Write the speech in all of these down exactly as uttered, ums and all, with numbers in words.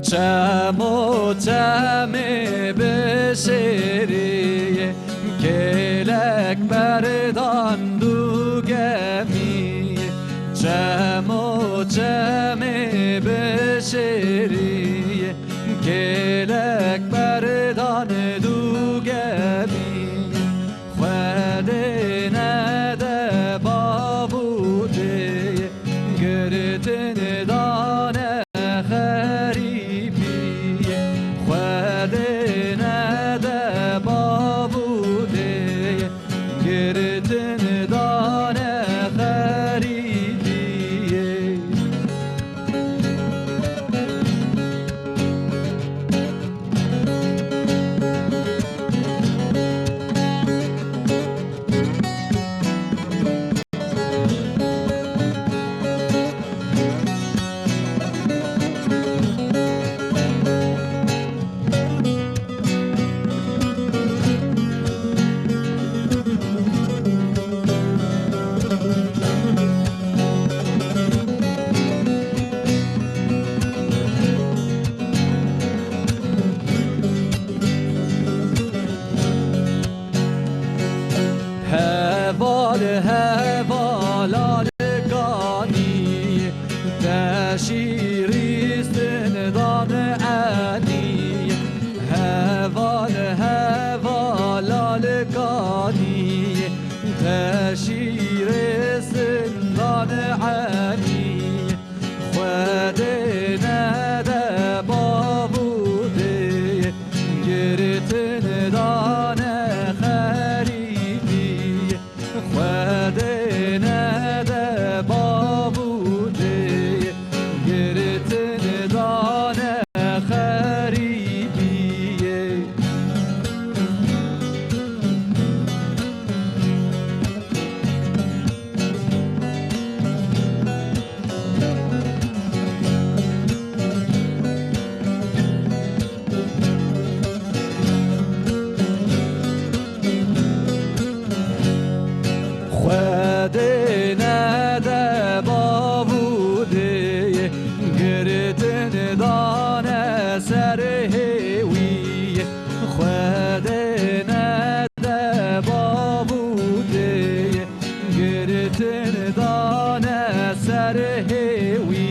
Çemo çemê bi şêriyê, kêlek berdan du gemiyê. Çemo çemê bi şêriyê, kêlek berdan du gemiyê. Xwedê nede bav û dê, girtin dane xerîbiyê. Xwedê nede bav û dê, girtin dane xerîbiyê. Heval hevala li kanî, te şîrî sindan enî. Heval hevala li kanî, te şîrê sindan enî. Xwedê nede bav û dê, girtin dane xerîbiyê. Xwedê nede bav û dê, girtin dane xerîbiyê. Xwedê nede bav û dê, girtin dane ser hêwî. Xwedê nede bav û dê, girtin dane ser hêwî.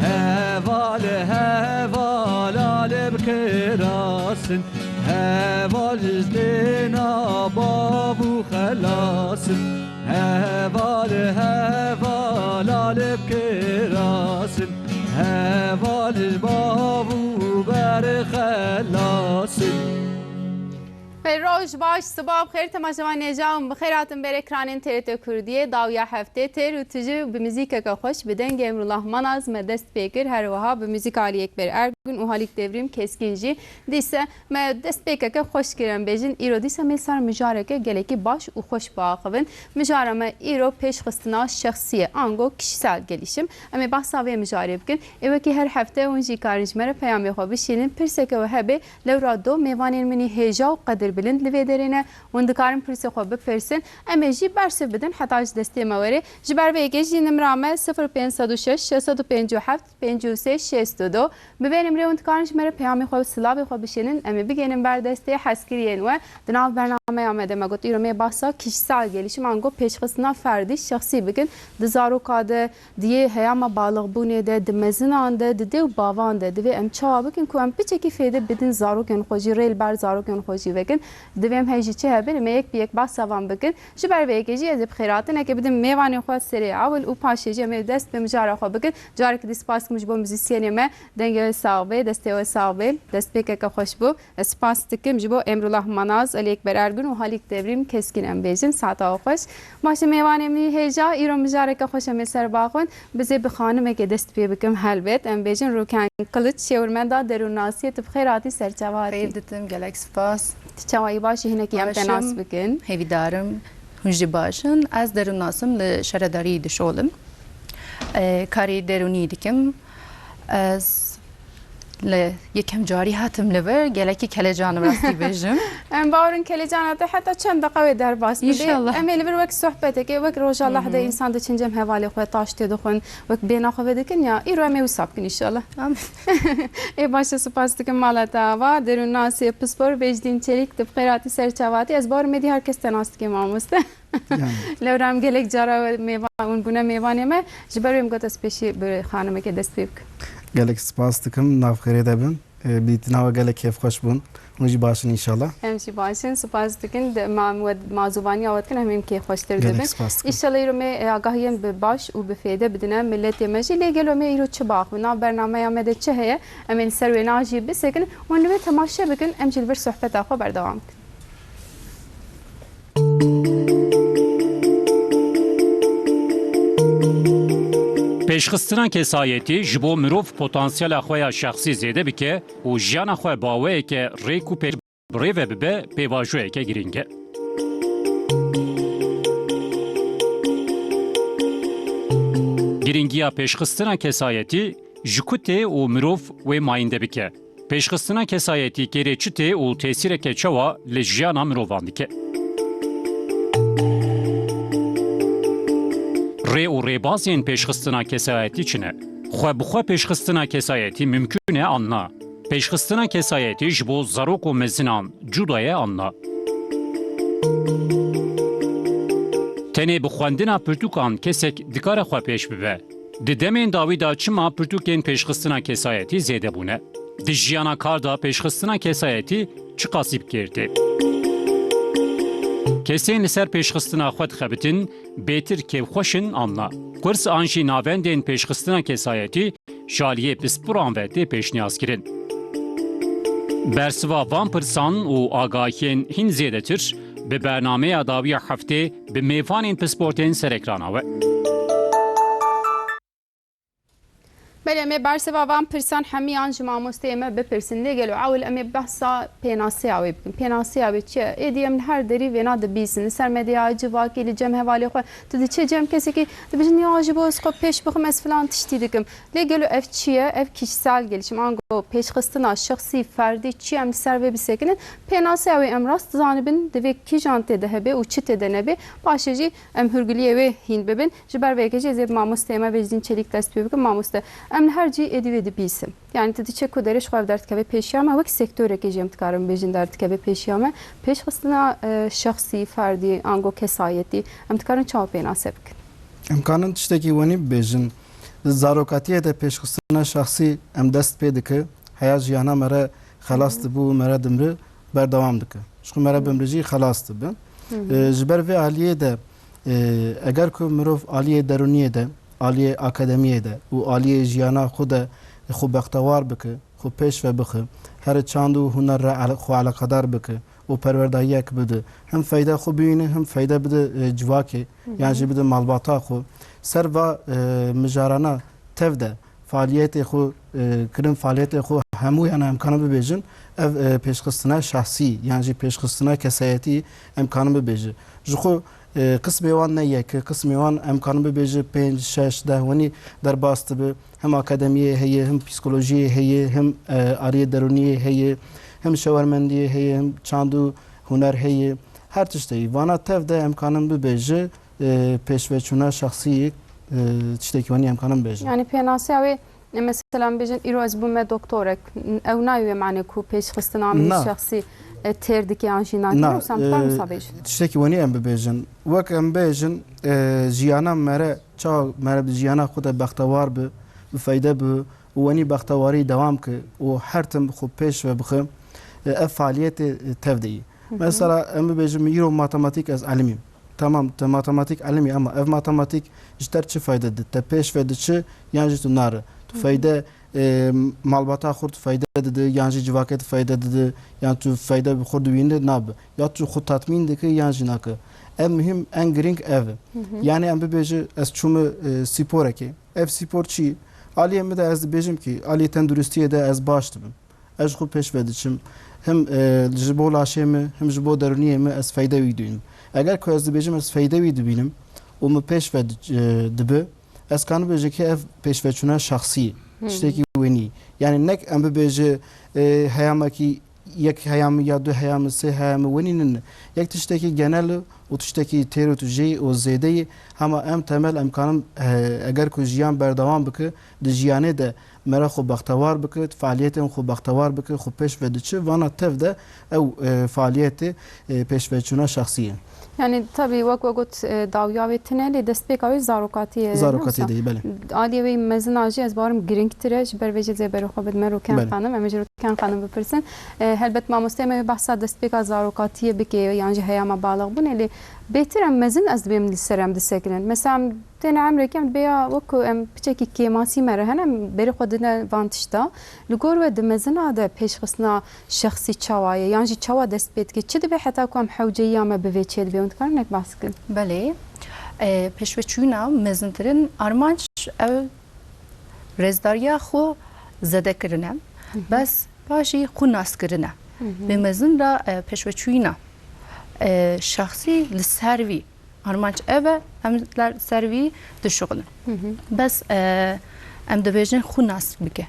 Heval hevala li bi kiras in, heval ji dêna bav û xelas in. Heval hevala li bi kiras in, heval ji bav û ber xelas in. Xêr, roj baş, siba bi xêr, temaşevanên hêja, hûn bi xêr hatin ber ekranên T R T Kurdiyê. Dawiya heftê têr û tije bi muzîkeke xweş, bi dengê Emrullah Manaz me dest pê kir. Her wiha bi muzîka Alî Ekber Ergün û Halîk Devrîm Keskîn jî dîse me destpêkeke xweş kir, em bêjin. Îro dîsa me sar mijareke gelekî baş û xweş biaxivin. Mijara me îro pêşxistina şexsî ye, ango kişisel gelişim. Em ê behsa vê mijarê bikin. Ê wekî her hefte hûn jî karin ji me re peyamê xwe bişînin. Pirseke we hebe, lewra do mêvanên min î hêja û qedirbilind li vê derê ne. Hûn dikarin pirsê xwe bipirsin. Em ê jî bersiv bidin heta ji destê me were. Ji ber vê yekê jî nimra me sifir pênc sed û şeş, şeş sed û pêncî û heft, pêncî û sê, şêst û du. Bi vê nimrê hûn dikarin ji me re peyamê xwe û silavê xwe bişînin. Em ê bigihînin ber destê hezkiriyên we. Di nav bernameya me de me got, îro me behsa kişisel gelişim, ango pêşxistina ferdî, şexsî bikin. Di zaroka de, di yê heyama balixbûnê de, di mezinan de, di dê û bavan de divê em çawa bikin ku em piçekî fêde bidin zarokên xwe jî, rê li ber zarokên xwe jî vekin. Divê em hê jî çi hebin, em ê yek bi yek behsa van bikin. Ji ber vê yekê jî ez ê bi xêratinekê bidim mêvanê xwe serê ewil û paşê jî em ê dest bi mijara xwe bikin. Careke dî spas dikim ji bo muzîsyenê me, dengê we sax bê, destê we sax bê, destpêkeke xweş bû. Ez spas dikim ji bo Emrullah Manaz, Alî Ekber Ergün û Halîk Devrîm Keskîn em bêjin. Saeta we xweş. Baş e mêvanê min î hêja, îro mijareke xweş em ê ser baxwin. Bizê bi xanimekê dest pê bikim helbet. Em bêjin Rûken Kiliç, şêwirmenda derûnnasiyê, tu bi xêr hatî ser çava hatî. Xêr ditim, gelek spas. Tu çawa yî, baş î, hinekî em te nas bikin. Hêvîdarim hûn jî baş in. Ez derûnnas im, li şaredarî dişolim. E, karê derûnî dikim. Ez Li yekem carî hatim li vir, gelekî kelecan rastî bêjim. Em bawerin kelecana te heta çend deqa wê derbas bibe. Înşallah. Em ê li vir wek sohbetekê, wek roja Hı hı. lehde însan diçin cem hevalê xwe taş tê dixwin, wek bêhna xwe vedikin ya, îro em ê wisa bikin înşallah. Amin. Ê baş e, spas dikim mala te ava, derûnnasê pispor Vecdîn Çelîk, tu bi xêr hatî ser çavatî. Ez bawerim êdî her kes te nas dike mamoste. Yani. Lewra em gelek cara mêvan, hûn bûne mêvanê me. Ji ber wê min got ez pêşî bi xanimekê dest pê bikim. Gelek spas dikim, nav xêrê de bin. E, bi dîtina we gelek kêfxweş bûn. Hûn jî baş in înşallah. Em jî baş in, spas dikin. De, ma, we, ma zûvaniya we dikin, em hêm kêfxweştir dibin. Gelek spas dikim. Înşallah îro me, e, agahiyên bi baş û bi fêde bidine miletê me jî. Lê gelo me îro çi baxwe? Nav bernameya me de çi heye? Em ê li ser wêna jî bisekinin. Hûn li wê temaşe bikin, em jî li vir sohbeta xwe berdewam bikin. Pêşxistina kesayetî ji bo mirov potansiyela xwe ya şexsî zêde bike û jiyana xwe bi awayeke rêk û pêk bi rê ve bibe, pêvajoyeke girîng e. Girîngiya pêşxistina kesayetî ji ku tê û mirov wê mayînde bike. Pêşxistina kesayetî kêrê çi tê û tesîreke çawa li jiyana mirovan dike? Rê û rêbazên pêşxistina kesayetî çi ne? Xwe bi xwe pêşxistina kesayetî mimkûn e an na? Pêşxistina kesayetî ji bo zarok û mezinan cuda ye an na? Tenê bi xwendina pirtûkan kesek dikare xwe pêş bibe? Di demên dawî de çima pirtûkên pêşxistina kesayetî zêde bûne? Di jiyana kar de pêşxistina kesayetî çiqasî bi kêr tê? Kesên li ser pêşxistina xwe dixebitin, bêtir kêfxweş in an na? Kurs an jî navendên pêşxistina kesayetî ji aliyê pisporan ve tê pêşniyazkirin? Bersiva van pirsan û agahiyên hîn zêdetir bi bernameya dawiya heftê bi mêvanên pispor tên ser ekrana we. Belê, em ê bersiva van pirsan hemiyan ji mamosteyê me bipirsin. Lê gelo ewil em ê behsa pênaseya wê bikin. Pênaseya wê çi ye? Êdî em li her derî vêna dibîsin. Li ser medyaya civakî, li cem hevalê xwe. Tu diçe cem kesekî, dibêjin, ya ji bo ez xwe pêş bixim, ez filan tiştî dikim. Lê gelo ev çi ye? Ev kişisel gelişim, ango pêşxistina şexsî, ferdî çi ye, em li ser vê bisekinin. Pênaseya wê em rast zanibin, divê kîjan tê de hebe û çi tê de nebe. Paşê jî em hûrguliyê wê hîn bibin. Ji ber vê yekê jî ez ê bi mamosteyê me Vecdîn Çelîk dest pê bikim. Mamoste, em li her cî êdî wê dibîsin. Yani tu diçe ku derê ji xwe ev derdikeve pêşiya me, wek sektorekê jî em dikarin bêjin derdikeve pêşiya me. Pêşxistina, e, şexsî, ferdî, ango kesayetî, em dikarin çawa pênase bikin? Em karin tiştekî wenî bibêjin. Di zarokatiyê de pêşxistina şexsî em dest pê dike, heya jiyana me re xelas Hı hı. dibû, me re dimri, berdewam dike. Ji xwe me re Hı. bimri jî xelas dibe. Hı hı. E, ji ber vê aliyê de, e, eger ku mirov aliyê derûniyê de, aliyê akademiyê de û aliyê jiyana xwe de xwe bextewar bike, xwe pêş ve bixe, here çand û huner re ele-, xwe eleqedar bike û perwerdayiyek bide, him feyda xwe bibîne, him feyda bide, e, civakê, Hı hı. yan jî bide malbata xwe. Ser va, e, mijarana tev de faaliyetê xwe, e, kirin faaliyetê xwe hemû, yani em karin bibêjin, ev, e, pêşxistina şahsî, yan jî pêşxistina kesayetî em karin bibêjin. Ji xwe, e, qismê wan ne yek e, qismê wan em karin bibêjin pênc, şeş, deh wenî derbas dibe. Him akademiyê heye, him psîkolojiyê heye, him, e, aliyê derûniyê heye, him şewermendiyê heye, him çand û huner heye. Her tiştê. Vana tev de em karin bibêjin, e, pêşveçûna şexsî, e, tiştekî wenî em karin bêjin. Yani pênaseya wê, e, mesela em bêjin, îro ez bûme doktorek, ew nayê wê mane ku pêşxistina min Na. şexsî, e, têr dike yan jî nake, Na, wisa em dikarin e, wisa bêjin? Tiştekî wenî em bibêjin. Wek em bêjin, e, jiyana me re, çawa me re bi jiyana xwe de bextewar bi, bi feyde bi û wenî bextewarî dewam ki û her tim xwe pêş ve bixe, e, ev faaliyetê, e, tev de yî. Hı hı. Mesela em bibêjin, min îro matematîk ez elimîm. Tamam, te matematîk elimî, ama ev matematîk ji te çi fayde di? Te pêş ve diçi yan jî tu nare? Tu Hı hı. fayde, e, malbata xurt fayde didi, yan jî civakê tu fayde didi, yan tu fayde bi xurt dibînî nabi. Ya tu xwe tatmîn diki yan jî naki. Ev muhîm, en girîng ev e. Hı hı. Yani em bibêji, ez çûme, e, spor eke. Ev spor çi? Aliyê min de ez dibêjim ki, aliyê tenduristiyê de ez baş dibim. Ez ji xwe pêş ve diçim. Him, e, ji bo laşê min, him ji bo derûniyê min ez feyde wî dibînim. Eger ku ez dibêjim ez feyde wî dibînim û min pêş ve di-, e, dibi, ez kanim bêjim ki ev pêşveçûna şexsî ye. Tiştekî wenî. Yani nek em bibêje, e, heyamekî yek heyam ya du heyam, sê heyam wenî nin. Yek tiştekî genel û tiştekî têr û tujê û zêde ye. Hema em temel em kanin, e, eger ku jiyan berdewam bike, di jiyanê de mera xwe bextewar bike, faaliyetên xwe bextewar bike, xwe pêş ve diçe, vana tev de ew, e, faaliyetê, e, pêşveçûna şexsî ye. Yani tabî wek we got, e, dawiya wê tune lê destpêka wê zarokatî ye, ne wisa? Zarokatî de ye, belê. Aliyê wê mezin a jî ez barim girîngtir e, ji ber vê jî zêberê xwe bidime Rûken Belê. Xanim, em ê ji Rûken Xanim bipirsin. E, helbet mamosteyê me wê behsa destpêka zarokatiyê bike yan jî heyama baliqbûnê lê bêtir em mezin ez dibêm li ser em disekinin. Mesela em têne emrekî em dibê ya wek ku em piçekî kêmasî me re hene, em berê xwe dine van tişta. Li gor we di mezina de pêşxistina şexsî çawa ye? Yan jî çawa dest pê dike? Çi dibe heta ku em hewceyiya me bi vê çêdibe? Hûn dikarin hinek behs bikin? Belê. E, pêşveçûna mezintirin armanc ew rêzdariya xwe zêde kirine. Hı hı. Bes paşî xwe nas kirine. Hı hı. Bi mezin re, e, pêşveçûna, e, şexsî li ser vî armanc ev e, em li ser vî dişuxulin. Hı hı. Bes, e, em dibêjin xwe nas bike.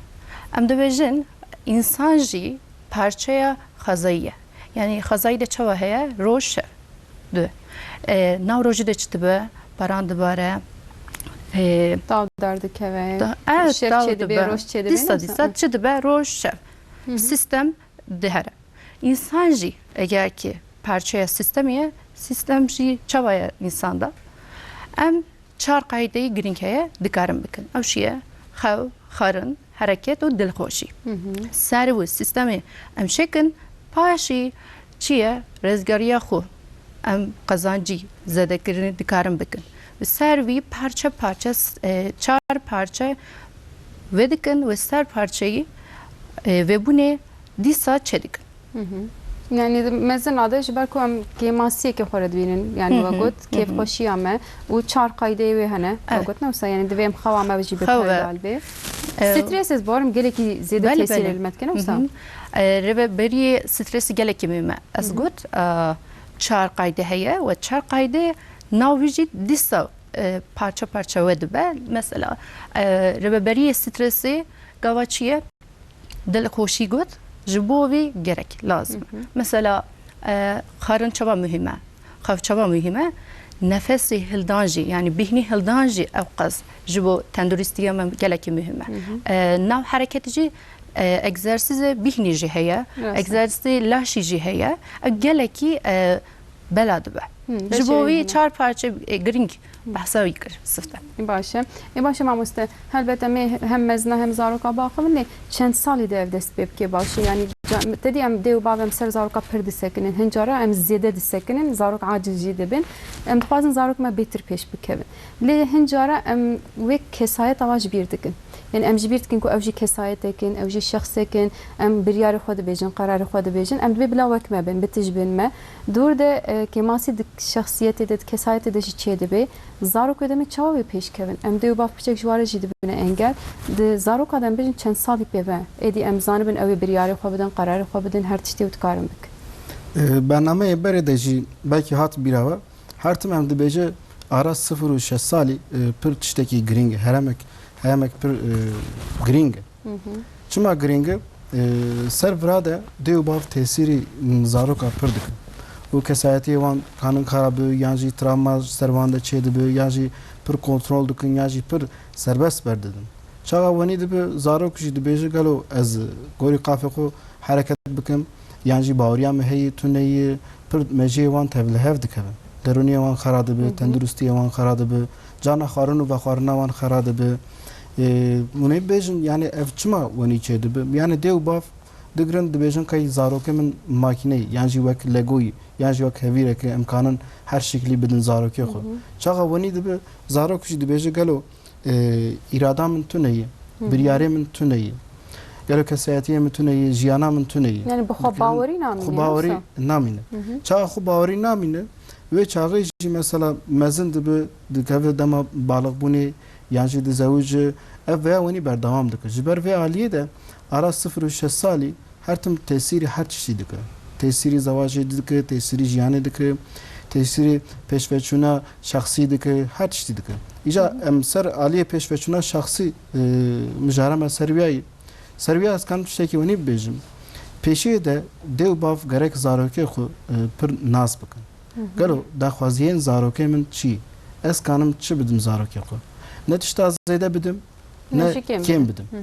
Em dibêjin însan jî parçeya xwezayî ye. Yani xwezayî de çawa heye? Roj, şev. Du. E, nav rojî de çi dibe? Baran dibare. E, Daw derdikeve. Da-, evet, şev daw çêdibe, dibe. Roj çêdibe, Dîsa, ne wisa? Dîsa çi dibe? Roj, şev. Hı hı. Sistem dihere. Însan jî eger ki parçeya sistemê ye, sistem jî çawa ye însan de? Em çar qaydeyê girîng heye dikarin bikin. Ew jî ye xew, xwarin, hereket û dilxweşî. Hı hı. Ser wî sistemê em çêkin, paşî çi ye? Rêzgariya xwe em qezancî zêdekirinê dikarin bikin. Bi ser vî parçe parçe, e, çar parçe vedikin û ser parçeyî, e, vebûnê dîsa çêdikin. Hı hı. Yani di mezina de ji ber ku em kêmasiyekê xwe re dibînin, yani Hı hı, we got, hı hı. Kêfxweşiya me û çar qaydeyê wê hene, we Evet. got, ne wisa, yani divê em xewa me jî bi Xew ve. Perdal bê. E, Stres ez barim gelekî zêde Belê, tesîrê belê. Li me dike, ne wisa? Hı hı. E, rêveberiyê stresî gelekî muhîm e. Ez Hı hı. got, e, çar qayde heye û çar qayde nav wî jî dîsa, e, parça parça we dibe. Mesela, e, rêveberiyê stresê gava çi ye? Dilxweşî got, ji bo vî gerek lazim. Hı hı. Mesela, e, xwarin çawa muhîm e? Xew çawa muhîm e? Nefesê hildan jî, yani bîhnî hildan jî ewqas ji bo tenduristiya me gelekî muhîm e. Hı hı. E, nav hereket jî, e, egzersîzê bîhnî jî heye, Rast e. Egzersîzê laşî jî heye. Ew gelekî, e, bela dibe. Hı, Ji bo beşerî wî hene. Çar parçe, e, girîng Hı. behsa wî kir sifte. Ê baş e. Ê baş e mamoste. Helbet em ê hem mezina hem zaroka biaxivin lê çend salî de ev dest pê bike baş e? Yani ca-, te dî em dê û bav em ser zaroka pir disekinin. Hin cara em zêde disekinin, zarok aciz jî dibin. Em dixwazin zarok me bêtir pêş bikevin. Lê hin cara em wê kesayeta wa ji bîr dikin. Yani em ji bîr dikin ku ew jî kesayetek in, ew jî şexsek in, em biryarê xwe dibêjin, qerarê xwe dibêjin, em dibê bila wek me bin, bitijbin me. Dûr de, e, kêmasî di şexsiyetê de, di kesayetê de jî çêdibe. Zarok wê demê çawa wê pêş kevin? Em dê û bav piçek ji wa re jî dibine engel. Di zaroka de em bêjin çend salî pê ve. Êdî em zanibin ew ê biryarê xwe bidin, qerarê xwe bidin, her tiştê ew dikarin bikin. E, bernameyê berê de jî belkî hat bîra we. Her tim em dibêje ara sifir û şeş salî, e, pir tiştekî girîng e. Heremek, heremek pir, e, girîng e. Hı hı. Çima girîng e? E, ser vira de dê û bav tesîrî, m, zaroka pir dikin. Û kesayetiyê wan kanin xera bi, yan jî travma ser wan de çêdibi, yan jî pir kontrol dikin, yan jî pir serbest berdidin. Çaxa wenî dibi, zarok jî dibêje, gelo ez gorî qafê xwe hereket bikim, yan jî baweriya min heye, tune ye, pir mejiyê wan tevlihev dikevin. Derûniyê wan xera dibi, Hı hı. tenduristiyê wan xera dibi, cana xwarin û vexwarina wan xera dibi. Ê, hûn ê bêjin, yani ev çima wenî çêdibi? Yani dê û bav digirin dibêjin, qey zarokê min makîne ye, yan jî wek Lego ye, yan jî wek hevîreke em kanin her şiklî bidin zarokê xwe. Hı hı. Çaxa wenî dibi, zarok jî dibêje, gelo e, îrada min tune ye, Hı hı. biryarê min tune ye, gelo kesayetiyê min tune ye, jiyana min tune ye. Yani bi xwe Dikirin bawerî namîne, xwe bawerî wisa? Namîne. Hı hı. Çaxa xwe bawerî namîne, wê çaxê jî mesela mezin dibi, dikeve dema balixbûnê, yan jî dizewice, ev veya wenî berdewam dike. Ji ber vê aliyê de ara sifir û şeş salî her tim tesîrî her tiştî dike. Tesîrî zewacê dike, tesîrî jiyanê dike, tesîrê pêşveçûna şexsî dike, her tiştî dike. Îca Hı hı. em ser aliyê pêşveçûna şexsî, e, mijara me ser wiya ye. Ser wiya ez kanim tiştekî wenî bibêjim. Pêşiyê de dê û bav gerek zarokê xwe, e, pir nas bikin. Hı hı. Gelo daxwaziyên zarokê min çi ye? Ez kanim çi bidim zarokê xwe? Ne tişta zêde bidim, Ne ne jî kêm kêm bidim. bidim. Hı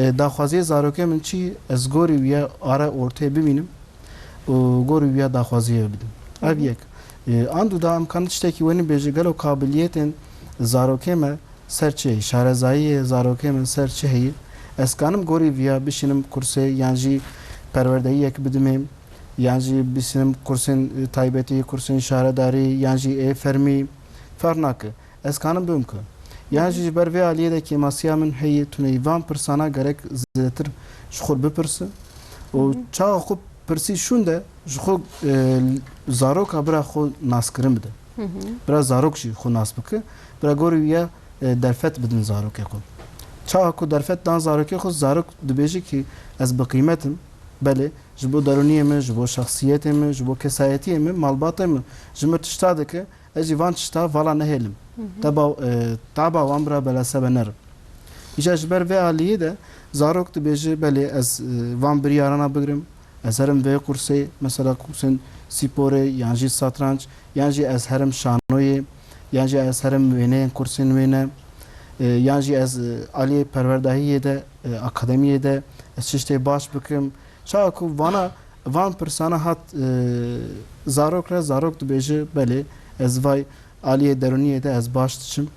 hı. E, daxwaziyê zarokê min çi ye? Ez gorî wiya are ortê bimînim û gorî wiya daxwaziyê bidim. Ev Hı hı. yek. E, andu da em kanin tiştekî wenî bêje, gelo kabiliyetên zarokê me ser çi heye? Şarezayiyê zarokê min ser çi heye? Ez kanim gorî viya bişînim kursê yan jî perwerdehiyek bidimê, yan jî bişînim kursên, e, taybetî, kursên şaredarî, yan jî ê fermî, ferq nake. Ez kanim bim ku. Yan jî ji ber vê aliyê de kêmasiya min heye, tuneyî van pirsana gerek zêdetir ji xwe bipirsin. Û Hı hı. çawa xwe pirsî şûn de ji xwe, e, zaroka bira xwe naskirin bide. Hı hı. Bira zarok jî xwe nas bike. Bira gorî wî ye, e, derfet bidin zarokê xwe. Çawa ku derfet dan zarokê xwe, zarok dibêje ki ez bi qîmet im. Belê, ji bo derûniyê min, ji bo şexsiyetê min, ji bo kesayetiyê min, malbatê min ji min tişta dike, ez jî van tişta vala nehêlim. Hı hı. Teba, e, taba wan bira belesebe nerim. Îja ji ber vê aliyê de zarok dibêje, belê ez, e, van biryarana bigrim, ez herim vê kursê, mesela kursên spîporê, yan jî satranç, yan jî ez herim şanoyê, yan jî ez herim wêneyên kursên wêne, e, yan jî ez, e, aliyê perwerdahiyê de, e, akademiyê de ez tiştê baş bikim. Çawa ku vana, van pirsana hat, e, zarok re, zarok dibêje, belê, ez vay aliyê derûniyê de ez baş diçim.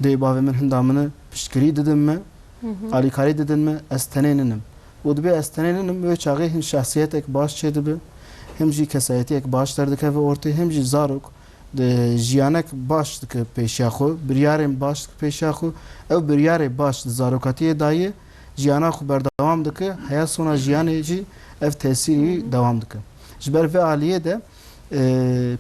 Dê bavê min hinda min e, piştgirî didin me, Hı hı. alîkarî didin me, ez tenê ninim. Û dibê ez tenê ninim, wê çaxê hin şexsiyetek baş çêdibe, him jî kesayetiyek baş derdikeve ortê, him jî zarok di jiyanek baş dike pêşiya xwe, biryarên baş dike pêşiya xwe. Ew biryarê baş di zarokatiyê dayê, jiyana xwe berdewam dike, heya sona jiyanê jî ev tesîrî Hı hı. dewam dike. Ji ber vê aliyê de, e,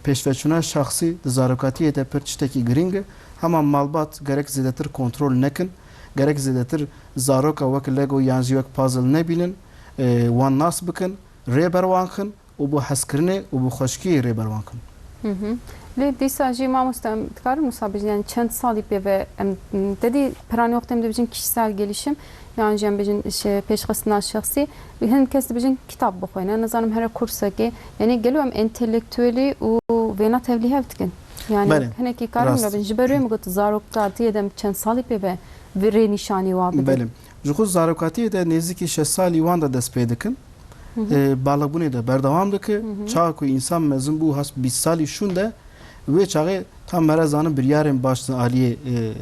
pêşveçûna şexsî di zarokatiyê de pir tiştekî girîng e. Hema malbat gerek zêdetir kontrol nekin, gerek zêdetir zaroka wek Lego yan jî wek puzzle nebînin, e, wan nas bikin, rê ber wan xin û bi hezkirinê û bi xweşikiyê rê ber wan kin. Hı hı. Lê dîsa jî mamoste em dikarin wisa bêjin, yani çend salî pê ve em, m, te dî piranî wextê em dibêjin kişisel gelişim, yan jî em bêjin şe-, pêşxistina şexsî, hin kes dibêjin kitab bixwîne, nizanim here kursekê, yani gelo em entelektuelî û vêna tevlîhev dikin. Yani Belê, hinekî karin rast. wila bin, ji ber wê min got zarokatiyê de em çend salî pê ve vê rê nîşanî wa bidin. Belê. Ji xwe zarokatiyê de nêzîkî şeş salî wan de dest pê dikin. Hı hı. E, balixbûnê de berdewam dike. Hı hı. Çawa ku însan mezin bû, hast bîst salî şûn de, wê çaxê tam mere zanin biryarên baş di aliyê, e,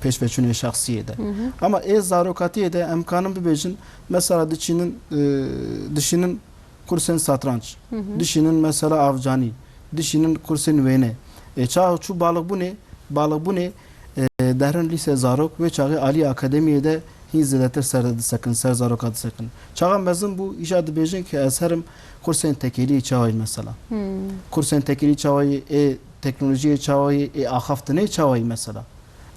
pêşveçûnê şexsiyê de. Hı hı. Ama ê zarokatiyê de em kanin bibêjin, mesela diçînin, e, dişînin kursên satranç, Hı hı. dişînin mesela avcanî, dişînin kursên wêne. E, çawa çû balixbûnê, balixbûnê, e, dehrin lîse zarok, wê çaxê alî akademiyê de hîn zêdetir ser disekin, ser zaroka disekin. Çaxa mezin bû, îja dibêjin ki ez herim kursên tekêliyê çawayî mesela. Hmm. Kursên tekêlî çawayî, ê teknolojiyê çawayî, ê axaftinê çawayî mesela.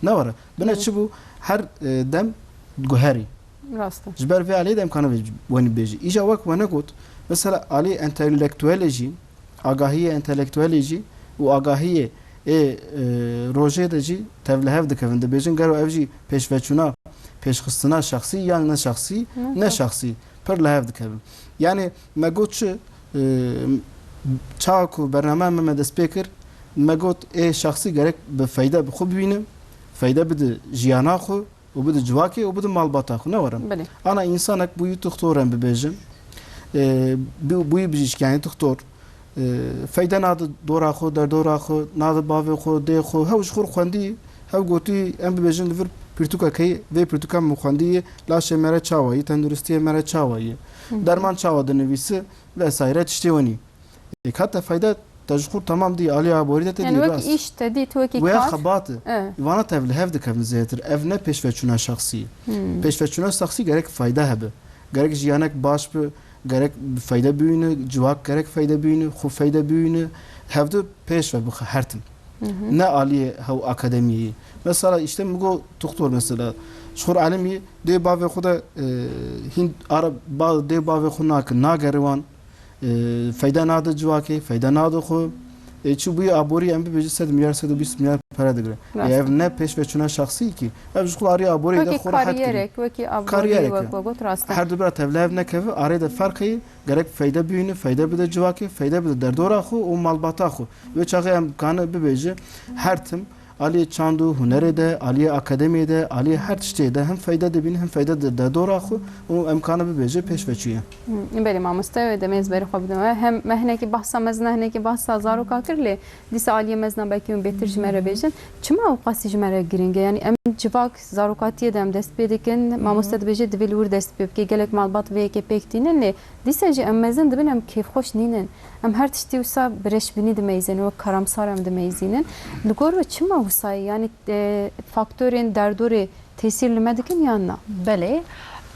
Ne were? Bine Evet. çi bû? Her, e, dem guherî. Rast e. Ji ber vê aliyê de em kanin wenî bêjî. Îja wek we negot, mesela alî entelektuelê jî, agahiyê entelektuelê jî û agahiyê ê, e, rojê de jî tevlihev dikevin. Dibêjin gero ev jî pêşveçûna, pêşxistina şexsî yan ne şexsî, Ne ne şexsî. şexsî. Pir li hev dikevin. Yani me got çi, e, çawa ku bernameya me me dest pê kir, me got ê şexsî gerek bi feyde bi xwe bibîne, feyde bide jiyana xwe, û bide civakê û bide malbata xwe, ne werin. Belê. Ana însanek bûyî tuxtor em bibêjin. E, bû-, bûyî bijîşk, yani tuxtor. E, feyde nade dora xwe, derdora xwe, nade bavê xwe, dê xwe, hew ji xwe xwendî, hew gotî, em bibêjin li vir pirtûkek heye, vê pirtûka min xwendî ye, laşê me re çawa ye, tenduristiyê me re çawa ye. Hı hı. Derman çawa dinivîse vesaire tiştê wenî. Ê, ka te feyda te ji xwe temam dî, alî aborî de te Yani dî wek rast. îş te dî, tu wekî Wê ya kar. xebat e. E. Vana tev li hev dikevin zêdetir. Ev ne pêşveçûna şexsî ye. Hmm. Pêşveçûna şexsî gerek feyda hebe. Gerek jiyanek baş bi, gerek bi feyde bîne, civak gerek feyde bîne, xwe feyde bîne. Hevdu pêş ve bixe her tim. Hı hı. Ne aliyê hew akademiyê ye. Mesela işte min got tuxtor mesela. Ji xwe alim ye, dê bavê xwe de, e, hîn ara ba-, dê bavê xwe nake, nagere wan. E, feyda nade civakê, feyda nade xwe. Ê çi bûyî aborî em bibêjin sed milyar, sed û bîst milyar pere digre. Rast e. Ê ev ne pêşveçûna şexsî kî. Ev ji xwe arî aborî de xwe rehet kirî. Wekî kariyerek, wekî aborî wek we got, rast e. Her du bira tevlihev nekeve, arê de ferq heye, gerek feyde bibîne, feyde bide civakê, feyde bide derdora xwe û malbata xwe. Wê çaxê em kane bibêje, her tim aliyê çand û hunerê de, aliyê akademiyê de, aliyê her tiştê de hem feyde dibîne, hem feyde dide derdora xwe û em kane bibêje pêşveçû ye. Hı, belê mamoste, wê demê ez berê xwe bidim. Hem me hinekî bahsa mezin, hinekî bahsa zaroka kir, lê dîsa aliyê mezin a belkî hûn bêtir ji me re bêjin. Çima ew qasî ji me re girîng e? Yanî em civak zarokatiyê de em dest pê dikin, mamoste dibêje divê li wir dest pê bike. Gelek malbat vê yekê pêk tînin, lê dîsa jî em mezin dibin, em kêfxweş nînin. Em her tiştî wisa bi reşbînî dimeyzînin, wek karamsar em dimeyzînin. Li gor we çima wisa ye? Yanî, e, faktorên derdorê tesîr li me dikin yan na? Belê.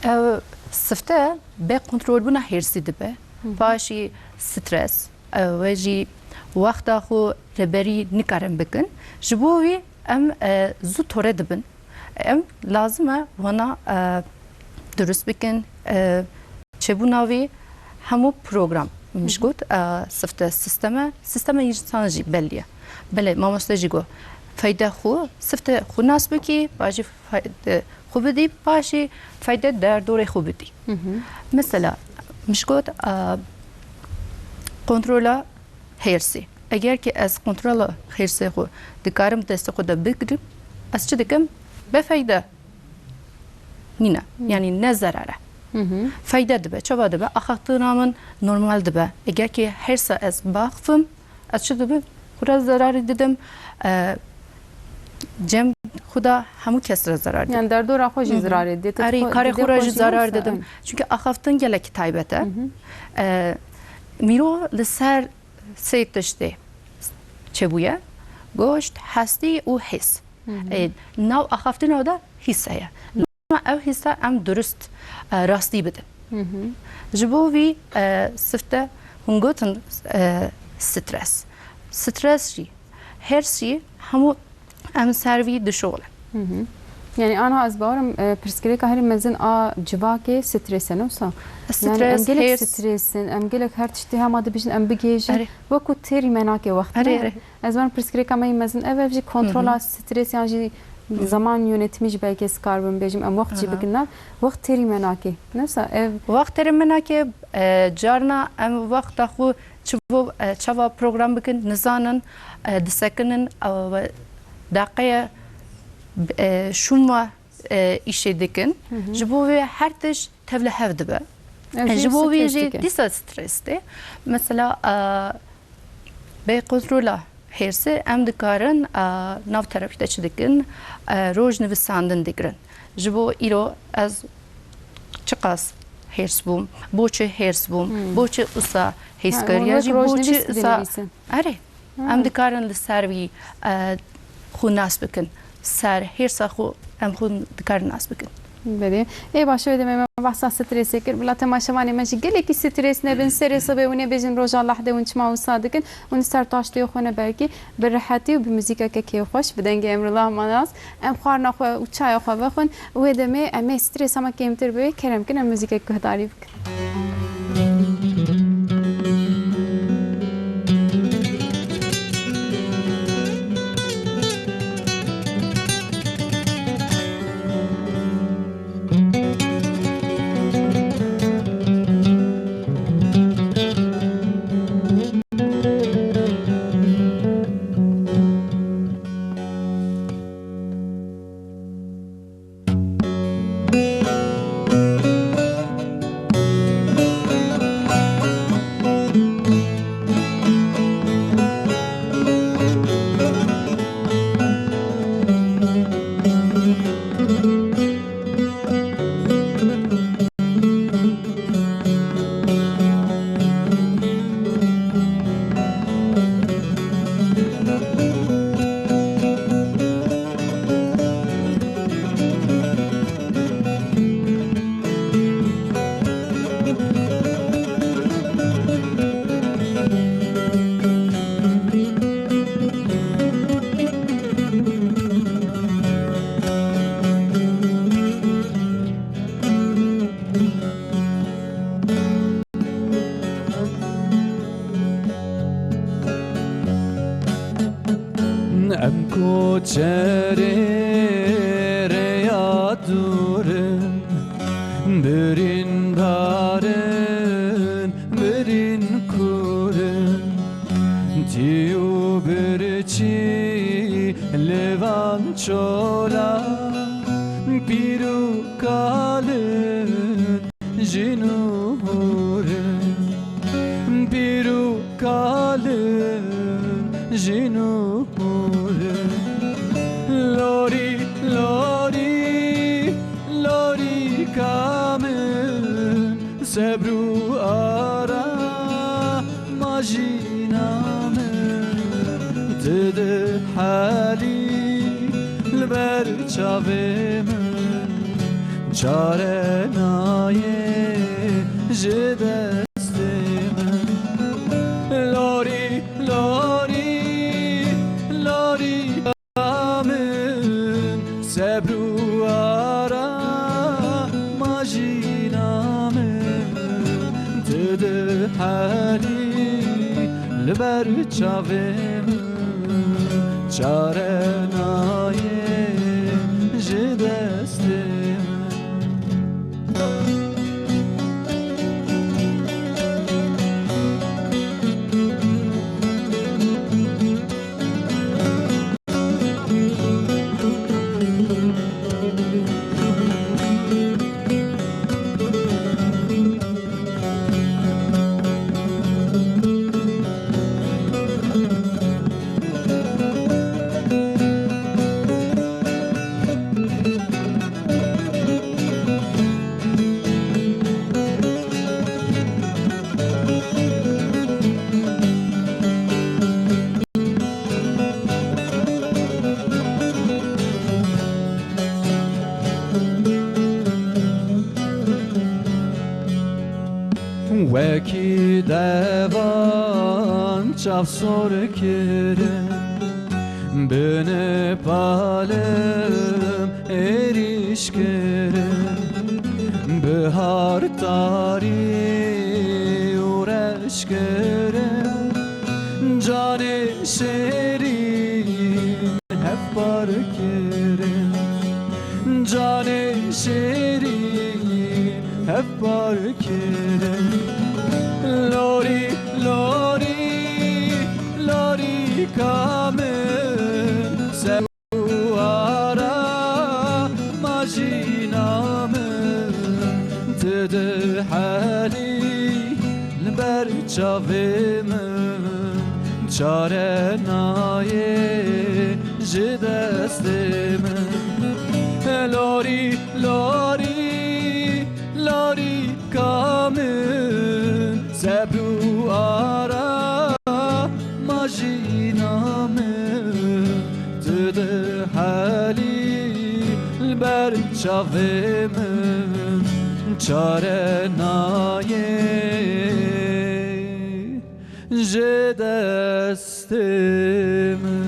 Ew sifte bê kontrolbûna hêrsî dibe. Hı hı. Paşî stres, ew, we jî wexta xwe rêberî nikarin bikin. Ji bo wî em, e, zû tore dibin. Em lazim e wana, e, durust bikin, e, çêbûna wî hemû program. Min ji got, e, sifte, sisteme, sisteme însan jî belî ye. Belê, mamoste jî got, feyde xwe, sifte xwe nas bikî, paşî feyde xwe bidî, paşî feyde derdorê xwe bidî. Hı hı. Mesela, min ji got, e, kontrola hêrsê. Eger ki ez kontrola hêrsê xwe dikarim destê xwe de bigirim, ez çi dikim? Bê feyde nîne. Hı. Yanî ne zerar e. Hı hı. Feyde dibe. Çawa dibe? Axaftina min normal dibe. Eger ki hêrsa ez baxifim, ez çi dibim? Xwe re zerarê didim. E, cem xwe de hemû kes re zerar didim. Yani derdora xwe jî zerarê didê. Erê, karê xwe re jî zerar didim. Çünkü axaftin gelekî taybet e. Hı hı. E, mîro li ser sê tiştê çêbûye, goşt, hestî û hîs. Hı hı. E, nav axaftina de hîs heye. Hı. Lewma ew hîsa em durust, e, rastî bidin. Hı hı. Ji bo vî, e, sifte hûn gotin, e, stres. Stres jî, hêrs jî hemû em ser vî dişoxilin. Hı hı. Yani ana ez bawerim, e, pirsgirêka herî mezin a civakê stres e, ne wisa? Stres, hêrs. Yani em gelek stres in, em gelek her tiştî hema dibêjin, em bigihêjin. Erê. Wekû têrî me nake wext, ne? Erê, erê. Ez bawerim pirsgirêka me yî mezin ev, ev jî kontrola stres yan jî zaman yönetimî jî belkî ez karim bêjim, em wext jî bikin nav. Wext têrî me nake. Ne wisa ev. Wext têrî me nake, e, carna em wexta xwe çi bo, e, çawa program bikin, nizanin, e, disekinin, e, we deqeye, e, şûn we, e, îşê dikin. Hı hı. Ji bo vê her tişt tevlihev dibe. Ev jî ji bo vê stres jî dike. Dîsa stres tê. Mesela, e, bê kontrola hêrsê em dikarin, e, nav terapî de çi dikin, e, rojnivîsandin digirin. Ji bo îro ez çiqas hêrs bûm, bo çi hêrs bûm, hmm, bo çi wisa hêskeriya jî, bo çi wisa. Erê. Ha. Em dikarin li ser wî, e, xwe nas bikin. Ser hêrsa xwe em xwe dikarin nas bikin. Belê. Ê baş, wê demê me behsa stresê kir. Bila temaşevanê me jî gelekî stres nebin. Serê sibê hûn ê bêjin roja lehdê hûn çima wisa dikin. Hûn li ser taştê xwe ne belkî bi rehetî û bi muzîkeke kêfxweş, bi dengê Emrullah Manaz. Em xwarina xwe û çaya xwe vexwin. Wê demê em ê stresa me kêmtir bibe. Kerem kin em muzîkek guhdarî bikin. Derê rêya dûr in, birîndar in, birîn kûr in. Tî û birçî li van çola, pîr û kalin, jin û hûr in, pîr û kalin, jin û hûr in. Lorî, lorî, lorîka min, sebr û arama jîna min, tu dihelî li ber çavê min. Çare nayê ji destê min. Lorî, lorî, lorî ka min, sebr û arama jîna min, tu dihelî li ber çavê min. Çare nayê ji destê min. Wekî devan çav sor kirin, bini palim êrîş kirin, bihar tarî û reş kirin, canê şêrîn hevpar kirin, canê şêrîn hevpar kirin. Lorî, lorî, lorîka min, sebr û arama jîna min, tu dihelî li ber çavê min. Çare nayê ji destê min. Lorî, lorî, lorîka min, sebr û arama jîna min, tu dihelî li ber çavê min, çare nayê ji destê min.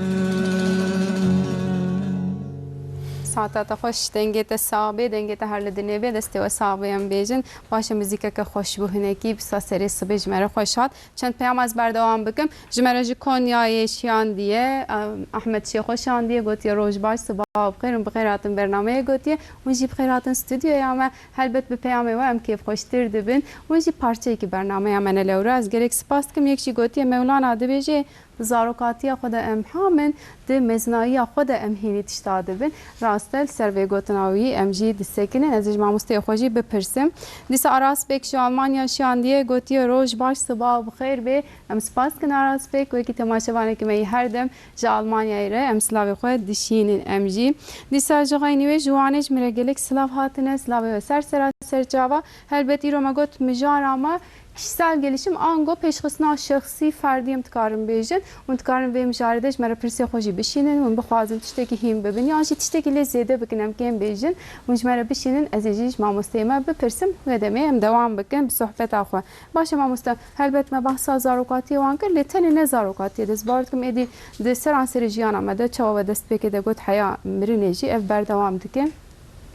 Saeta te xweş, dengê te sax bê, dengê te her li dinê bê, destê we sax bê em bêjin. Baş e, muzîkeke xweş bû hinekî, wisa serê sibê ji me re xweş hat. Çend peyam ez berdewam bikim. Ji me re ji Konyayê şiyandiye, em, Ahmet Şêxo şiyandiye, gotiye, "Roj baş, sibaha bi xêr, hûn bi xêr hatin bernameyê," gotiye. Hûn jî bi xêr hatin stûdyoya me. Helbet bi peyamê we em kêfxweştir dibin. Hûn jî parçeyekî bernameya me ne lewra. Ez gelek spas dikim. Yek jî gotiye, Mewlana dibêje, "Di zarokatiya xwe de em ham in, di mezinayiya xwe de em hînî tişta dibin." Rast e, li ser vê gotina wî em jî disekinin. Ez ê ji mamosteyê xwe jî bipirsim. Dîsa Aras Bek ji Almanya şiyandiye, gotiye, "Roj baş, sibaha bi xêr bê." Em spas dikin Aras Bek, wekî temaşevanekî me yî her dem ji Almanyayê re em silavê xwe dişînin em jî. Dîsa ji xeynî wê ji Wanê ji min re gelek silav hatine, silavê we ser sera ser çava. Helbet îro me got mijara me kişisel gelişim ango pêşxistina şexsî ferdî em dikarin bêjin. Hûn dikarin vê mijarê de ji me re pirsê xwe jî bişînin. Hûn bixwazin tiştekî hîn bibin yan jî tiştekî lê zêde bikin em kêm bêjin. Hûn ji me re bişînin, ez ê jî ji mamosteyê me bipirsim. Wê demê em dewam bikin bi sohbeta xwe. Baş e mamoste, helbet me behsa zarokatiyê wan kir, lê tenê ne zarokatiyê de. Ez bawer dikim êdî di seranserê jiyana me de, çawa we destpêkê de got heya mirinê jî ev berdewam dike.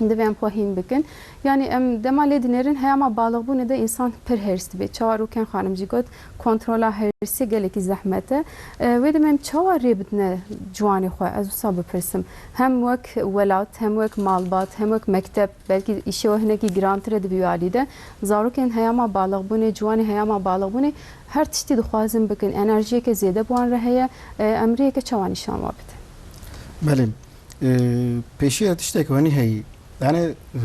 Divê em xwe hîn bikin. Yanî em dema lê dinêrin heyama balixbûnê de însan pir hêrs dibe. Çawa Rûken xanim jî got, kontrola hêrsê gelekî zehmet e. E, wê demê em çawa rê bidine ciwanê xwe? Ez wisa bipirsim. Hem wek welat, hem wek malbat, hem wek mekteb, belkî îşê we hinekî girantir e di vî alî de. Zarokên heyama balixbûnê, ciwanê heyama balixbûnê her tiştî dixwazin bikin. Enerjiyeke zêde bi wan re heye. E, em rêyeke çawa nîşan wa bidin? Belê. E, pêşiya tiştek wenî heyî. Yani, e,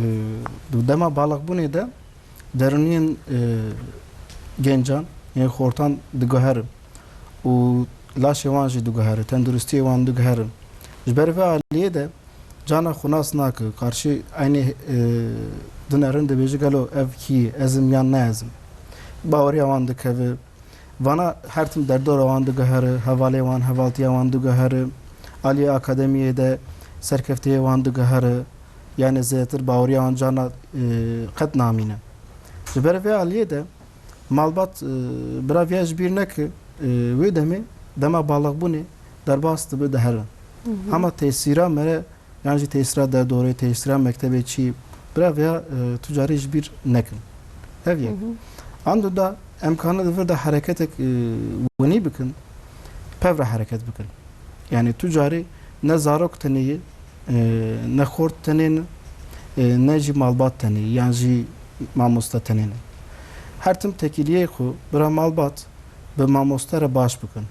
di dema balixbûnê de derûniyên, e, gencan, yên xortan diguherin û laşê wan jî diguhere, tenduristiyê wan diguherin. Ji ber vê aliyê de cana xwe nas nake, karşî eynê, e, dinerin dibêje gelo ev kî ye, ez im yan ne ez im. Baweriya wan dikeve, Vana her tim derdora wan diguhere, hevalê wan, hevaltiya wan diguhere, aliyê akademiyê de serkeftiyê wan diguhere, yani zêdetir baweriya wan cana, e, qet namîne. Ji ber vê aliyê de malbat, e, bira viya ji bîr neke, e, wê demê dema balixbûnê derbas dibe dihere. Hı hı. Hema tesîra mere Yan jî tesîra derdorê, tesîra mektebê çi, bira vêya, e, tu carî ji bîr nekin. Ev yek. Hı hı. Ando da em kanin di vir de hereketek, e, winî bikin, pevre hereket bikin. Yani tu carî ne zarok tenê ye, e, ne xort tenê ne, e, ne jî malbat tenê ye, yan jî mamoste tenê ne. Her tim tekîliyê xwe bira malbat bi mamoste re baş bikin.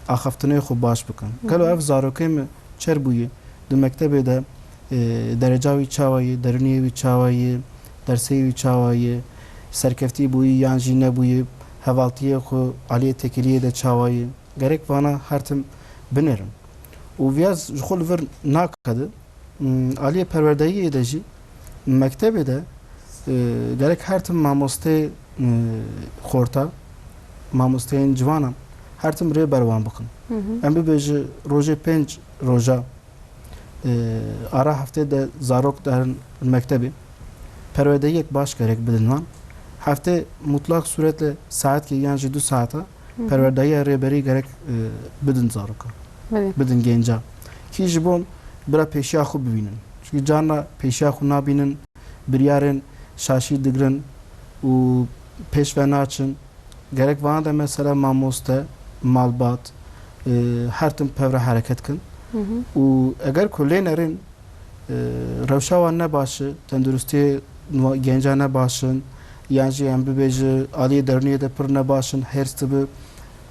Axaftinê xwe baş bikin. Hı hı. Gelo ev zarokê me çer bûye, di mektebê de, e, dereca wî çawa ye, derûniyê wî çawa ye, dersê wî çawa ye, serkeftî bûyî yan jî nebûyî, hevaltiyê xwe aliyê tekîliyê de çawa ye. Gerek vana her tim binêrin. Û viya ji xwe li vir nakedi, m, aliyê perwerdeyiyê de jî, mektebê de, e, gerek her tim mamosteyê, e, xorta, mamosteyên ciwanan her tim rêber wan bixin. Hı hı. Em bibêje rojê pênc roja, e, ara heftê de zarok derin mektebê. Perwerdeyiyek baş gerek bidin wan. Heftê mutlak sûretle saetkê yan jî du saeta Hı hı. perwerdeyiya rêberî gerek, e, bidin zarokan. Belê. Bidin genca. Kî ji bo bira pêşiya xwe bibînin. Çünkü carna pêşiya xwe nabînin, biryarên şaşî digirin û pêş ve naçin. Gerek vana de mesela mamoste, malbat, e, her tim pevre hereket kin. Hı hı. Û eger ku lê nerin, e, rewşa wan ne baş e, tenduristiyê nwa-, genca ne baş in, yan jî em bibêje aliyê derûniyê de pir ne baş in, hêrs dibi,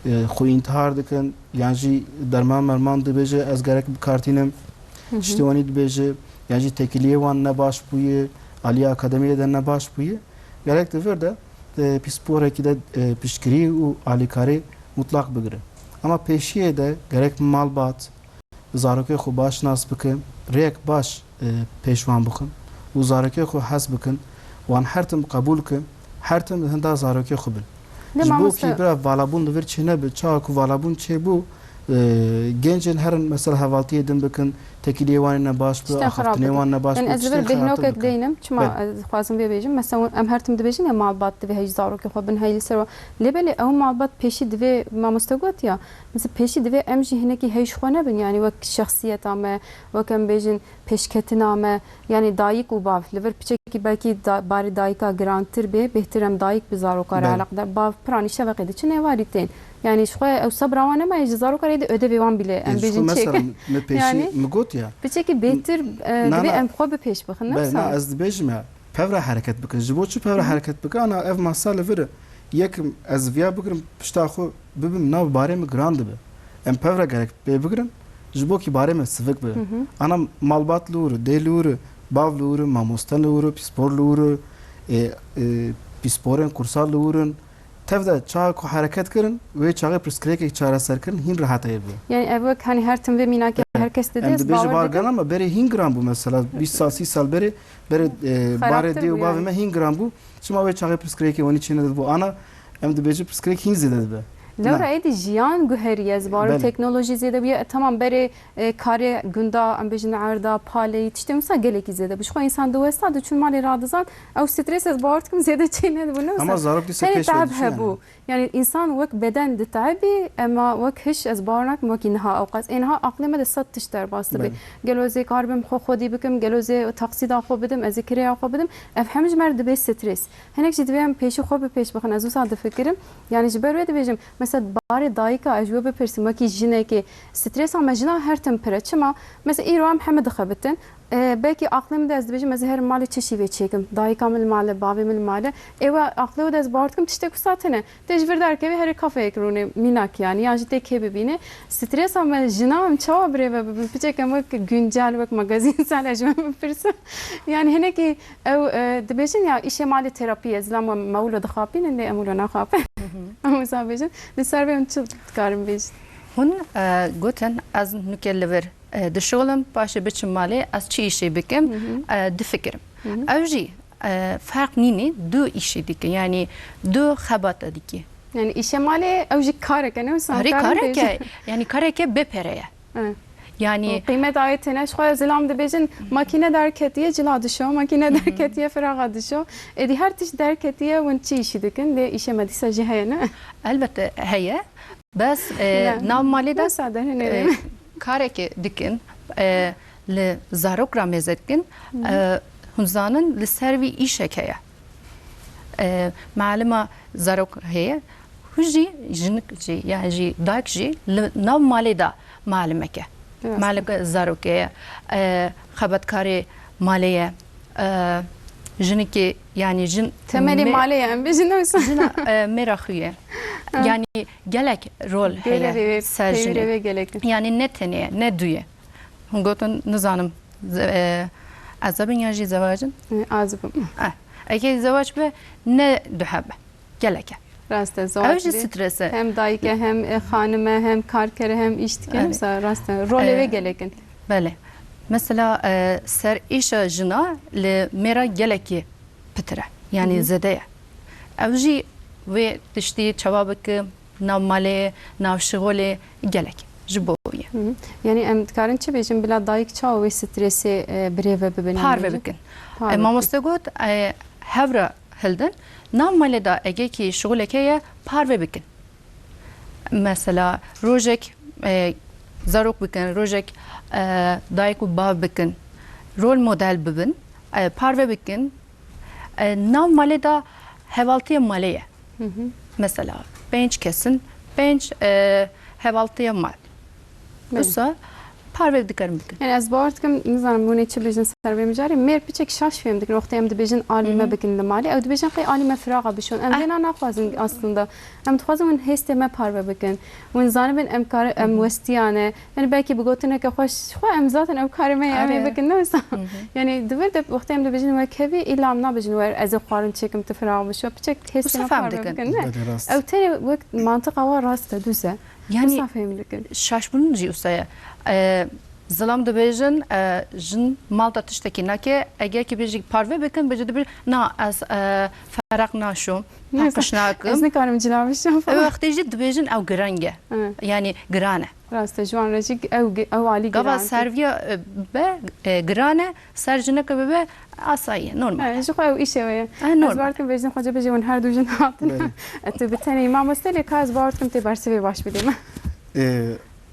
e, xwe întihar dikin, yan jî derman merman dibêje ez gerek bikartînim, Hı hı. tiştê wanî dibêje, yan jî tekiliyê wan ne baş bûye, aliyê akademiyê de ne baş bûye. Gerek di vir de, e, pîsporekî de, e, piştgirî û alîkarî mutlaq bigire. Ama pêşiyê de gerek malbat, zarokê xwe baş nas bikin, rêyek baş, e, pêş wan bixin û zarokê xwe hez bikin, wan her tim qebûl kin, her tim li hinda zarokê xwe bin. Ji bo kî bira valabûn li vir çênebe, çawa ku valabûn çêbû, e, gencên herin mesela hevaltiyê din bikin, tekîliyê wan ê ne baş bi, axaftinê wan ne baş bi, tiştên xerab dibin. Deynim, çima ez dixwazim vê bêjim, mesela em her tim dibêjin ya malbat divê hey zarokê xwe bin, hey li ser wan. Lê belê ew malbat pêşî divê, mamoste got ya, mesela pêşî divê em jî hinekî hey ji xwe nebin, yani wek şexsiyeta me, wek em bêjin pêşketina me, yani dayik û bav. Li vir piçekî belkî da-, barê dayika girantir bê, bêhtir em dayik bi zaroka re eleqedar. Bav piranî şeveqê diçin êvarî tên. Yani ji xwe ew sebra wan nemaye ji zaroka re de ödevê wan bile, em bêjin çêkin. Mesela min pêşî min got ya. Piçekî bêhtir, e, divê em xwe bi pêş bixin, ne wisa? Na, ez dibêjim ya, pevra hereket bikin. Ji bo çi pevra hereket bikin? Ana ev masa li vir e. Yekim ez viya bigirim, pişta xwe bibim nav, barê min giran dibe. Em pevra gerek pê bigirin, ji bo kî barê me sivik bibe. Hı hı. Ana malbat li wir, dê li wir, bav li wir, mamoste li wir, pîspor li wir, e, e, pîsporên kursa li wir in. Tev de çaxa ku hereket kirin, wê çaxê pirsgirêkek çareser kirin, hîn rehet heye bibe. Yani ev wek hani her tim vê mînakê her kes dide, em dibêje bar giran, ama berê hîn giran bû mesela, bîst sal, sî sal berê, berê, e, barê dê û bavê me hîn giran bû. Çima wê çaxê pirsgirêkê wenî çênedibû? Ana, em dibêjin pirsgirêk hîn zêde dibe. Lewra êdî jiyan guheriye, ez barim. Belê. Teknolojî zêde bûye. E, tamam, berê, e, karê gunda, em bêjin erda, paleyî, tiştê wisa gelekî zêde bû. Ji xwe însan diwesta, diçûn malê radizan, ew stres ez bawer dikim zêde çê nedibû. Ne wisa. Ama zarok dîsa tenê pêş ve teeb diçû yani. Hebû. Yani însan wek beden diteebî, ema wek hiş ez bawer nakim wekî niha ewqas. Ê niha aqlê me de sed tişt derbas dibe. Belê. Gelo ez ê karibim xwe xwedî bikim, gelo ez ê taksîda xwe bidim, ez ê kireya xwe bidim. Ev hemî ji me re dibe stres. Hinek jî divê em pêşî xwe bi pêş bixin. Ez wisa difikirim. Yani ji ber wê dibêjim, mesela barê dayika ez ji we bipirsim, wekî jinekê, stresa me jina her tim pir e. Çima? Mesela îro em heme dixebitin. E, belkî aqlê min de ez dibêjim, ez ê herim malê çi şîvê çêkim. Dayika min li mal e, bavê min li mal e. Ê we aqlê we de ez bawer dikim tiştek wisa tune. Tê ji vir derkevê herê kafeyek rûnê mînak yani, yan jî tê kê bibînê. Stresa me jina em çawa birêve bibin? Piçek em wek güncel, wek magazînsel ez ji we bipirsim. Yani hinekî ew, e, dibêjin ya îşê malê terapî ye, zilam me wilo dixapînin, lê em wilo naxapin. Em wisa bêjin. Li ser vê hûn çi dikarin bêjin? Hûn, e, gotin ez nuke li vir, e, dişolim, paşê biçim malê, ez çi îşê bikim, e, difikirim. Ew jî, e, ferq nînî du îşê dike, yanî du xebata dike. Yani îşê malê ew jî kareke, ne wisa? Erê, karin kareke, bêjin. Yani kareke bê pere ye. Evet. Yani qîmet ayê têne, ji xwe zilam dibêjin, makîne derketiye cila dişo, makîne derketiye firaxa dişo. Êdî her tişt derketiye, hûn çi îşî dikin? Lê îşê me dîsa jî heye, ne? Elbette heye. Bes, e, nav malê de, e, karekê dikin, e, li zarok ra mêze dikin, e, hûn zanin li ser vî îşek heye. E, malima zarok heye, hû jî jinik jî, yan jî dayik jî li nav malê de malimeke. Rast. Malimeke zarokê ye, e, xebatkarê malê ye, e, jinikê, yani jin temelê me-, malê ye, em bêjin, ne wisa? Jina, e, mêra xwe ye. Ha. Yani gelek rol heye ser jinê. Pêvîrê vê gelek. Yani ne tenê ye, ne du ye. Hûn gotin, nizanim, ze-, e, ez bin yan jî zewacin? E, ez bim. E, eke zewac be, ne du heb e. Gelek e. Rast e, ew jî stres e. Hem dayik e, hem, e, xanim e, hem karker e, hem îş dike. Evet. Wisa rast e. Rolê wê gelek in. Belê. Mesela, e, ser îşa jina li mêra gelekî pitir e. Yani zêde ye. Ew jî vê tiştî çawa bike, nav malê, nav şixulê gelek ji bo wî ye. Hı hı. Yani em dikarin çi bêjin, bila dayik çawa wê stresê, e, birêve bibin? Parve bikin. Parve bikin. E, mamoste got, e, hev re hildin, nav malê de egekî şixuleke ye, parve bikin. Mesela rojek, e, zarok bikin, rojek, e, dayik û bav bikin, rol model bibin, e, parve bikin. E, nav malê de hevaltiya malê ye. Hı hı. Mesela pênc kes in, pênc, e, hevaltiya mal. Belê. Wisa parve dikarin bikin. Yani ez bawer dikim, nizanim hûn ê çi bêjin ser vê mijarê. Mêr piçek şaş fêm dikin, wextê em dibêjin alî me bikin li malê. Ew dibêjin qey alî me firaxa bişon. Em vêna naxwazin aslında. Em dixwazin hûn hêstê me parve bikin. Hûn zanibin em kar-, em westiya ne. Yani belkî bi gotineke xweş, xwe em zaten ew karê me ye, em ê bikin, ne wisa? Yani di vir de wextê em dibêjin we kevî, îla em nabêjin we ez ê xwarin çêkim, tu firax bişo. Piçek hêstê me parve bikin, ne? Belê, rast. Ew tenê wek mantiqa wa rast e, dûz e. Yani wisa fêm dikin. Şaşbûn jî wisa ye. E, zilam dibêjin, e, jin malta tiştekî nake, eger ki bêjî parve bikin, bêjî dibêjin, na, ez, e, feraq naşom, paqij nakim. Ez nikarim cila bişom falan. Ew wextê jî dibêjin ew gireng e. Evet. Yani giran e. Rast e, ji wan re jî ew gi-, ew alî giran e. Gava serviya, e, be, e, giran e, ser jineke bibe asayî ye, normal e. He, ji xwe ew îşê we ye. E, normal. Ez bawer dikim vêjin xwe cebê jî hûn her du jin hatin. Belê. E, tu bi tenê yî mamoste lê ka ez bawer dikim tê bersivê baş bidî me. E,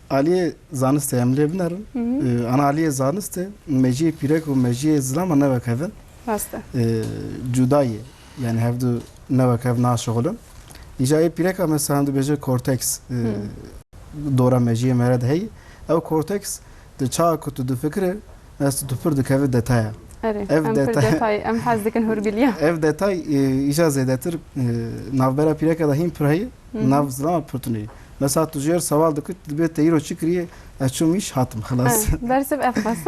aliyê zanistê em lê binerin. Hı hı. E, ana aliyê zanistê, mejiyê pîrek û mejiyê zilama ne wek hev in. Rast e. E, cuda ye. Yani hevdu ne wek hev naşixulin. Îca yê pîreka mesela em dibêje korteks, e, dora mejiyê me re de heye. Ew korteks di çaxa ku tu difikire, ez tu pir dikeve detaya. Erê, ev em pir detay, em hez dikin hûrgiliya. Ev detay, e, îca zêdetir, e, navbera pîreka de hîn pir heye. Hı hı. Nav zilama pir tune ye. Mesela tu jêr sewal dikit, dibê te îro çi kiriye, ez çûm îş hatim, xilas. He, bersiv ev xwest.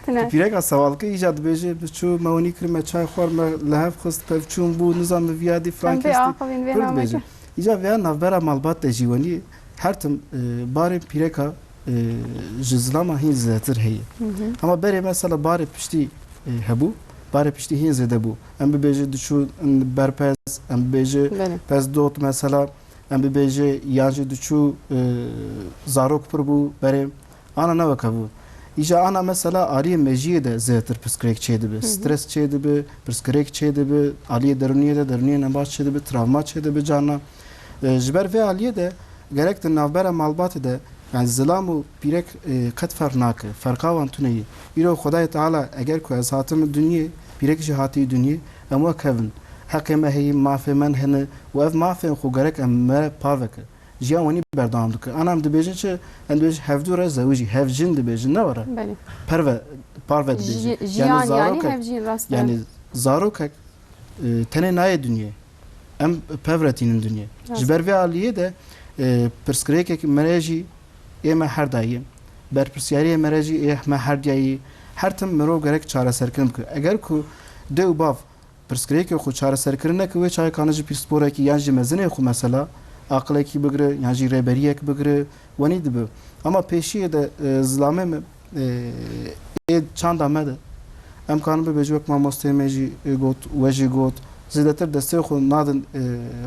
Tune. Tu pîreka sewal kir, îca dibêje, bi çû me wenî kir, me çay xwar, me li hev xist, pevçûn bû, nizam bi viyadî filan kes dî. Em bê axivîn vê nameke. Îca vêya navbera malbat de jî wenî her tim, e, barê pîreka, e, ji zilama hîn zêdetir heye. Hı hı. Ama berê mesela barê piştî, e, hebû, barê piştî hîn zêde bû. Em bibêje diçûn ber pez, em bibêje pez dot mesela, em bibêje, yan jî diçû, e, zarok pir bû berê. Ana ne weke bû. Îja ana mesela aliyê mejiyê de zêdetir pirsgirêk çêdibe, stres çêdibe, pirsgirêk çêdibe, aliyê derûniyê de, derûniyê nebaş çêdibe, travma çêdibe carna. E, ji ber vê aliyê de gerek di navbera malbatê de, yani zilam û pîrek, e, qet ferq nake. Ferqa wan tune ye. Îro Xwedayê Teala eger ku ez hatim dinyê, pîrek jî hatiye dinyê, em wek hev in. Heqê me heye, mafê me hene û ev mafên xwe gerek em me parve ke. Jiyan wenî berdewam dike. Ana em dibêjin çi? Em dibêjin hevdû re zewicî, hevjin dibêjin, ne were? Belê. Perve, parve dibêjin. Ji-, jiyan yani zarok e, hevjin, rast e. Yani zarokek, e, tenê nayê dinyê. Em pevre tînin dinyê. Rast. Ji ber vê aliyê de, e, pirsgirêkek mere jî ê me her dayî ye. Berpirsyariyê mere jî ê me her diyayî. Her tim mirov gerek çareserkirin bike. Eger ku dê û bav pirsgirêkê xwe çareserkirin neke, wê çaxê kane ji pîsporekî yan ji mezinê xwe mesela aqilekî bigire yan jî rêberiyek bigire, wenî dibe. Ama pêşiyê de, e, zilamê me, e, ê çanda me de em kanin bibêjin wek mamosteyê me jî, e, got, we jî got, zêdetir destê xwe nadin, e,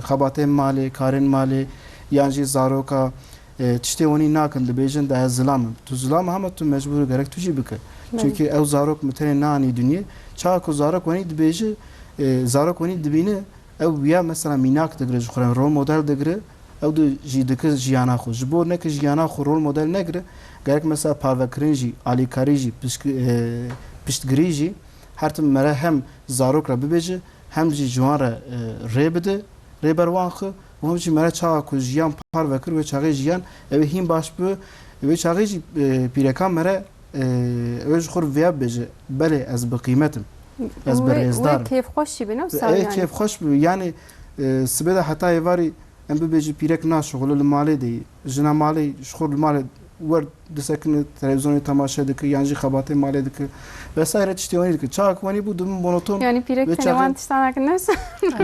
xebatên malê, karên malê yan jî zaroka, e, tiştê wenî nakin, dibêjin de ez zilam im. Tu zilam î, hema tu mecbûr î gerek tu jî bike. Belê. Çunkî ew zarok mi tenê nanî dinyê. Çawa ku zarok wenî dibêje, e, zarok wenî dibîne, ew wiya mesela mînak digire ji xwe re, rol model digire, ew di jî dike jiyana xwe. Ji bo neke jiyana xwe rol model negire, gerek mesela parvekirin jî, alîkarî jî, piştgi-, e, piştgirî jî, her tim mere hem zarok re bibêje, hem jî ji wan re, e, rê bide, rê ber wan xwe, û hem jî mere çaxa ku jiyan parve kir, wê çaxê jiyan ew ê hîn baş bi, wê çaxê jî, e, pîrekan mere, e, ew ê ji xwe re viya bibêje, belê ez bi qîmet im, ez bi rêzdar im. Wê kêfxweş jî bi, ne wisa yani? Kêfxweş bi, yani, e, sibê de heta êvarî em bibêjin pîrek naşixule li malê de yî, jina malê ji xwe li malê wer disekine, televîzyonê temaşe dike, yan jî xebatê malê dike vesaire, tiştê wenî dike. Çawa ku wenî bû, dibin monoton. Yani pîrek tenê wan tiştan nakin, ne wisa?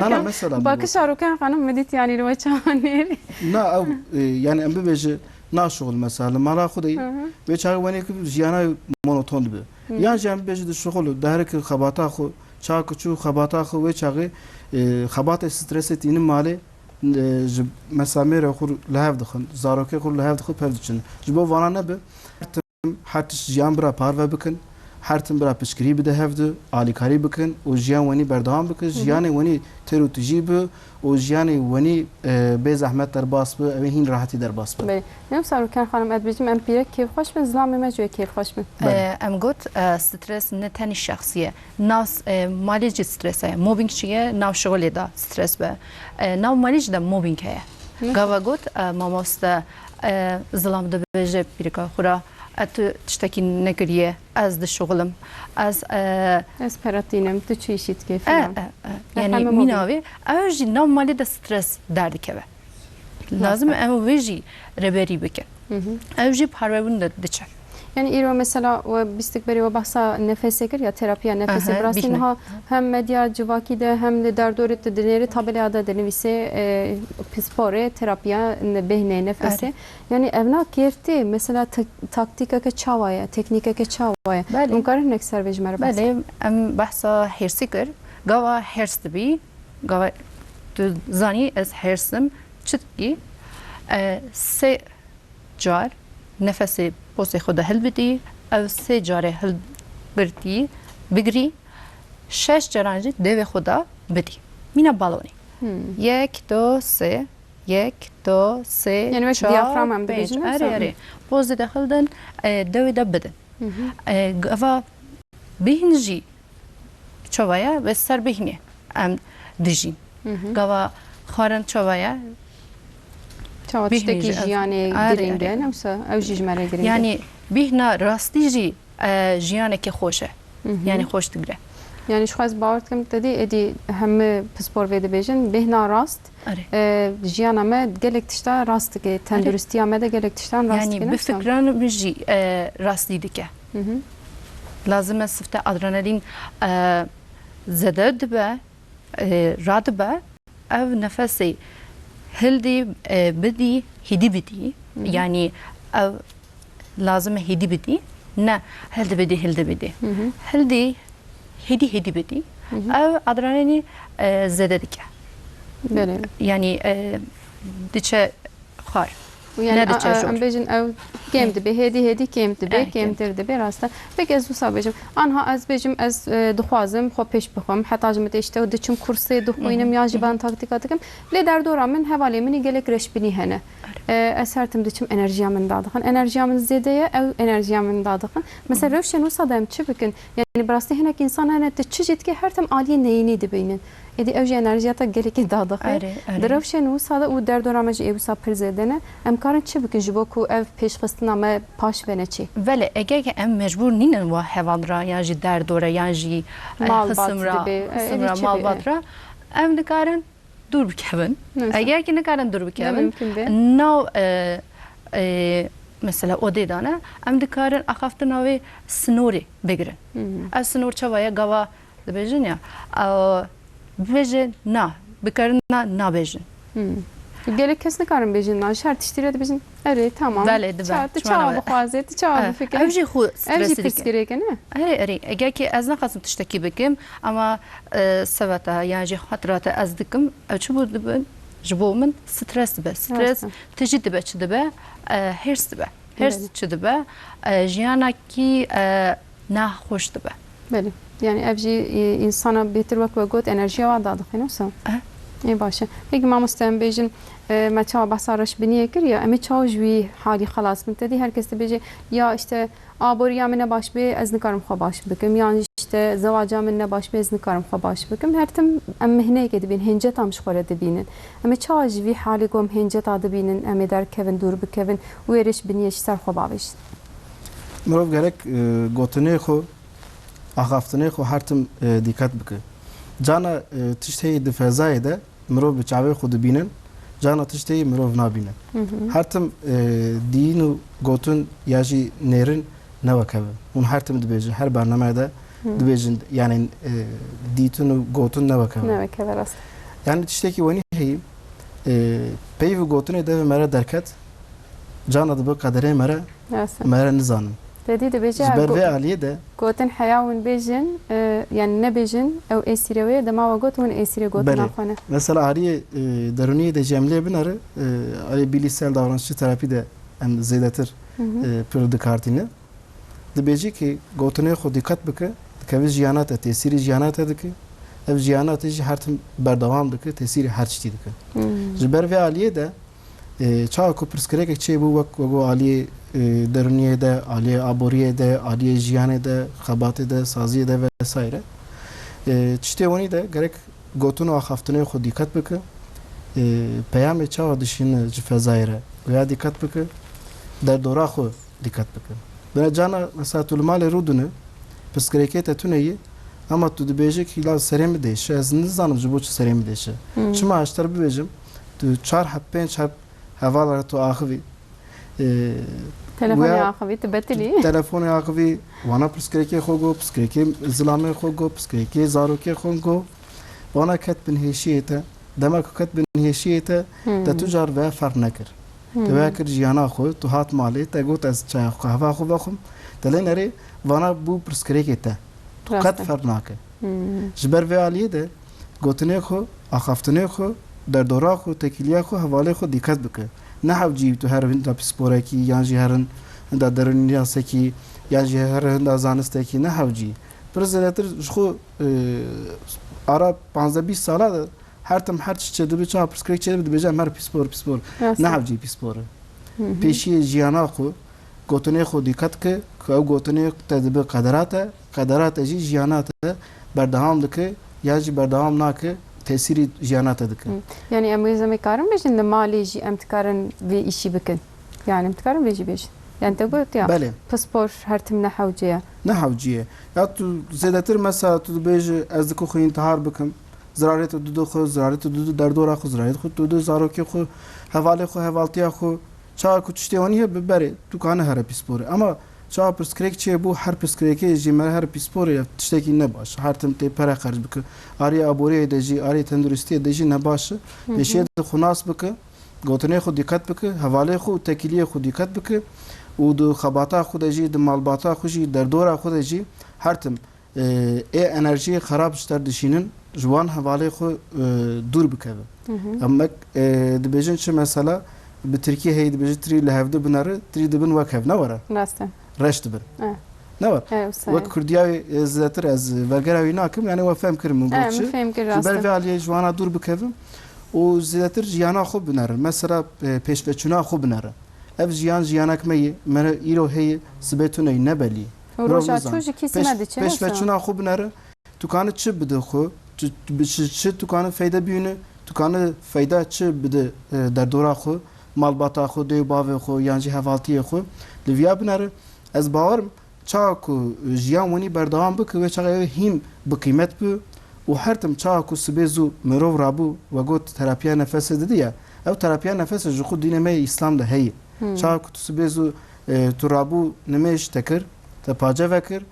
Na, na, mesela bû. Bakış Aruken Xanim, min dît yani li we çawa nêrî. Na, ew, e, yani em bibêje naşixul mesela li mala xwe de yî. Hı hı. Wê çaxê wenî ku jiyana monoton dibe. Hı. Yan jî em bibêje dişixul, diherike xebata xwe, çawa ku çû xebata xwe, wê çaxê, e, xebatê stresê tînin malê, e, ji mesela mêrê xwe li hev dixin, zarokê xwe li hev dixin, pev diçin. Ji bo vana nebe, her tim her tişt jiyan bira parve bikin, her tim bira piştgirî bide hev di, alîkarî bikin û jiyan wenî berdewam bikin. Hı hı. Jiyanê wenî têr û tijî bi û jiyanê wenî, e, bê zehmet derbas bi, ew ê hîn rehetî derbas bi. Belê. Ne wisa Rûken Xanim, ez dibêjim em pîrek kêfxweş bin, zilamê me jî wê kêfxweş bin. Belê. E, em got, e, stres ne tenî şexsî ye. Nav, e, malê jî stres heye. Mobbing çi ye? Nav şixulê de stres be. E, nav malê jî de mobbing heye. Hı. Gava got, e, mamoste, e, zilam dibêje pîrika xwe re, e, tu tiştekî nekiriye, ez dişixulim. Ez, e, ez pere tînim, tu çi îşî dikê, e, filan. E, e. Yanî heme mîna mobbing. Wê, ew jî nav malê de stres derdikeve. Lazim e em wê jî rêberî bikin. Hı hı. Ew jî parvebûn de diçe. Yani îro mesela we bîstik berê we behsa nefesê kir ya terapiya nefesê. Aha, bi rastî bihne. Niha hem medya civakî de hem li derdorê tu dinêrî tabelaya de dinivîsê, e, pisporê terapiya ne-, bêhnê nefesê. Erê. Yani evna kêftê mesela te-, taktîkeke çawa ye, teknîkeke çawa ye? Belê. Hûn karin hinek ser vê ji me re behs? Belê, em behsa hêrsî kir. Gava hêrs dibî, gava tu zanî ez hêrs im, çi dikî? E, sê car nefesê posê xwe de hilbidî, ew sê carê hilgirtî, bigirî, şeş caran jî devê xwe de bidî. Mîna balonê. Hmm. Yek, do, sê, yek, do, sê, çar, pênc. Yani wek diyafram em dibêjin, erê, erê. Pozê de hildin, e, dewê de bidin. Hı hı. E, gava bîhn jî çawa ye ve ser bîhnê em dijîn. Hı hı. Gava xwarin çawa ye? Çawa bîhnê tiştekî jî, jiyanê, erê, girîng e, erê. Ne wisa ew jî ji me re girîng e. Yanî bîhna rastî jî, e, jiyanekî xweş e. Hı hı. Yanî xweş digire. Yanî ji xwe ez bawer dikim, te dî êdî hemî pispor vê dibêjin, bêhna rast, erê, e, jiyana me gelek tişta rast dike, erê, tenduristiya me de gelek tiştan rast dike, ne wisa? Yanî bi fikran min jî, e, rastî dike. Hı hı. Lazim e sifte adrenalîn, e, zêde dibe, e, radibe. Ev nefesê hildî, e, bidî, hêdî bidî. Hı hı. Yanî ev lazim e hêdî bidî. Ne hildî bidî, hildî bidî. Hı hı. Hildî, hêdî, hêdî bidî. Hı hı. Ev adrenalînî, e, zêde dike. Belê. Yanî, e, diçe xwar. Yani, Ne diçe a- a- jor. Em bêjin ew kêm dibe, hêdî hêdî kêm dibe, Eh, kêm. kêmtir dibe, rast e. Peki ez wisa bêjim, anha ez bêjim, ez e, dixwazim xwe pêş bixwim, heta ji min tê işte diçim kursê dixwînim ya jî ban taktîka dikim. Lê derdora min hevalê min ê gelek reşbînî hene. E, ez her tim diçim enerjiya min dadixin. Enerjiya min zêde ye, ew enerjiya min dadixin. Mesela rewşên wisa de em çi bikin? Yani bi rastî hinek însan hene, tu çi jî dikî her tim aliyê neyînî dibînin. Êdî ew jî enerjiya te gelekî dadixin. Erê, erê. Di rewşên wisa de û derdora me jî ê wisa pir zêde ne. Em karin çi bikin ji bo ku ev pêşxistina me paş ve neçê? Belê, eger ke em mecbûr nînin wa heval ra, yan jî derdora, yan jî e, Malbat xisim ra, dibe, e, xisim êdî ra, çi malbat be? Ra, em dikarin dûr bikevin. Mesela? Eger ki nikarin dûr Ne bikevin, mümkün be? nav e, e, mesela odê de ne, em dikarin axaftina wê sinorê bigirin. Hı hı. Ev sinor çawa ye? Gava dibêjin ya, e, bibêje na, bikarin na, nabêjin. Hmm. Gelek kes nikarin bêjin na, ji her tiştî re dibêjin, erê, tamam. Belê, dibe. Ça-, tu Çima çawa ne? bixwaze, tu çawa Eh, bifikire? ev jî xwe Ev jî stresî dike. pirsgirêk e, ne? Erê, erê. Eger ki ez nexwazim tiştekî bikim, ama e, seveta yan jî xatira te ez dikim, ev çi bo dibin? Ji bo min stres dibe. Stres Rast e. tijî dibe, çi dibe? E, hêrs dibe. Hêrs Belê. çi dibe? E, jiyanekî e, nexweş dibe. Belê. Yani ev jî e, insana bêtir wek we got enerjiya wa dadixîne, wisa? Eh. Ê baş e. Peki mamoste em bêjin e, me çawa behsa reşbiniyê kir ya, em ê çawa ji wî halî xelas bin? Te dî her kes dibêje ya işte aboriya min ne baş bê, ez nikarim xwe baş bikim. Yan işte zewaca min ne baş bê, ez nikarim xwe baş bikim. Her tim em mihneyekê dibînin, hênceta em ji xwe re dibînin. Em ê çawa ji vî halê ku em hênceta dibînin, em ê derkevin, dûr bikevin û wê reşbiniyê ji ser xwe bavêjin? Mirov gerek e, gotinê xwe, axaftinê xwe her tim e, dîqet bike. Cana e, tişt heye di fezayê de mirov bi çavê xwe dibînin, cana tişt heye mirov nabînin. Her tim e, dîn û gotin ya jî nêrin ne wek hev e. Hûn her tim dibêjin, her bernameyê de dibêjin, yani e, dîtin û gotin ne wek hev e. Ne wek hev e, rast. Yani tiştekî wenî heye, e, peyv û gotinê devê me re derket, cana dibe qederê me re, Rast e. me re nizanin. Te dî dibêje Ji ber go- vê aliyê de gotin heya hûn bêjin, e, yani nebêjin, ew êsîre wê ye, dema we got hûn êsîrê gotina Belê. Xwe ne. Mesela aliyê e, derûniyê de jî em lê binere, e, aliyê bilişsel davranışçı terapi de em zêdetir e, pir dikartîne. Dibêjî ki gotinê xwe dîqet bike, dikeve jiyana te, tesîrî jiyana te dike. Ev jiyana te jî her tim berdewam dike, tesîrî her tiştî dike. Ji ber vê aliyê de E, çawa ku pirsgirêkek çêbû wek, wek aliyê e, derûniyê de, aliyê aboriyê de, aliyê jiyanê de, xebatê de, saziyê de vesaire. E, tiştê wenî de gerek gotin û axaftinê xwe dîqet bike. E, peyamê çawa dişîne ji fezayê re, wêya dîqet bike. Derdora xwe dîqet bike. Bine cana mesela tu li malê rûdine, pirsgirêkê te tune ye, ama tu dibêje ki la serê min diêşe, ez nizanim ji bo çi serê min diêşe. Çima ez ji te re bibêjim, tu çar heb, pênc heb hevala re tu axivî. E, Telefonê wêya axivî, tu betilî. Telefonê axivî, wana pirsgirêkê xwe go, pirsgirêkê zilamê xwe go, pirsgirêkê zarokê xwe go. Wana ket bin hêşiyê te. Dema ku ket bin hêşiyê te, te tu car ve ferq nekir. Te veya kir jiyana xwe, tu hat malê, te got ez çaya xwe, qehva xwe vexwim. Te lê nerê, vana bû pirsgirêkê te. Tu Rast qet e. ferq nake. Ji ber vê aliyê de gotinê xwe, axaftinê xwe, derdora xwe, tekîliya xwe, hevalê xwe dîqet bike. Ne hewcî tu her hinda pîsporekî yan jî her hinda derûnînasekî yan jî her hinda zanistekî ne hewcî. Pir zêdetir ji xwe e, ara panzdeh bîst sala de her tim her tişt çêdibe, çawa pirsgirêk çêdibe dibêje em her pîspor pîspor. Rast Ne e. hewcî pîspor e. Pêşiyê jiyana xwe, gotinê xwe dîqet ke, ku ew gotinê te dibe qedera te, qedera te jî jiyana te berdewam dike, ya jî berdewam nake, tesîrî jiyana te dike. Hı. Yani em wê zemê karin bêjin, li malê jî em dikarin vê îşî bikin. Yani em dikarin vê jî bêjin. Yani te got ya, Belê. pispor her tim ne hewce ye. Ne hewcî ye. Ya tu zêdetir mesela tu dibêjî ez diku xwe întihar bikim, zirarê tu didu xwe, zirarê tu didu derdora xwe, zirarê xwe tu didu zarokê xwe, hevalê xwe, hevaltiya xwe, çawa ku tiştê wanî hebe berê, tu kanî here pîsporê. Ama çawa pirsgirêk çêbû, her pirsgirêkê jî me here pîsporê, ev tiştekî ne baş. Her tim tê pere xerc bike. Arê aboriyê de jî, arê tenduristiyê de jî ne baş e. Pêşiyê de xwe nas bike, gotinê xwe dîqet bike, hevalê xwe û tekîliyê xwe dîqet bike û di xebata xwe de jî, di malbata xwe jî, derdora xwe de jî her tim, e, ê enerjiyê xerab ji te re dişînin, ji wan hevalê xwe, e, dûr bikeve. Hı hı. Em mek, e, dibêjin çi mesela, bi tirkî heyî dibêjin tirî li hevdu binere, tirî dibin wek hev ne were. Rast e. Reş dibin. E. Ne were. E, wisa Wek ye. Kurdiya wê, e, zêdetir ez vergera wî nakim, yani we fehm kirin min got E, çi. Min fehm kir, Ji rast ber e. vê aliyê ji wana dûr bikevim û zêdetir jiyana xwe binerin. Mesela, e, pêşveçûna xwe binerin. Ev jiyan jiyanek me ye, me îro heye, sibê tune ye, ne belî. Û Mirov roja nizane. çû ji kîsî Pêş-, me diçe, wisa? Pêşveçûna xwe binerin. Tu kanî çi bide xwe? Tu, tu, bi çi, çi tu kanî feyde bîne? Tu kanî feyda çi bide, e, derdora xwe, malbata xwe, dê û bavê xwe, yan jî hevaltiyê xwe? Li viya binere, ez bawer im, çawa ku jiyan wenî berdewam bike, wê çaxê ew hîn bi qîmet bi û her tim çawa ku sibê zû mirov rabû, we got terapiya nefesê didi ya, ew terapiya nefesê ji xwe dînê me yê Îslam de heye. Hmm. Çawa ku tu sibê zû, e, tu rabû nimêj te kir, te pace vekir,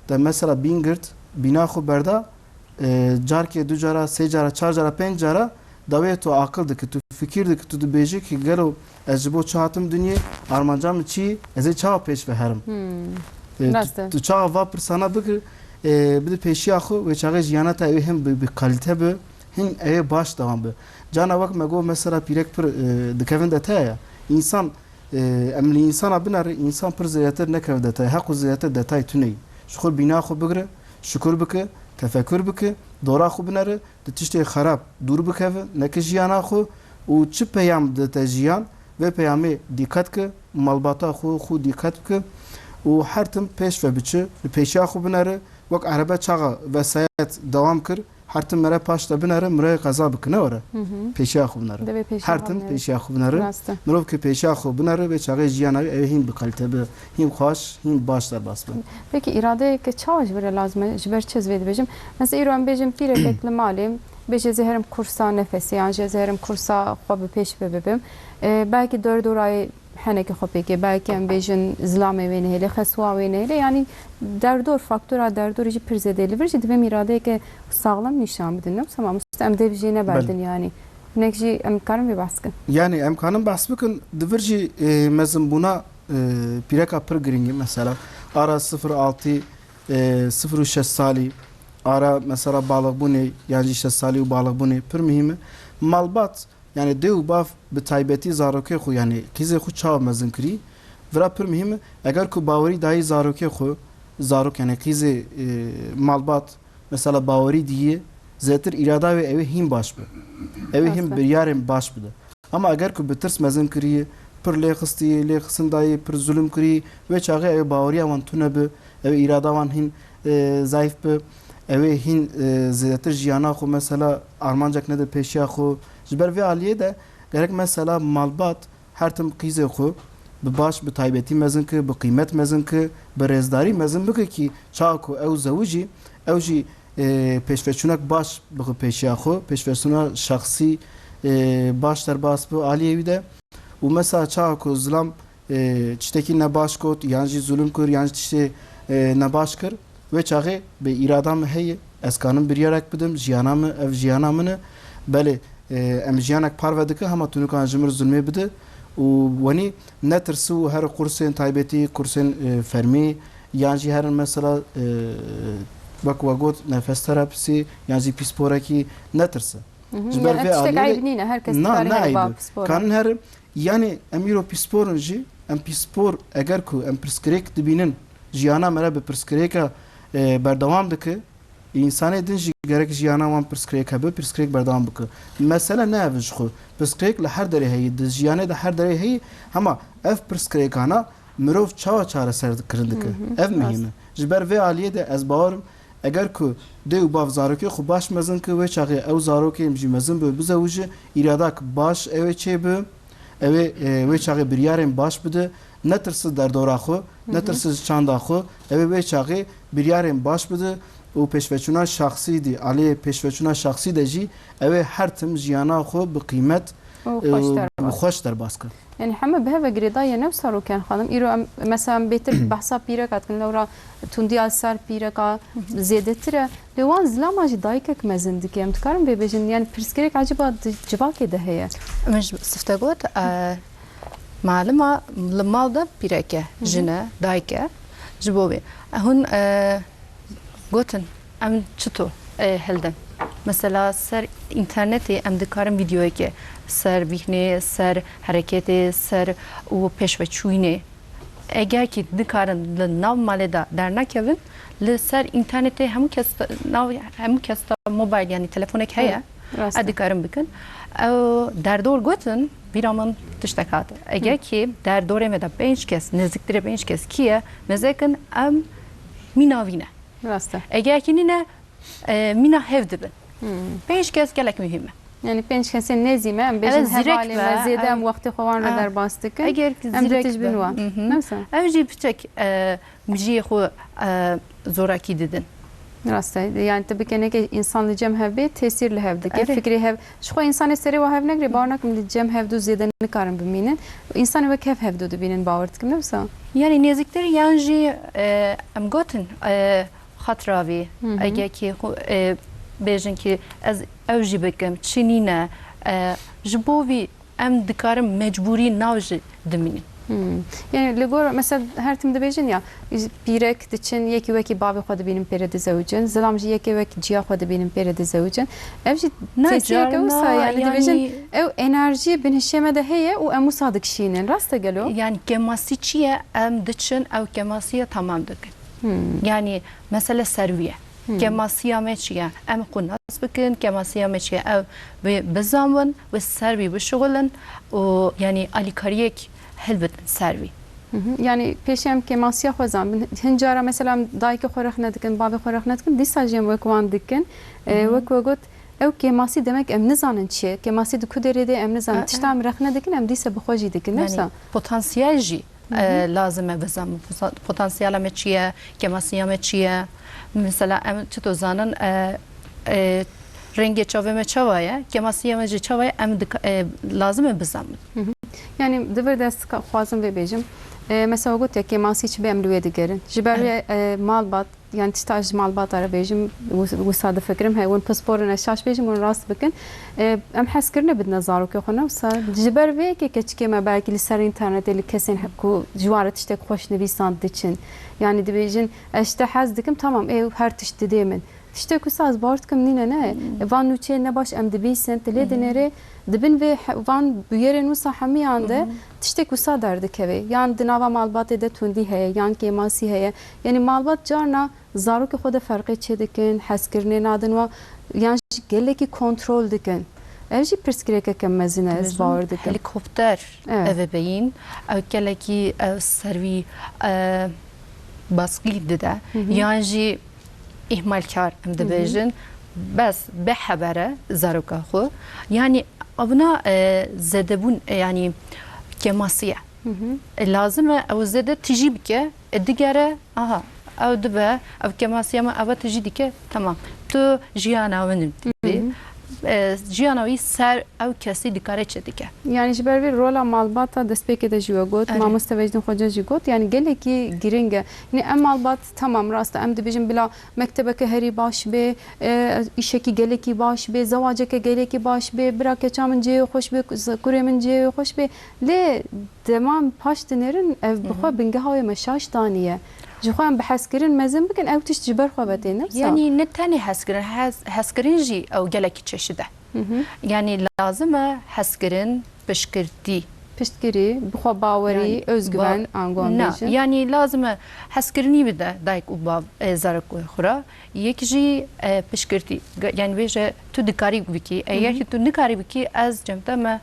te mesela bîn girt, bîna xwe berda, e, carkê du cara, sê cara, çar cara, pênc cara dawê tu aqil dike, tu fikir dike, tu dibêje ki gelo ez ji bo çi hatim dinyê, armanca min çi ye, ez ê çawa pêş ve herim? Hmm. E, tu, Rast e. tu çawa va pirsana bikir, e, bide pêşiya xwe, wê çaxê jiyana te ew him bi, bi kalîte bi, him ew ê baş dewam bi. Cana wek me got mesela pîrek pir, e, dikevin detaya ya. Însan E, em li însana binerin, însan pir zêdetir nekeve detay. Heqû zêdetir detay tune ye. Ji xwe bîna xwe bigire, şukur bike, tefekur bike, dora xwe binere, di tiştê xerab dûr bikeve, neke jiyana xwe û çi peyam dide te jiyan, vê peyamê dîqet ke, malbata xwe, xwe dîqet bike û her tim pêş ve biçe, li pêşiya xwe binere, wek erebe çaxa vesayet dewam kir, Her tim mere paş de binere, mirayê qeza bike, ne were? Hı hı. Pêşiya xwe binere. Divê pêşiya Her xwe tim binere. pêşiya xwe binere. Rast e. Mirov ki pêşiya xwe binere, vê çaxê jiyana wî ew hîn bi kalîte bi, hîn xweş, hîn baş derbas be. Peki îradeyeke çawa ji vir e lazim e? Ji ber çi ez vê dibêjim? Mesela îro em bêjin pîrekek li malê, bêje ez ê herim kursa nefesê, yan jî ez ê herim kursa xwe bi pêş ve bibim. E, belkî dor dorayê henekê xwe pêkê, belkî em bêjin zilamê wê nehêlê, xeswa wê nehêlê, yanî derdor, faktora derdorê jî pir zêde ye. Li vir jî divê em îradeyeke saxlem nîşan bidin. Ne wisa mamoste, em dev jê neberdin Belê. yanî. Hinek jî em dikarin vê behs kin. Yani em kanin behs bikin, di vir jî, e, mezinbûna, e, pîreka pir girîng e mesela. Ara sifir altı, e, sifir û şeş salî, ara mesela baliqbûnê, yan jî şeş salî û baliqbûnê pir muhîm e. Malbat, Yani dê û bav bi taybetî zarokê xwe, yani qîzê xwe çawa mezin kirî, vira pir muhîm e. Eger ku bawerî dayî zarokê xwe, zarok yani qîzê, e, malbat, mesela bawerî diyê, zêtir îrada wê ew ê hîn baş be. Ew ê hîn Rast e. biryarên baş bide. Ama eger ku bi tirs mezin kirî, pir lê xistî, lê xistin dayî, pir zulm kirî, wê çaxê ew ê baweriya wan tune bi, ew ê îrada wan hîn, e, zayîf bi, ew ê hîn, e, zêdetir jiyana xwe mesela armancek nede pêşiya xwe. Ji ber vê aliyê de gerek mesela malbat her tim qîzê xwe bi baş, bi taybetî mezin ke, bi qîmet mezin ke, bi rêzdarî mezin bike kî çawa ku ew zewicî, ew jî, e, pêşveçûnek baş bixe pêşiya xwe, pêşveçûna şexsî, e, baş derbas bi aliyê wî de. Û mesela çawa ku zilam, e, tiştekî nebaş got, yan jî zulm kir, yan jî tiştê, e, nebaş kir, wê çaxê bi îrada min heye, ez kanim biryarek bidim, jiyana min, ev jiyana min e. Belê, e, em jiyanek parve dikin, hema tu nikan ji min re zulmê bide û wenî netirsi û her qursên taybetî, qursên, e, fermî, yan jî herin mesela, e, wek we got nefes terapisi, yan jî pîsporekî netirsi. Mhm. Ji ber Yani vê tiştek aliyê de eyb nîne, her kes Na, dikare ne here eyb ba e. pispora. Kanin herin, yani em îro pîspor in jî, em pîspor eger ku em pirsgirêk dibînin, jiyana me re bi pirsgirêka, e, berdewam dike, însanê din jî gerek jiyana wan pirsgirêk hebe, pirsgirêk berdewam bike. Mesele ne ev e ji xwe. Pirsgirêk li her derê heye, di jiyanê de her derê heye, hema ev pirsgirêkana mirov çawa çareser kirin dike? Hı hı. Ev muhîm e. Rast. Ji ber vê aliyê de ez bawer im, eger ku dê û bav zarokê xwe baş mezin ke, wê çaxê ew zarokê em jî mezin bibe, bizewije, îradak baş ew ê çêbibe, ew ê, e, wê çaxê biryarên baş bide, netirse derdora xwe, Hı hı. netirse ji çanda xwe, ew ê wê çaxê biryarên baş bide û pêşveçûna şaxsî dî, aliyê pêşveçûna şaxsî de jî ew ê her tim jiyana xwe bi qîmet, Û e, xweş û derbas. xweş derbas ke. Yani heme bi hev ve girêdayî ye, ne wisa Rûken xanim? Îro em, mesela em bêtir behsa pîreka dikin, lewra tundiya li ser pîreka zêdetir e. Lê wan zilama jî dayikek mezin dike. Em dikarin vê bêjin, yani pirsgirêk eciba di civakê de heye? Min ji sifte got, e, malima li mal de pîrek e, Hı hı. jin e, dayik e. Ji bo wê. E, hûn, e, gotin, em çito, e, hildin? Mesela ser înternetê em dikarin vîdeoyekê ser vîhnê, ser hereketê, ser û pêşveçûyînê. Eger kî dikarin li nav malê de dernekevin, li ser înternetê hemû kes te, nav, hemû kes te mobil, yanî telefonek heye, Rast e. Dikarin bikin. Ew derdor gotin, bîra min tiştek hat. Eger kî derdorê me de pênc kes, nêzîktirê pênc kes kî ye, mezekin em mîna vî ne. Rast e. Eger kî nîne, e, mîna hev dibin. Pênc kes gelek muhîm e. Yani pênc kesên nêzî me, em bêjin hevalê me, zêde em wextê xwe wan re derbas dikin. Eger em ditiş bin wan. Newsa. Ew jî piçek, e, mijiyê xwe, e, zorakî didin. Rast e. Yani tu bikeneke însan li cem hev bê, tesîr li hev dike. Erê. Fikrê hev, ji xwe însanê serê wa hev negirê, bawer nakim li cem hev du zêde nikarin bimînin. Însanê wek hev hev du dibînin, bawer dikim, newsa. Yani nêzîktir yan jî, e, em gotin, e, xatira vî, Hı hı. Eger kî xwe, e, bêjin kî ez ew jî bikim, çi nîne, e, ji bo vî em dikarin mecbûrî nav jî dimînin. Hmm. Yani li gor, mesela her tim dibêjin ya, pîrek diçin, yekî wekî bavê xwe dibînin pê re dizewicin, zilam jî yekê wek ciya xwe dibînin pê re dizewicin. Ev jî tesîreke wisa, yani dibêjin, ew enerjiyê binhişê me de heye û em wisa dikişînin. Rast e gelo? Yani kemasî çi ye? Em diçin, ew kemasiya tamam dikin. Hmm. Yani mesele ser wî ye. Hmm. Kemasiya me çi ye? Em xwe nas bikin, kemasiya me çi ye? Ew bi-, bizanbin, wê ser wî bişuxulin û, yani, alîkariyek hilbitin ser wî. Hı hı. Yani pêşî em kemasiya xwe zanbin. Hin cara mesela em dayikê xwe rexne dikin, bavê xwe rexne dikin, dîsa jî em wek wan dikin. E, Hı hı. Wek we got, ew kêmasî demek em nizanin çi ye. Kêmasî di ku derê de em nizanin. E, Tişta e. em rexne dikin, em dîsa bi xwe jî dikin. Yani, newsa. Potansiyel jî, Hı hı. e, lazim e bizanin. Posa-, potansiyela me çi ye, kêmasiya me çi ye? Mesela em çito zanin, e, e, rengê çavê me çawa ye, kêmasiya me jî çawa ye, em dika-, e, lazim e bizanin. Hı hı. Yani di vir de ez ka-, xwazim vê bêjim. E, mesela got ya kêmasî çi be em li wê digerin. Ji ber Evet. wê, e, malbat, Yani tişta ji malbata re bêjim, wis-, wisa difikirim, he, hûn pispor in, ez şaş bêjim, hûn rast bikin. E, em hezkirinê bidine zarokê xwe, ne wisa? Ji ber vê yekê keçikê me belkî li ser înternetê li kesên he-, ku ji wan re tiştek xweş nivîsand diçin. Yani dibêjin, ez ji te hez dikim, tamam, ê her tişt didê min. Tiştek wisa ez bawer dikim nîne, ne? Hmm. E, van nûçeyên ne baş em dibîsin, tu lê Hı hı. dinêrê, di bin vê he-, van bûyerên wisa hemiyan de Hı hı. tiştek wisa derdikeve. Yan di nava malbatê de tundî heye, yan kêmasî heye. Yani malbat carna zarokê xwe de ferqê çêdikin, hezkirinê nadin wa, yan jî gelekî kontrol dikin. Ev jî pirsgirêkeke mezin e, ez Dibêjin, bawer dikim. Helikopter Evet. eve beyîn, ew gelekî ew servî, e, baskî dide. Hı hı. Yan jî îhmalkar em Hı hı. dibêjin. Bes bêheber e zaroka xwe. Yani evna, e, zêdebûn, e, yani kêmasî ye. Hı hı. E, lazim e ew zêde tijî bike. E, digere, aha, ew dibe, ev kemasiya me, ev tijî dike, tamam. Tu jiyana min dibî. Hı hı. E, jiyana wî ser ew kesî dikare çi dike? Yani ji ber vê rola malbata destpêkê de jî we got, Erê. mamoste Vecdîn Xoca jî got, yani gelekî giring e. Yani em malbat, tamam, rast e, em dibêjin bila mektebeke herî baş bê, e, îşekî gelekî baş bê, zewaceke gelekî baş bê, bira keça min cihê xweş bê, kurê min cihê xweş bê. Lê dema em paş dinêrin, ev bi xwe Hı hı. bingeha wê me şaş daniye. Ji xwe em bi hezkirin mezin bikin, ew tişt ji ber xwe ve tê, ne wisa? Yani ne tenê hezkirin, hez-, hezkirin jî ew gelekî çeşit e. Hı hı. Yani lazim e hezkirin, piştgirtî. Piştgirî, bi xwe bawerî, Yani özgüven, ba-, ango em na, bêjin. Yani lazim e hezkirinî bide dayik û bav, e, zarokê xwe re. Yek jî, e, piştgirtî, ge-, yani bêje tu dikarî bikî. Eger Hı hı. ki tu nikarî bikî, ez cem te me,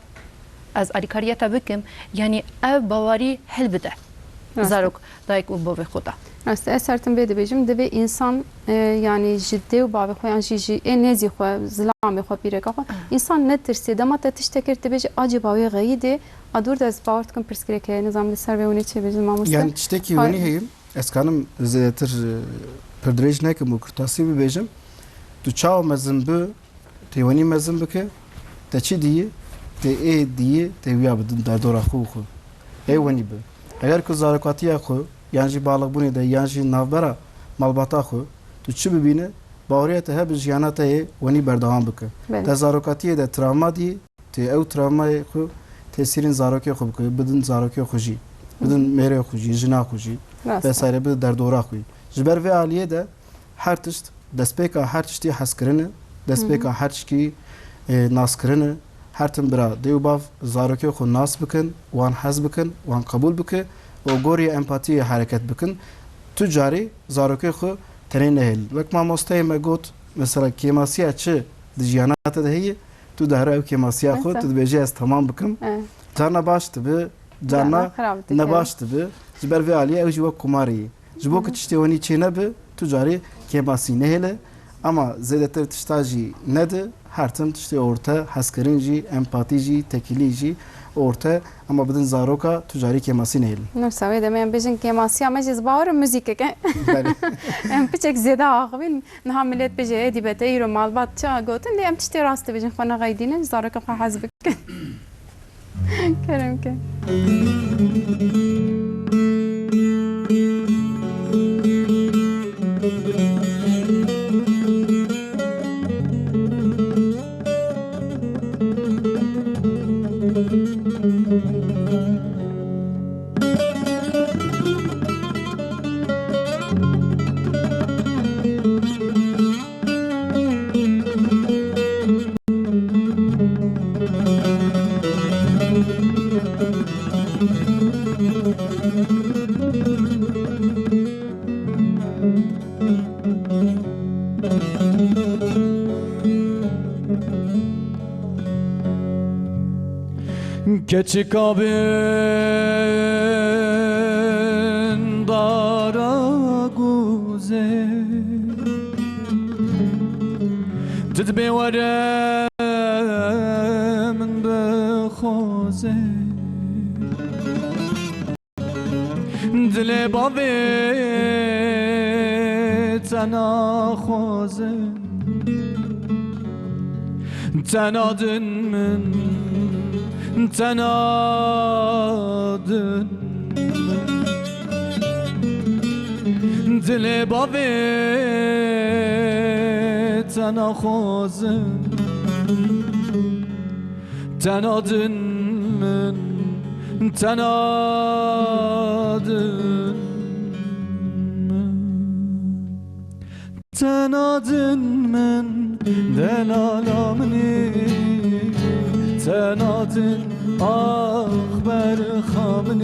ez alîkariya te bikim. Yani ev bawerî hilbide. Rast e. Zarok, dayik û bavê xwe de. Rast e, ez her tim vê dibêjim, divê însan, e, yani ji dê û bavê xwe yan jî ji ê nêzî xwe, zilamê xwe, pîreka xwe, Ah. însan netirsê. Dema te tiştek kir, tu bêjî, acaba wê xeyîdê, a dûr de ez bawer dikim pirsgirêk heye, nizam li ser vê hûnê çê bêjin, mamoste. Yani tiştekî Hay- hûnî heye, ez kanim zêdetir, e, pirdirêj nekim û kurtasî bibêjim. Tu çawa mezin bi, Tê wenî mezin bike, te çi diyî, tê ê diyî, tê wiya bidin derdora xwe û xwe. Ê wenî bi. Eger ku zarokatiya xwe, yan jî baliqbûnê de, yan jî navbera malbata xwe, tu çi bibîne, baweriya te hebe jiyana te yê wenî berdewam bike. Belê. Te zarokatiyê de travma diyî, tê ew travmayê xwe tesîrên zarokê xwe bike, bidin zarokê xwe jî, bidin mêrê xwe jî, jina xwe jî, Rast e. vesaire bidin derdora xwe. Ji ber vê aliyê de her tişt, destpêka her tiştî hezkirin e, Destpêka her tişkî, e, naskirin e. Her tim bira dê û bav zarokê xwe nas bikin, wan hez bikin, wan qebûl bike û gorî empatiyê hereket bikin. Tu carî zarokê xwe tenê nehêlin. Wek mamosteyê me got, mesela kêmasiya çi di jiyana te de heye, tu dihera ew kêmasiya xwe, Mesela? tu dibêjî ez temam bikim. Evet. Carna baş dibi, carna Carna xirab dikin. ne baş dibi. Ji ber vê aliyê ew jî wek kumarê ye. Ji bo ku Hı hı. tiştê wenî çê nebe, tu carî kêmasî nehêle. Ama zêdetir tişta jî nedi, her tim tiştê orte, hezkirin jî, empatî jî, tekîlî jî orte. Ama bidin zaroka, tu carî kêmasî nehêlin. Nûsa wê demê em bêjin kêmasiya me jî ez bawer im muzîkeke. Belê. Em piçek zêde axivîn. Niha millet bêje, "Ê dîbe te îro malbat çi gotin?" Lê em tiştê rast dibêjin, xwe nexeydînin, zaroka xwe hez bikin. Kerem ke. Keçika bin dara guzê, tu dibê were min bixwazê. Dilê bavê te naxwazin, te nadin min, te nadin min. Dilê bavê te naxwazin. Te nadin min, te nadin min. Te nadin min, delala min î. Te nadin, ax berxa min î.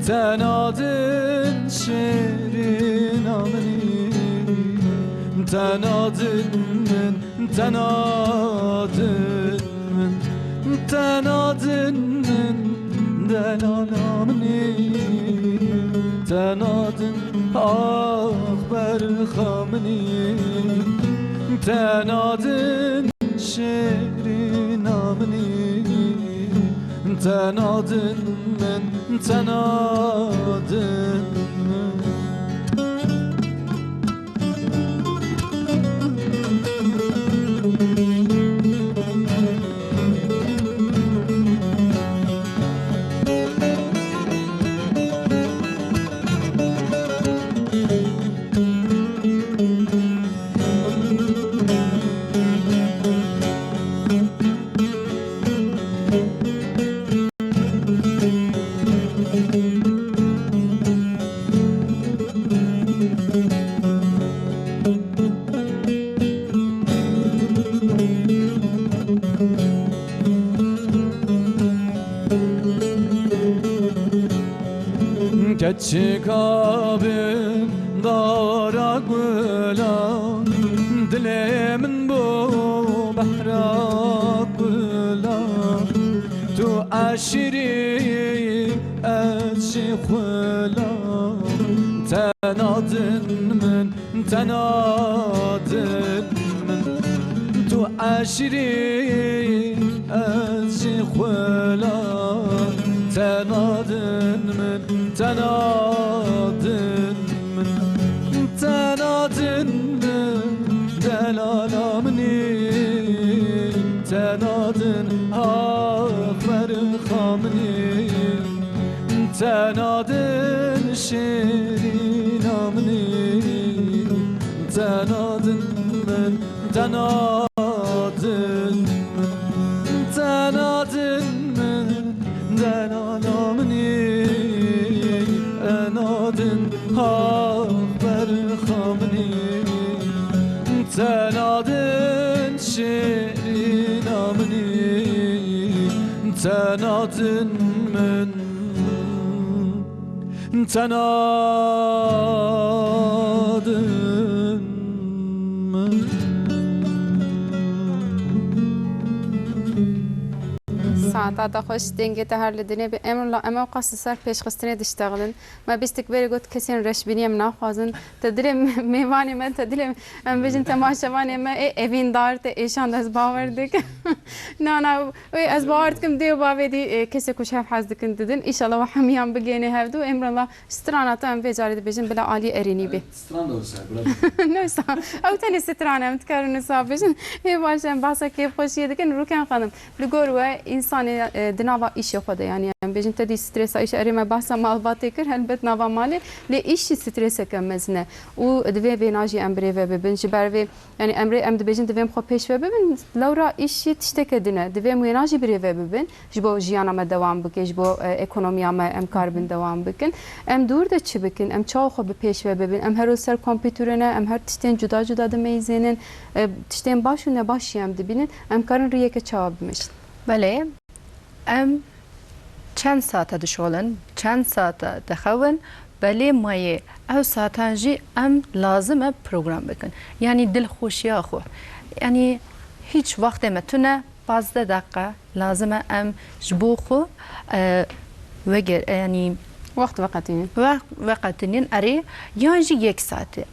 Te nadin, şêrîna min î. Te nadin min, Te nadin min, te nadin min, delala min î. Te nadin, ax berxa min î. Te nadin, şêrîna min î. Te nadin min, te nadin min. Keçika bin dara gula, dilê min bû behra gula. Tu eşîrî, ez jî xula. Te nadin min, te nadin min. Tu eşîrî, ez jî xula. Te nadin min, te nadin min. Te nadin min, delala min î. Te nadin, ax berxa min î. Te nadin, şêrîna min î. Te nadin min, te nadin min. Te nadin min, delala min î. Te nadin, ax berxa min î. Te nadin Şêrîna minî, tenatin min, tenadin min. Saeta te xweş, dengê te her li dinê be. Em la, em ewqas li ser pêşxistinê diştexilin. Me bîstik berê got, kesên reşbînî em naxwazin. Te dilê me-, mêvanê me, te dilê, em bêjin temaşevanê me, ê evîndar te êşand, ez bawer dikim. Na, na, wê ez bawer dikim, dê û bavê dî, ê, kesê ku ji hev hez dikin didin. Înşallah we hemiyan bigêne hevdû. Emrullah, strana te em vê carê dibêjin bila alî erênî bê. Stran da wisa, bira. Ne wisa, ew tenê stran em dikarin wisa bêjin. Ê baş, em bahsa kêfxweşiyê dikin, Rûken Xanim. Li gor we, însanê, e, di nava îşê xwe de, yanî em bêjin te dî stresa îşê, erê me behsa malbatê kir, helbet nava malê, lê îş jî streseke mezin e û divê vêna jî em birêve bibin. Ji ber vê, yanî em rê, em dibêjin divê em xwe pêş ve bibin, lewra îş jî tişteke din e. Divê em wêna jî birêve bibin, ji bo jiyana me dewam bike, ji bo, e, ekonomiya me em karibin dewam bikin. Em dûr de çi bikin, em çawa xwe bi pêş ve bibin, em her roj ser kompîterê ne, em her tiştên cuda cuda dimeyzênin, e, tiştên baş û nebaş jî em dibînin, em karin riyeke çawa bimeşin? Belê, em çend saete dişolin, çend saete dixewin, belê mayê ew saetan jî em lazim e program bikin. Yanî dilxweşiya xwe. Yanî hîç wextê me tune, pazdeh deqe lazim e em ji bo xwe, e, veger-, e, yanî Wext veqetînin. Wext veqetînin, erê, yan jî yek saetê.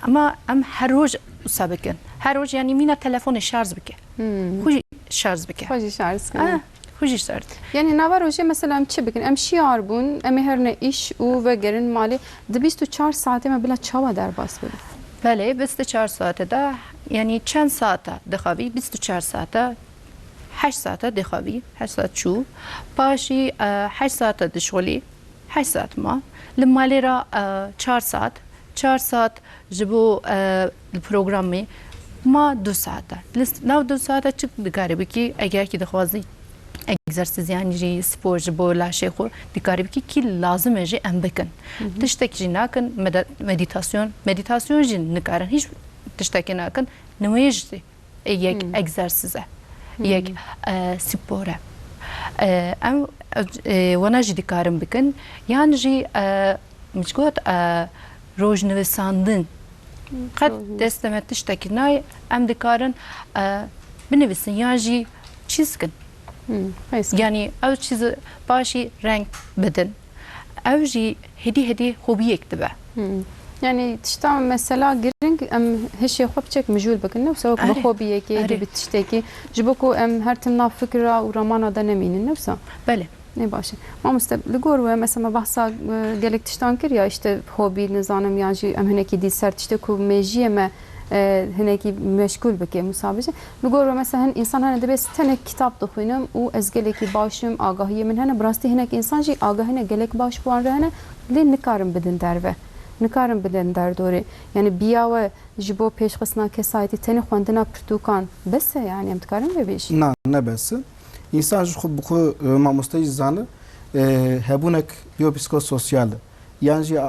Ama em her roj wisa bikin. Her roj, yanî mîna telefonê şarj bike. Hmm. Xwe jî şarj bike. Xwe jî şarj bikin. Ah, xwe jî şarj. Yanî nava rojê mesela em çi bikin? Em şiyar bûn, em ê herine îş û vegerin malê. Di bîst û çar saetê me bila çawa derbas bibin? Belê, bîst û çar saete de, yanî çend saete dixwevî? Bîst û çar saete, heşt saete dixwevî, heşt saet çû. Paşî, e, heşt saete dişolî, heşt saet ma. Li malê re, e, çar saet, çar saet ji bo, e, li programê ma du saete. Li s-, nav du saete çi dikarî bikî, eger kî dixwazî egzersîz yan jî spor ji bo laşê xwe dikarî bikî, kî lazim e jî em bikin. Hı hı. Tiştek jî nakin, mede-, medîtasyon, medîtasyon jî nikarin, hîç tiştekî nakin, nimêj jî ê yek Hmm. egzersîz e, Hmm. yek, e, spor e. E, em, e, wana jî dikarin bikin. Yan jî, e, min ji got, e, rojnivisandin. Hmm, Qet rojnivis- destê me tiştekî nayê, em dikarin, e, binivîsin yan jî çîz kin. Hmm, qeys kin. Yanî ew çîz paşî reng bidin. Ew jî hêdî hêdî hobiyek dibe. Hmm. Yanî tişta mesela giring em hişê xwe piçek mijûl bikin, ne wisa wek bi Erê. hobiyekê, Erê. bi tiştekî, ji bo ku em her tim nav fikra û ramana de nemînin, ne wisa? Belê. Ne baş e. Mamoste, li gor we mesela me behsa, e, gelek tiştan kir ya, işte hobî, nizanim yan jî em hinekî dî ser tiştê ku mêjiyê me, e, hinekî meşgûl bike, wisa bêje. Li gor we mesela hin însan hene dibê ez tenek kitap dixwînim û ez gelekî baş im, agahiyê min hene. Bi rastî hinek însan jî agahine gelek baş bi wan re hene, lê nikarin bidin derve. Nikarin bidin derdorê. Yanî biya we ji bo pêşxistina kesayetî tenê xwendina pirtûkan bes e, yanî em dikarin vê bêjin? Na, ne bes e. Însan ji xwe bi xwe, e, mamoste jî zane, e, hebûnek yo psîkososyal e. Yan jî, e,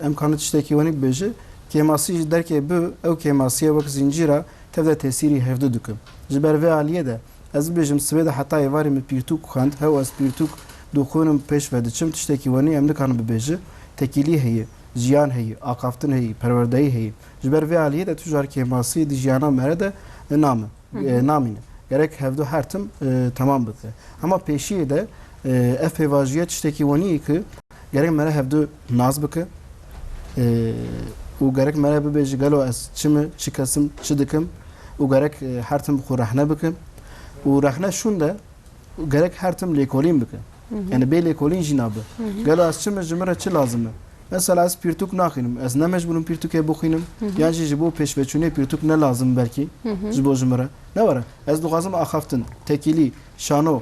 em karin tiştekî wenî bibêje, kêmasî ji derkê bi, ew kêmasiyê wek zincîr e, tev de tesîrî hevdu dike. Ji ber vê aliyê de, ez bibêjim, sibê de heta êvarê min pirtûk xwend, hew ez pirtûk dixwînim, pêş ve diçim, tiştekî wenî em nikarin bibêje, tekîlî heye, jiyan heye, axaftin heye, perwerdeyî heye. Ji ber vê aliyê de tu car kêmasî di jiyana me re de name. Hı hı. E, namîne. Gerek hevdu her tim, e, temam bike. Hema pêşiyê de, e, ev pêvajoya tiştekî wenî ye ku gerek mere hevdu nas bike, e, û gerek mere bibêje gelo ez çi me, çi kesim, çi dikim û gerek, e, her tim xwe rehne bikim û rehne şûn de gerek her tim lêkolîn bike. Hı hı. Yani bê lêkolîn jî nabe. Hı hı. Gelo ez çi me, ji min re çi lazim e? Mesela ez pirtûk naxwînim. Ez ne mecbûr im pirtûkê bixwînim. Hı hı. Yan jî ji bo pêşveçûnê pirtûk ne lazim belkî. Hı hı. Ji bo ji min re. Ne were. Ez dixwazim axaftin, tekîlî, şano.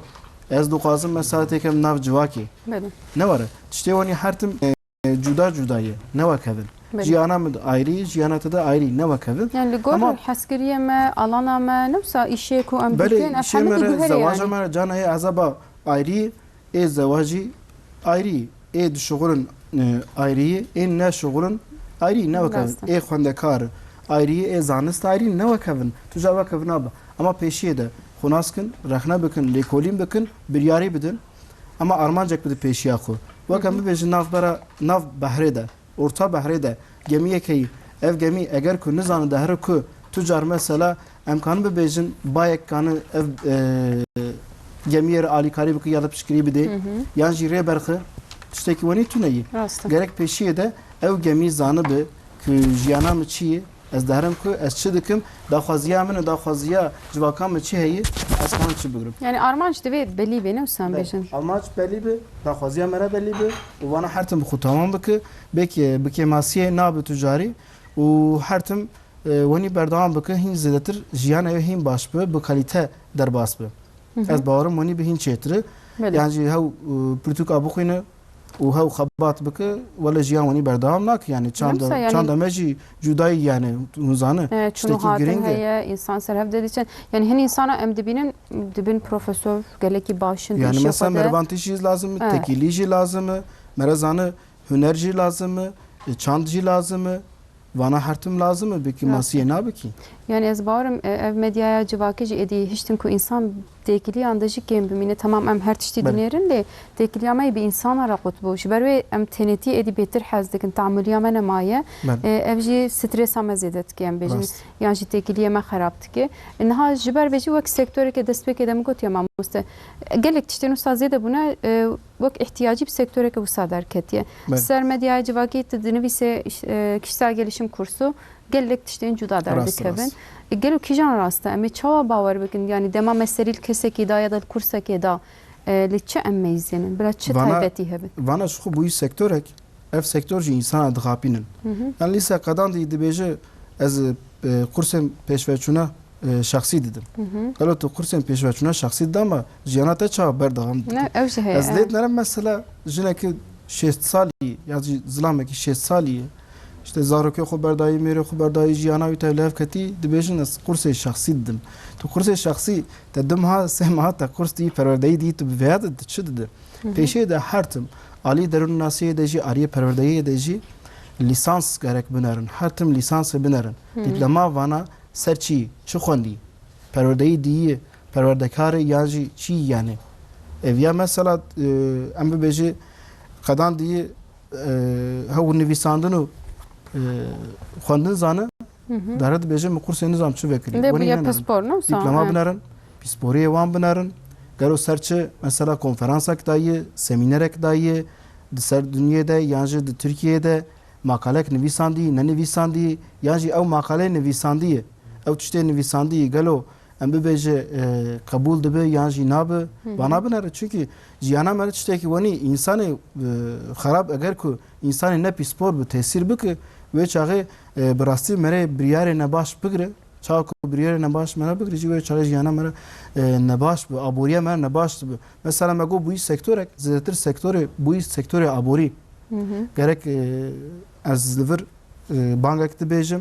Ez dixwazim mesela têkem nav civakê. Belê. Ne were. Tiştê wanî her tim, e, cuda cuda ye. Ne wek hev in. Belê. Jiyana min ayrî, jiyana te de ayrî. Ne wek hev in. Yani li gor Ama hezkiriyê me, alana me, ne wisa îşê ku em Belê, dikin, ev îşê hemî me re, diguherê zewaja yani. me re, cana ye ezaba ayrî, ê zewacî ayrî, ê dişuxulin, e, ayrî, ê neşuxulin ayrî, ne wek hev in. Rast e. Ê xwendekar ayrî, ê zanist ayrî, ne wek hev in. Tu car wek hev nabe. Ama pêşiyê de xwe nas kin, rexne bikin, lêkolîn bikin, biryarî bidin. Ama armancek bide pêşiya xwe. Weke Hı hı. bibêjin nav bera, nav behrê de, orta behrê de gemiyek heyî. Ev gemî eger ku nizane dihêre ku tu car mesela em kanin bibêjin bayek kanin ev, e, gemiyê re alîkarî bike ya da piştgirî bidê, Hı hı. yan jî rê berxe, tiştekî wenî tune yî. Rast e. Gerek pêşiyê de ew gemî zanibe ku jiyana min çi ye, ez dihêrim ku ez çi dikim, daxwaziya min e, daxwaziya civaka min çi heye, ez kanim çi bigrim. Yani armanc divê belî bê, ne wisa em Belê. bêjin? Armanc belî be, daxwaziya me re belî be û vana her tim bi xwe tamam bike. Belkî bi kêmasiyê nabe tu carî û her tim, e, wenî berdewam bike, hîn zêdetir jiyana wê hîn baş be, bi kalîte derbas be. Hı hı. Ez bawerim wenî bi hîn çêtir e. Belê. Yan jî hew, e, pirtûka bixwîne û hew xebat bike, wele jiyan wenî berdewam nake. Yani çanda, Yoksa yani çanda me jî cudayî yani hûn zane. E, çûn û Tiştekî hatin girîng e. heye, insan ser hev de diçin. Yani hin insana em dibînin, dibin profesor, gelekî baş in, Yani dişê mesela xwe de. mervantî jî lazim e, Evet. tekîlî jî lazim e, mere zane huner jî lazim e, e, çand jî lazim e. Vana her tim lazim e, bikî Rast e. masiyê nabikî. Yani ez bawerim, e, ev medyaya civakî jî êdî hiştin ku insan têkiliyan de jî kêm bimîne. Tamam, em her tiştî Belê. dinêrin lê têkiliya me yê bi insana re qut bû. Ji ber wê em tenêtî êdî bêtir hez dikin, tamuliya me nemaye. Belê. E, ev jî stresa me zêde dike, em bêjin. Rast. Yan jî têkiliyê me xerab dike. E, niha ji ber vê jî wek sektoreke destpêkê de min gotiye mamoste. Gelek tiştên wisa zêde bûne, e, wek ihtiyacî bi sektoreke wisa derketiye. Belê. Ser medyaya civakî tu dinivîse, e, kişisel gelişim kursu, gelek tiştên cuda Rast, derdikevin. rast. E, gelo kîjan rast e? Em ê çawa bawer bikin? Yani dema me serî li kesekî da ya da li kursekê da, e, li çi em meyzênin? Bila çi Vana, taybetî hebe? vana ji xwe bûyî sektorek, ev sektor jî însana dixapînin. Hı hı. Yani lîse qedandî dibêje, ez, e, kursên pêşveçûna, e, şexsî didim. Hı hı. Gelo tu kursên pêşveçûna şexsî dida me, jiyana te çawa berdewam dike? Ne, ew jî heye, Ez lê evet. dinerim mesela jinekî şêst salî ya jî zilamekî şêst salî ye. İşte zarokê xwe berdayî, mêrê xwe berdayî, jiyana wî tevlihev ketî, dibêjin ez kursê şexsî didim. Tu kursê şexsî te du meha, sê meha te kurs dî, perwerdeyî dî, tu bi vêya de çi dide? Hı hı. Pêşê de her tim alî derûnnasiyê de jî, aliyê perwerdeyiyê de jî lîsans gerek binerin. Her tim lîsansê binerin. Hı. Dîploma vana ser çi, çi xwendî? Perwerdeyî diyî, perwerdekarê yan jî çi yani? Ev ya mesela, e, em bibêjî qedan diyî, e, hew nivîsandin û, e, xwendin zane, Hı hı. dare dibêje min kursê nizam çi vekirî. Lê Wenî bûye nenerin. pispor, ne wisa? Dîploma Evet. binerin, pisporiyê wan binerin. Gelo ser çi mesela konferansak daye, semînerek daye, di ser dinyê de yan jî di Tirkiyeyê de makalek nivîsandî, nenivîsandî, yan jî ew makale nivîsandî ye, ew tiştê nivîsandî ye, gelo em bibêje, e, qebûl dibe yan jî nabe, Hı hı. vana binere. Çunkî jiyana me re tiştekî wenî, însanê, e, xerab eger ku însanê ne pîspor bi tesîr bike, wê çaxê, e, bi rastî me re biryarê nebaş bigire. Çawa ku biryarê nebaş me re bigire, jî wê çaxê jiyana me re, e, nebaş bi, aboriya me re nebaş dibe. Mesela me got bûyî sektorek, zêdetir sektorê, bûyî sektorê aborî. Hı hı. Gerek, e, ez li vir, e, bangek dibêjim,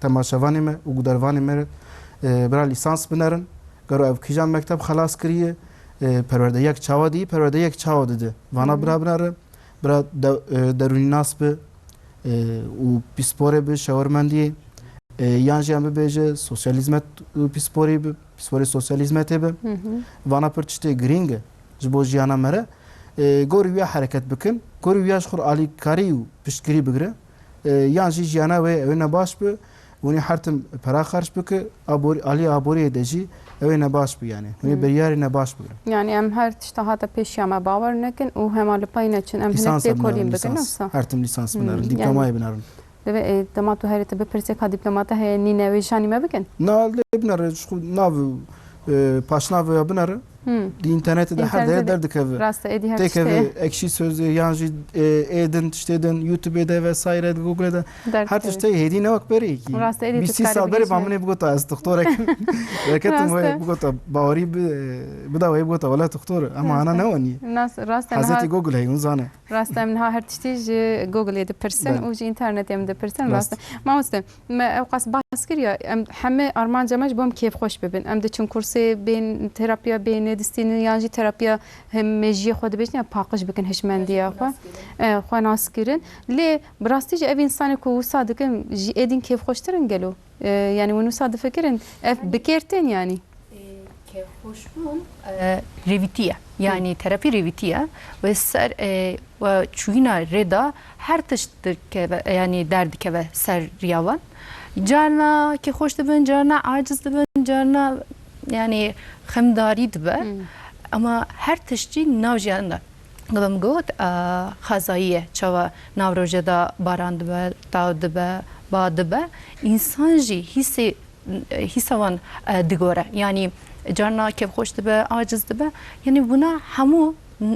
temaşevanê me û gudervanê me re, e, bira lîsans binerin. Gero ev kîjan mekteb xelas kiriye, e, perwerdeyek çawa dî, perwerdeyek çawa dide. Vana Hı hı. bira binere, bira de-, e, derûnînas bi, e, û pîsporê bi, şewermendiyê, e, yan jî em bibêje sosyal hizmet û pîsporê bi, pîsporê sosyal hizmetê bi. Hı hı. Vana pir tiştê girîng e ji bo jiyana me re. E, gorî wiya hereket bikin, gorî wiya ji xwe re alîkarî û piştgirî bigire. E, yan jî jiyana wê ew ê nebaş bi, hûnî her tim pera xerc bike, abor-, alî aboriyê de jî ew ê nebaş bi yani. Hûnî Hmm. biryarê nebaş bigire. Yani em her tişta hate pêşiya me bawer nekin û hema li pey neçin, em hinek Lîsans em têkolîn binerin, bikin, lîsans. wisa? Her tim lîsans Hmm, binerin, yani dîplomayê binerin. Divê, e, dema tu herê te bipirsê ka dîploma te heye, nîne, wê jî me bikin? Na, lê binere, ji xwe nav, e, paşnavê ya binere. Hmm. Di înternetê de her dere Înternetê de derdikeve. Rast e, êdî her tişt Têkeve heye. Ekşî Sözlüğe yan jî, e, ê din, tiştê din, YouTubeê de vesaire, Googleê de. Her Derdikeve. tişt heye, hêdî ne wek berê ki. Rast e, êdî Bîst tu sî dikarî sal berê bigihîşî. ba min ê bigota ez doktorek im. Weke tim Rast wê e. bigota bawerî bi, bida wê bigota wele doktor e. Ama Rast ana e. ne wenî. Nas-, rast e, Hezretî niha Google heye, hûn zane. Rast e, em niha her tiştî ji Googleê dipirsin Belê. û ji înternetê em dipirsin. Rast e. Rast. Mamoste, me ewqas bahs kir ya, em heme armanca me ji bo em kêfxweş bibin. Em diçin kursê bên, terapiya bêhnê distînin yan jî terapiya hem mejiyê xwe dibêjin ya paqij bikin hişmendiya xwe. E, xwe nas kirin. Lê bi rastî jî ev însanê ku wisa dikin, ji êdîn kêfxweştir in gelo? E, yani hûn wisa difikirin? Ev bi kêr tên yani? Xweşbûn, e, rêvîtî ye. Yanî terefî rêvîtî ye. Wê ser, e, we çûyîna rê de her tişt dikeve, yanî derdikeve ser riya wan. Carna kêfxweş dibin, carna aciz dibin, carna yanî xemdarî dibe. Ama her tişt jî nav jiyan de. Gava min got, e, xwezayî ye. Çawa nav roje de baran dibe, taw dibe, ba dibe. Însan jî hîsê hîsa wan, e, digore. Yanî carna kêfxweş dibe, aciz dibe. Yanî bûna hemû,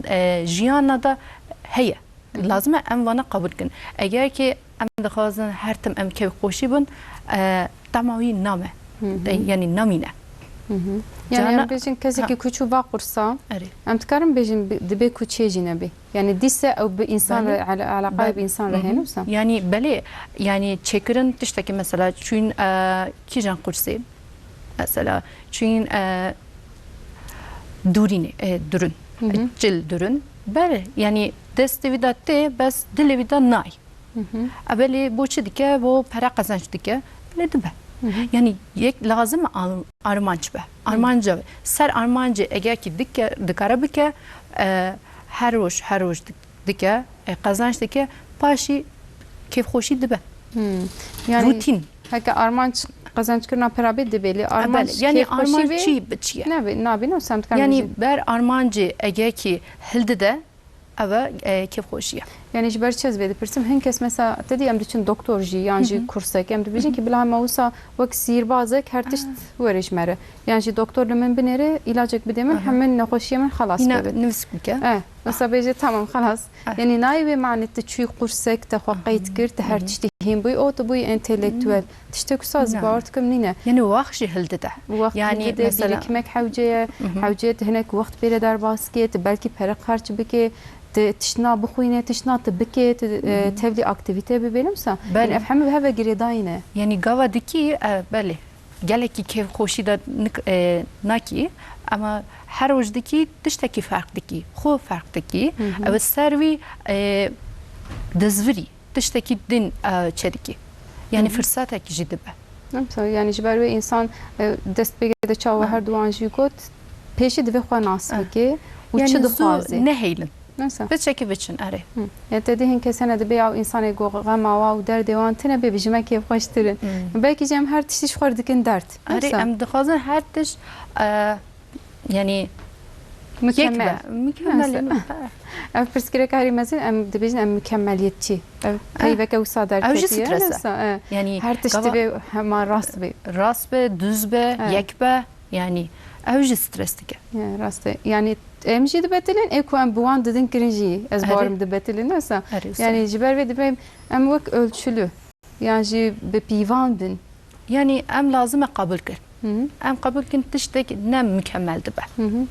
e, jiyana de heye. Lazim e em vana qebûl kin. Eger ki em dixwazin her tim em kêfxweşî bin, e, tema wî name. E, yanî namîne. Yanî Carna em bêjin kesekî ku çû va qursa, Erê. Em dikarin bêjin bi-, dibê ku çê jî nebê. Yanî dîse ew bi însan Belê. re, ele-, eleqayê Belê. bi însan re hene wisa? Yanî belê, yanî çêkirin tiştekî mesela çûyîn, e, kîjan qursê? Mesela çûyîn, e, dûrînê, e, durun. Çil durun. Belê, yanî destê wî de tê, bes dilê wî de nayê. E, belê bo çi dike? Bo pere qezenç dike. Belê dibe. Yanî yek lazim e al-, armanc be. Armanca be. Ser armancê eger ki dike, dikare bike, e, her roj, her roj dik-, dike, e, qezenç dike, paşî kêfxweşî dibe. Yanî Rutîn. heke armanc qezençkirina pera bê dibe, lê E, armanc belê. Yanî kêfxweşî armanc bê, çi bi çi ye? Nebe, nabîne û semtkan Yanî jî. ber armancê eger ki hildide, ev e, e, kêfxweşî ye. Yanî ji ber çi ez vê dipirsim? Hin kes mesela te dî em diçin doktor jî, yan jî kursek, em dibêjin ki bila me wisa wek sîrbazek her tişt were ji me re. Yan jî doktor li min binêre, îlacek bide min, hemin nexweşiyê min xelas Hîna bibe. nivsk bike. E, mesela bêje tamam xelas. Ah. Yanî nayê wê manê tu çûyî qursek, te xwe qeyd kir, tu her tiştî hîn bûyî, o tu bûyî entelektuel. Tiştek wisa ez Na. bawer dikim nîne. Yanî wext jî hildide. Wext Yanî hildide, mesela bîrîkimek hewce ye, hewce ye tu hinek wext bêre derbas kê, tu belkî pere xerç bikê, tu tiştna bixwîne, tiştna tu bikê, tu, e, tevlî aktîvîte bibê, ne wisa? Belê. Yanî ev hemû bi hev ve girêdayî ne. Yanî gava dikî, e, belê. Gelekî kêfxweşî de nik-, e, nakî, ama her roj dikî tiştekî ferq dikî, xwe ferq dikî. Ew ser wî, e, dizvirî. Tiştekî din, e, çêdikî. Yanî firsetek jî dibe. Em sa-, yanî ji ber wê însan, e, dest pê de çawa her duwan jî got, pêşî divê xwe nas bike û Yanî çi zû dixwaze. Nehêlin. Neyse. Biçekî biçin, erê. Hı. Ya te dî hin kes hene dibê ew însanê ku xema wa û derdê wan tune bê, bi ji me kêfxweştir in. Belkî jî em her tiştî ji xwe re dikin derd. Erê, Neyse. em dixwazin her tişt, e, Yanî Mükemmel. yek be. Mükemmel. Neyse. Ev pirsgirêk herî mezin, em dibêjin em mükemmeliyetçî. Ev peyveke wisa derketiye. Ew jî stres e. Neyse, e. Yanî Her tişt gava divê hema rast be. rast be, dûz be, Evet. yek be. Yanî ew jî stres dike. Ya, rast e. Yanî em jî dibetilin, ê ku em bi wan didin kirin jî. Ez Erê. bawerim dibetilin, neyse. Erê, wisa. Yanî ji ber vê dibêm em wek ölçülü. Yan jî bi pîvan bin. Yanî em lazim e qebûl kin. Hı hı. Em qebûl kin tiştek ne mükemmel dibe. Hı hı.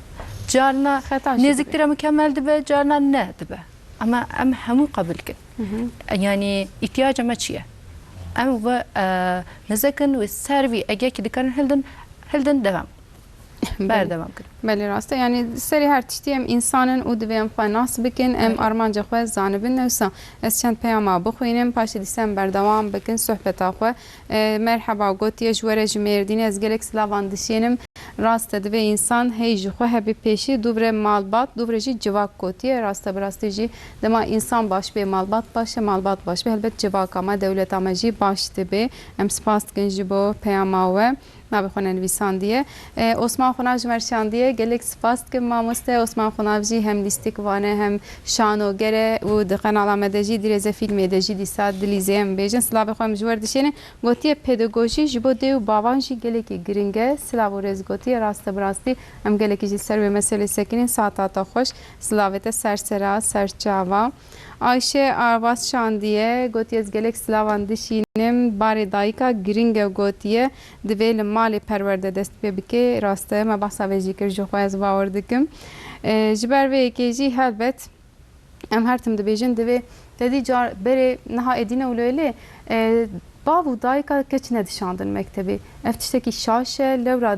Carna Xeta jî nêzîktire dibe. mükemmel dibe, carna ne dibe. Ama em hemû qebûl kin. Hı hı. Yanî îhtiyaca me çi ye? Em ve, e, neze kin wê ser vî eger ki dikarin hildin, hildin devam. Belê. Berdewam kirin. Belê rast e. Yanî serê her tiştî em însan in û divê em xwe nas bikin, em Belê. armanca xwe zanibin. Newsa ez çend peyama bixwînim, paşê dîsa em berdewam bikin sohbeta xwe. E, merheba gotiye ji we re ji Mêrdînê, ez gelek silavan dişênim. Rast e, divê însan hey ji xwe hebe pêşî, dûv re malbat, dûv re jî civak gotiye. Rast e, bi rastî jî dema însan baş bê, malbat baş e, malbat baş bê, helbet civaka me, dewleta me jî baş dibe. Em spas dikin ji bo peyama we. Navê xwe nenivîsandiye. E, Osman Xunav ji me re şandiye. Gelek spas dikim mamoste. Osman Xunav jî hem lîstikvan e hem şanoger e û di qenala me de jî di rêzefîlmê de jî dîsa dilîzê em bêjin. Silavê xwe em ji we re dişênin. Gotiye pedagojî ji bo dê û bavan jî gelekî giring e. Silav û rêz gotiye. Rast e, bi rastî em gelekî jî ser wê meselê sekinîn. Saeta te xweş. Silavê te ser sera, ser çava. Ayşe Avaz şandiye, gotiye, ez gelek silavan dişînim, barê dayika giring e, gotiye, divê li malê perwerde dest pê bike. Rast e, me behsa vê jî kir, ji xwe ez bawer dikim. E, ji ber vê yekê jî helbet em her tim dibêjin, divê te dî car berê niha êdî ne wilo ye lê, e, bav û dayika keç nedişandin mektebê. Ev tiştekî şaş e, lewra,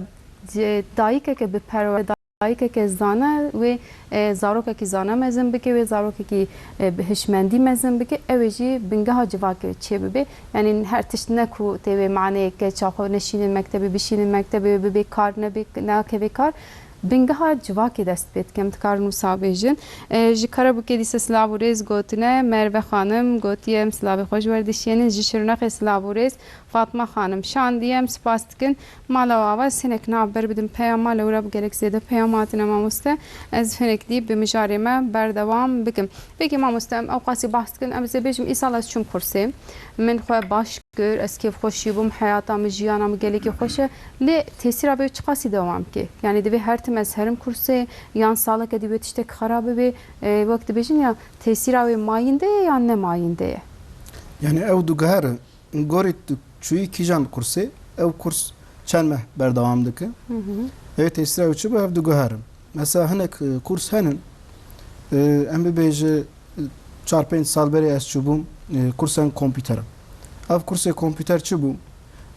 e, dayikeke bi perwerde dayikeke zana wê, e, zarokekî zana mezin bike, wê zarokekî, e, bi hişmendî mezin bike, ew ê jî bingeha civakê çê bibe. Yanî her tişt ne ku tê wê maneyeke çaxo neşînin mektebê, bişînin mektebê, wê bibê kar, nebê, nakeve kar. Bingeha civakê dest pê dike, em dikarin wisa bêjin. E, ji Karabûkê dîse silav û rêz gotine. Merve Xanim gotiye, em silavê xwe ji we re dişînin. Ji Şirnexê silav û rêz. Fatma Xanim şandiye, em spas dikin. Mala we ava, ez hinek nav ber bidim peyama, lewra bi gelek zêde peyam hatine mamoste. Ez hinek dî bi mijarê me berdewam bikim. Peki mamoste, em ewqasî behs dikin, em zê bêjim, îsal ez çûm kursê. Min xwe baş kir, ez kêfxweşî bûm, heyata min, jiyana min gelekî xweş e. Lê tesîra vê çiqasî dewam ke? Yanî divê her tim ez herim kursê, yan saleke dî wê tiştek xera bibê? E, wek dibêjin ya, tesîra wê mayînde ye yan ne mayînde ye? Yanî ew diguhere. Gorî tu çûyî kîjan kursê, ew kurs çend meh berdewam dike? Hı hı. Ew tesîra ew çi bû, ev diguherin. Mesela hinek, e, kurs henin, e, em bibêje, e, çar pênc sal berê ez çûbûm, e, kursên kompîtera. Ev kursê kompîter çi bû?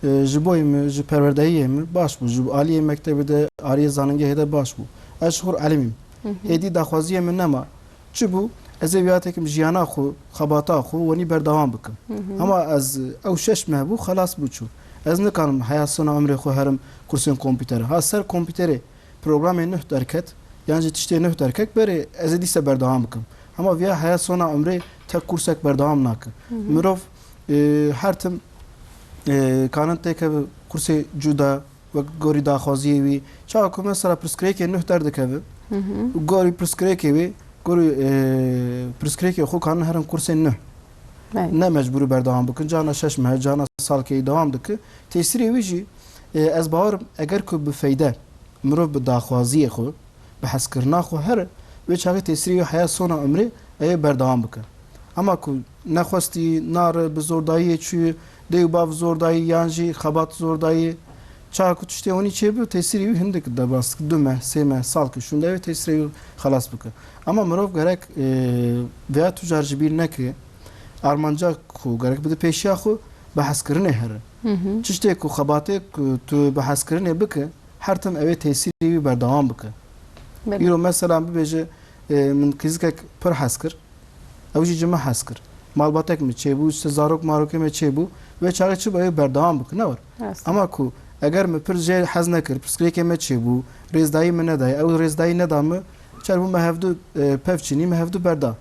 E, ji boyê min, ji perwerdehiyê min baş bû. Ji aliyê mektebê de, aliyê zanîngehê de baş bû. Ez ji xwe elimîm. Hı hı. Êdî daxwaziyê min nema. Çi bû? Ez ê viya tekim jiyana xwe, xebata xwe wenî berdewam bikim. Hı hı. Ama ez, ew şeş meh bû, xelas bû çû. Ez nikarim heya sona umrê xwe herim kursên kompîterê. Ha ser kompîterê programê nuh derket, yan jî tiştê nuh derket, berê ez ê dîse berdewam bikim. Ama viya heya sona umrê tek kursek berdewam nake. Hı hı. Mirov, e, her tim, e, kanin têkeve kursê cuda, wek gorî daxwaziyê wî. Çawa ku mesela pirsgirêkê nuh derdikeve, Hı hı. gorî pirsgirêkê wî, gorî, e, pirsgirêkê xwe kanin herin kursên nuh. Belê. Ne mecbûrî berdewam bikin. Cana şeş meh, cana salkê dewam dike. Tesîrê wî jî, e, ez bawerim eger ku bi feyde mirov bi daxwaziyê xwe, bi hezkirina xwe here, wê çaxê tesîrê wî heya sona umrê ew ê berdewam bike. Ema ku nexwestî, nare, bi zordayiyê çûyî, dê û bav zordayî yan jî xebat zordayî, çaxa ku tiştê hûnî çêbû, tesîrê wî hindik debas, du meh, sê meh, salkê şûnde wê tesîrê wî xelas bike. Ema mirov gerek, e, vêya tu car ji bîr neke, armanca ku gerek bide pêşiya xwe, bi hezkirinê here. Hı hı. Tiştê ku xebatê ku tu bi hezkirinê bike, her tim ew ê tesîrê wî berdewam bike. Belê. Îro mesela bibêje, e, min qîzikek pir hez kir, ew jî ji min hez kir. Malbatek min çêbû, işte zarok marokê me çêbû, wê çaxê çi bû, ew ê berdewam bike, ne were? Rast. Ama ku eger min pir jê hez nekir, pirsgirêkê me çêbû, rêzdayî min nedaye, ew rêzdayî neda min, çer bû me hevdu, e, pevçînî, me hevdu berda.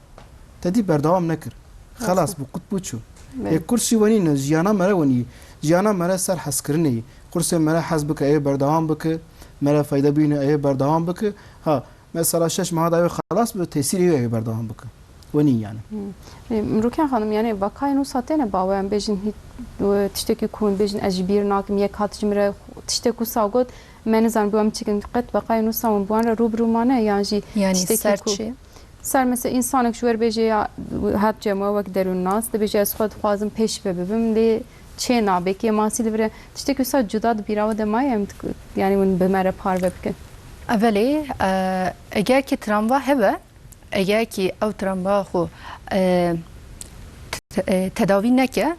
Te dî berdewam nekir. Xelas bû, qut bû çû. Belê. Ê kurs jî wenî ne, jiyana me re wenî. Jiyana me re ser hezkirinê yî. Kursê me re hez bike, ê berdewam bike. Me re feyde bîne, ê berdewam bike. Ha, mesela şeş meha da wê xelas be, tesîrê wê ê berdewam bike. Wenî yani. Hmm. Ê, Rûken Xanim, yani vakayên wisa têne bawe, em bêjin hî-, e, tiştekî ku hûn bêjin ez ji bîr nakim, yek hat ji min re tiştek wisa got, me nizanim bi wan çikin, qet vakayên wisa hûn bi wan re rû bi rû mane, yan jî Yani tiştekî ser ku çi? Ser mesela însanek ji we re bêje ya hat cem we wek derûnnas, dibêje ez xwe dixwazim pêş ve bibim, lê çê nabe, kêmasî li vir e. Tiştekî wisa cuda di bîra we de maye, em dik-, yanî hûn bi me re parve bikin? Evelê, e, eger ki travma hebe, eger ki ew travma xwe, e, te-, e, tedawî neke,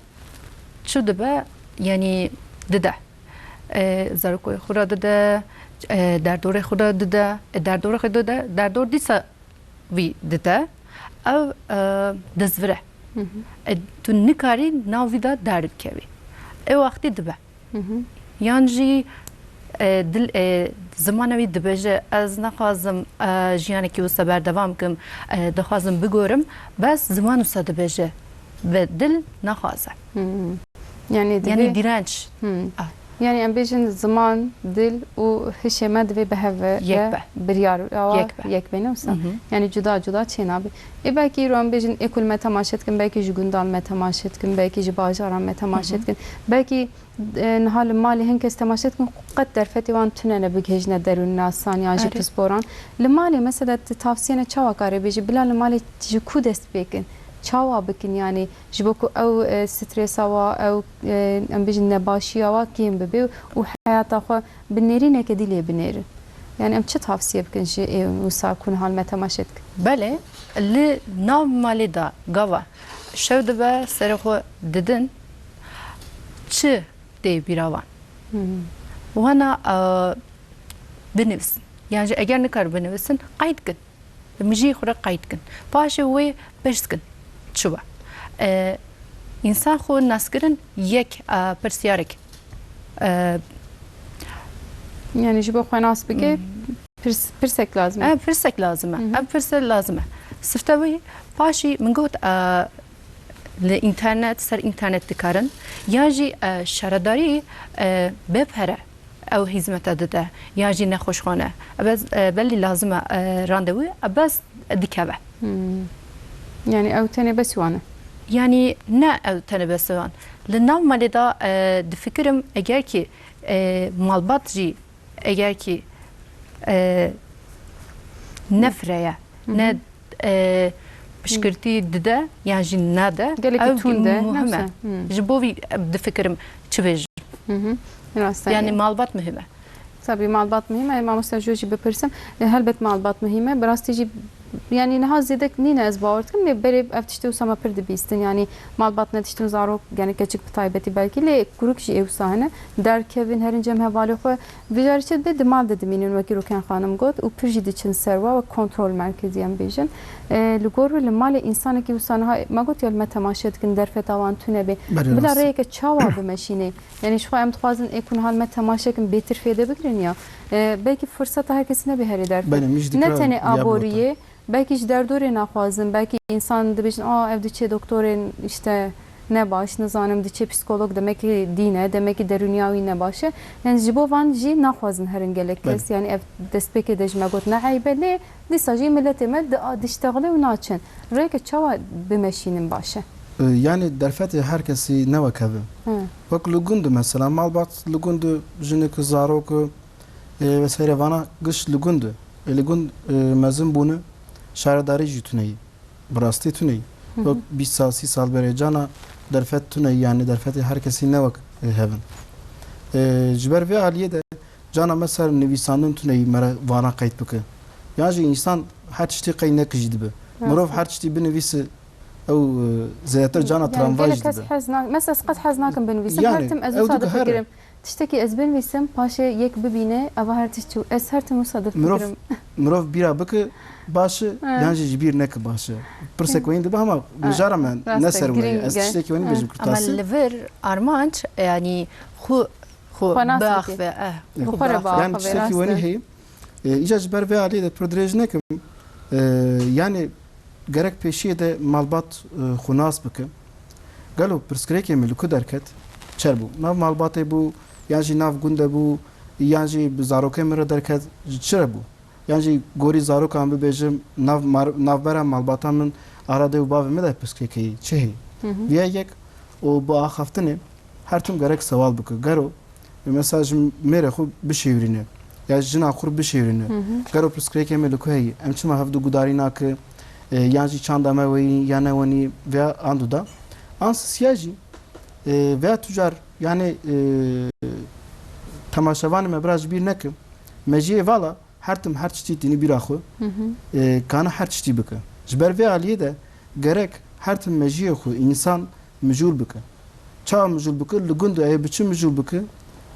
çi dibe, yanî dide. E, zarokê xwe re dide, e, derdorê xwe re dide, e, derdorê xwe dide, derdor dîsa vî dide, ew, e, dizvire. Hı hı. E, tu nikarî nav vî de derbikevî. Ew wextî dibe. Hı hı. Yan jî, e, dil, e, zimanê wî dibêje, ez naxwazim, e, jiyanekî wisa berdewam kim, e, dixwazim bigorim, bes ziman wisa dibêje ve dil naxwaze. Hı hı. Yani Yani divê direnç. Hmm. Ah. Yani em bêjin ziman, dil û hişê me divê bi hev ve Yek be. Biryar awa Yek be. Yek bêne wisa. Mhm. Yani cuda cuda çê nabe. Ê belkî îro em bêjin ê ku li me temaşe dikin, belkî ji gundan me temaşe dikin, belkî ji bajaran me temaşe Mhm. dikin. Belkî, e, niha li malê hin kes temaşe dikin, qet derfetê wan tune ne bigihêjine derûnnasan yan ji Erê. Pisporan. Li malê mesela tu tavsiyene çawa kare bêjî? Bila li malê ji ku dest pê kin? Çawa bikin yani? Ji bo ku ew, e, stresa wa, ew, e, em bêjin nebaşiya wa kêm bibe û heyata xwe bi nêrîneke dî lê binêrin. Yani em çi tavsiye bikin ji ê wisa ku niha li me temaşe dikin? Belê, li nav malê de gava şev dibe, serê xwe didin, çi tê bîra wan? Hı hı. Wana, e, binivîsin. Yan jî eger nikarin binivîsin, qeyd kin. Li mijiyê xwe re qeyd kin. Paşê wê pirs kin. Çi we? E, însan xwe naskirin yek, e, pirsyarek. E, Yani ji bo xwe nas bike, pirs, pirsek lazim e. Ev pirsek lazim e. Ev pirse lazim e. Sifte wî paşî min got, e, li înternet, ser înternet dikarin. Ya jî, e, şaredarî, e, bê pere ew hîzmete dide. Ya jî nexweşxane. Ebez, e, belî lazim e, e, randevû, ebez dikeve. Hmm. Yani ew tenê besî wan e? Yani ne ew tenê besî wan. Li nav malê de, e, difikirim eger ki, e, malbat jî eger ki, e, ne fireye, ne, e, piştgirtî dide, yan jî nade, Gelekî ew tund e, muhim e. nefse. Hmm. Ji bo vî, e, difikirim çi bêjim. Hı hı. Rast e. Yani malbat muhim e. Tabii malbat muhim e. Mamoste ji jî bipirsim. E, helbet malbat muhim e. Bi rastî jî yani niha zêdek nîne ez bawer dikim. Lê berê ev tiştê wisa me pir dibîstin. Yani malbat ne tiştin zarok, yani keçik bi taybetî belkî. Lê kuruk jî ê wisa hene. Derkevin, herin cem hevalê xwe. Vî carî çi dibe, di mal de dimînin, wekî Rûken xanim got, û pir jî diçin ser we, wek kontrol merkezî em bêjin. E, li gor wî li malê însanekî wisa niha, me got ya li me temaşe dikin, derfeta wan tune bê. Belê, bila rast e. Rêyeke çawa bimeşînê? Yani ji xwe em dixwazin ê ku niha li me temaşe kin bêtir fêde bigirin ya. E, belkî firseta her kesî nebe herî derfet. Belê, min jî Ne dikira tenê ya aboriyê, gotin. Belkî ji derdorê naxwazin, belkî însan dibêjin, a, ev diçê doktorên işte ne baş, nizanim diçê psîkolog, demek ki dîn e, demek ki derûniya wî ne baş e. Yani ji bo van jî naxwazin herin gelek kes. Belê. Yani ev destpêkê de ji me got ne eyb e, lê dîsa jî miletê me di-, diştexile û naçin. Rêke çawa bimeşînin baş e? E, yani derfetê her kesî ne wek ev e. Hı. Wek li gund mesela, malbat li gund, jinik, zarok, e, vesaire vana giş li gund. E, li gund, e, mezin bûne, şaredarî jî tune ye. Bi rastî tune ye. Hı hı. Wek bîst sal, sî sal berê cana derfet tune ye, yani derfetê her kesî ne wek, e, hevin. E, ji ber vê aliyê de cana me ser nivîsandin tune ye, me re vana qeyd bike. Yan jî însan her tiştî qey nekijî dibe. Rast e. Mirov her tiştî binivîse, ew, e, zêdetir cana Yani tramvay gelek jî kes dibe. Hez nak-, mesela ez qet hez nakim binivîsim. Yani, Her tim ez ew wisa dike here. difikirim. Tiştekî ez binivîsim, paşê yek bibîne, eva her tişt çû. Ez her tim wisa Mirov, difikirim. Mirov bîra bike baş e, He. yan jî ji bîr neke baş e. Pirsek He. weyîn dibe ama He. mijara me Rast e, ne ser we ye. girîng Ez e. tiştekî wenî He. bêjim Ama kurtasî. li vir armanc, yani xwe, xwe Xwe nas bike. biaxive, eh, Bi xwe xwe re biaxive. Yani biaxive, tiştekî rast wenî e. heye. E, îca ji ber vê aliyê de pir dirêj nekim. E, yani gerek pêşiyê de malbat, e, xwe nas bike. Gelo pirsgirêkê min li ku derket? Çer bû? Nav malbatê bû, yan jî nav gund de bû, yan jî bi zarokê min re derket? Ji çi re bû? Yan jî gorî zarokan bibêjim, nav mar-, navbera malbata min, ara dê û bavê min de pirsgirêkê çi heye? Hı hı. Viya yek û bi axaftinê her tim gerek sewal bike. Gero, mesela ji mêrê xwe bişêwirîne, ya ji jina xwe bişêwirîne. Hı hı. Gero pirsgirêkê me li ku heye? Em çima hevdu gudarî nake? E, yan jî çanda me weyî ya ne wenî veya andu da. An sisiya jî, e, veya tu car, yani, e, temaşevanê me bira ji bîr neke. Mejiyê vala her tim her tiştî tînî bîra xwe, Hı hı. e, kane her tiştî bike. Ji ber vê aliyê de gerek her tim mejiyê xwe însan mijûl bike. Çawa mijûl bike? Li gund û ê bi çi mijûl bike?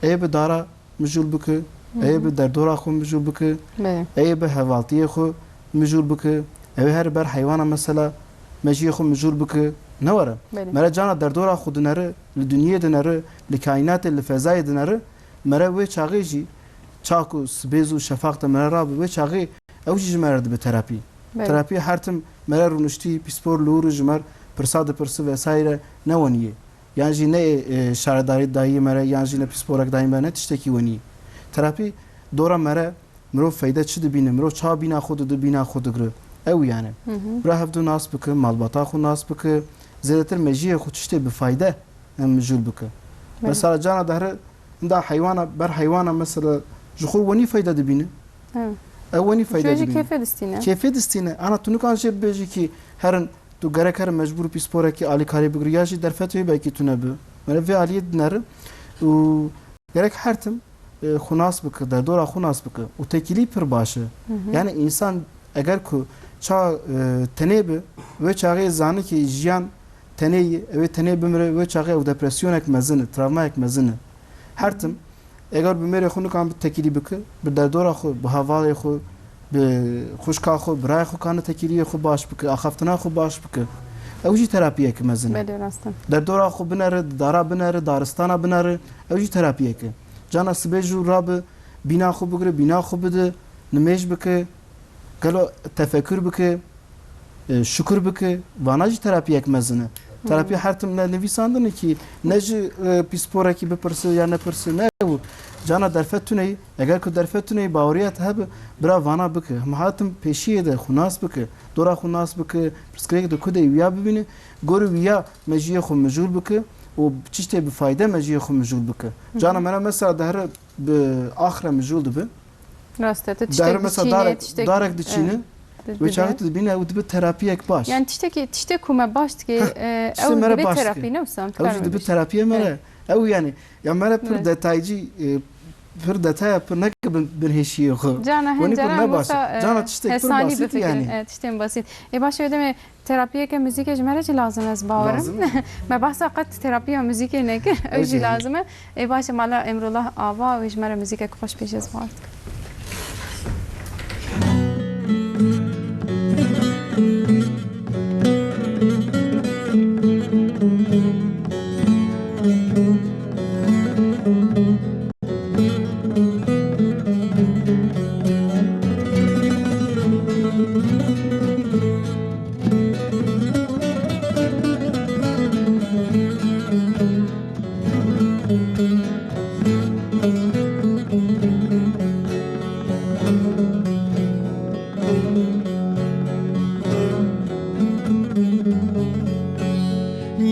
Ê bi dara mijûl bike, Hı ê hı. bi derdora xwe mijûl bike, Belê. ê bi hevaltiyê xwe mijûl bike, ê her ber heywana mesela mejiyê xwe mijûl bike. Ne were? Belê. Mere cana derdora xwe dinere, li dinyê dinere, li kaînatê, li fezayê dinere, mere wê çaxê jî çaku sibêz û şefaq de mere rabe, wê çaxê ew jî ji mere dibe terapî. Belê. Terapî her tim mere rûniştî, pîspor li wir û ji mer pirsa dipirsi vesaire ne wenî ye. Yan jî ne, e, şaredarî dayî mere, yan jî ne pîsporek dayî mere, ne tiştekî wenî ye. Terapî dora mere, mirov feyde çi dibîne, mirov çawa bîna xwe dide, bîna xwe digire. Ew yani. Hı hı. Bira hevdu nas bike, malbata xwe nas bike, zêdetir mejiyê xwe tiştê bi fayde em mijûl bike. Belê. Mesela cana dehre, inda heywana, ber heywana mesela ji xwe wenî feyde dibîne. Evet. Ew wenî feyde Ji wê jî dibîne. kêfê distîne. Kêfê distîne. Ana tu nikan jê bibêjî ki herin tu gerek herin mecbûr pîsporekî alîkarî bigirî ya jî derfet wê belkî tune bi. Mere vê aliyê dinere û gerek her tim, e, xwe nas bike, derdora xwe nas bike û tekîlî pir baş e. Hı hı. Yani însan eger ku ça, e, tenê bi, wê çaxê zani ki jiyan tenê ye, ew ê tenê bimire, wê çaxê ew depresyonek mezin e, travmayek mezin e. Her tim Eger bi mêrê xwe nikan bi tekîlî bike, bi derdora xwe, bi hevalê xwe, bi xwişka xwe, birayê xwe kane tekîliyê xwe baş bike, axaftina xwe baş bike. Ew jî terapiyeke mezin e. Belê, rast e. Derdora xwe binere, dara binere, daristana binere, ew jî terapiyeke. Cana sibê jû rabe, bîna xwe bigire, bîna xwe bide, nimêj bike, gelo tefekür bike, e, şukur bike, vana jî terapiyek mezin e. Terapî her tim ne nivîsandin e kî, ne ji, e, pîsporekî bipirse ya nepirse, ne ew. Cana derfet tune yî, eger ku derfet tune yî, baweriya te hebe, bira vana bike. Hema her tim pêşiyê de xwe nas bike, dora xwe nas bike, pirsgirêk de ku de yî wiya bibîne, gorî wiya mejiyê xwe mijûl bike û tiştê bi fayde mejiyê xwe mijûl bike. Cana mena mesela dehre bi ax re mijûl dibe. Rast e, tu tiştek diçîne, mesela darek, tiştek, darek diçîne, e, wê çaxê tu dibîne, ew dibe terapiyek baş. Yani tiştekî, tiştek ku me baş dike, e, tiştê ew me re dibe baş dike. Terapî, ne wisa? Ew jî dibe terapiyê me re. Ew yani, ya me re pir detaycî, e, pir detaya pir neke bin, bin hêşiyê xwe. Cana hin caran wisa, e, cana tiştek pir hesanî basît bifikirin, yani. E, tiştên basît. E, baş e, demê Terapiyeke muzîkê ji me re jî lazim e, ez bawer im. Lazim e. Me behsa qet terapiya muzîkê nekir. Ew jî lazim e. Ê baş e, mala Emrullah Ava, wê ji me re muzîkek xweş bêje, ez bawer dikim.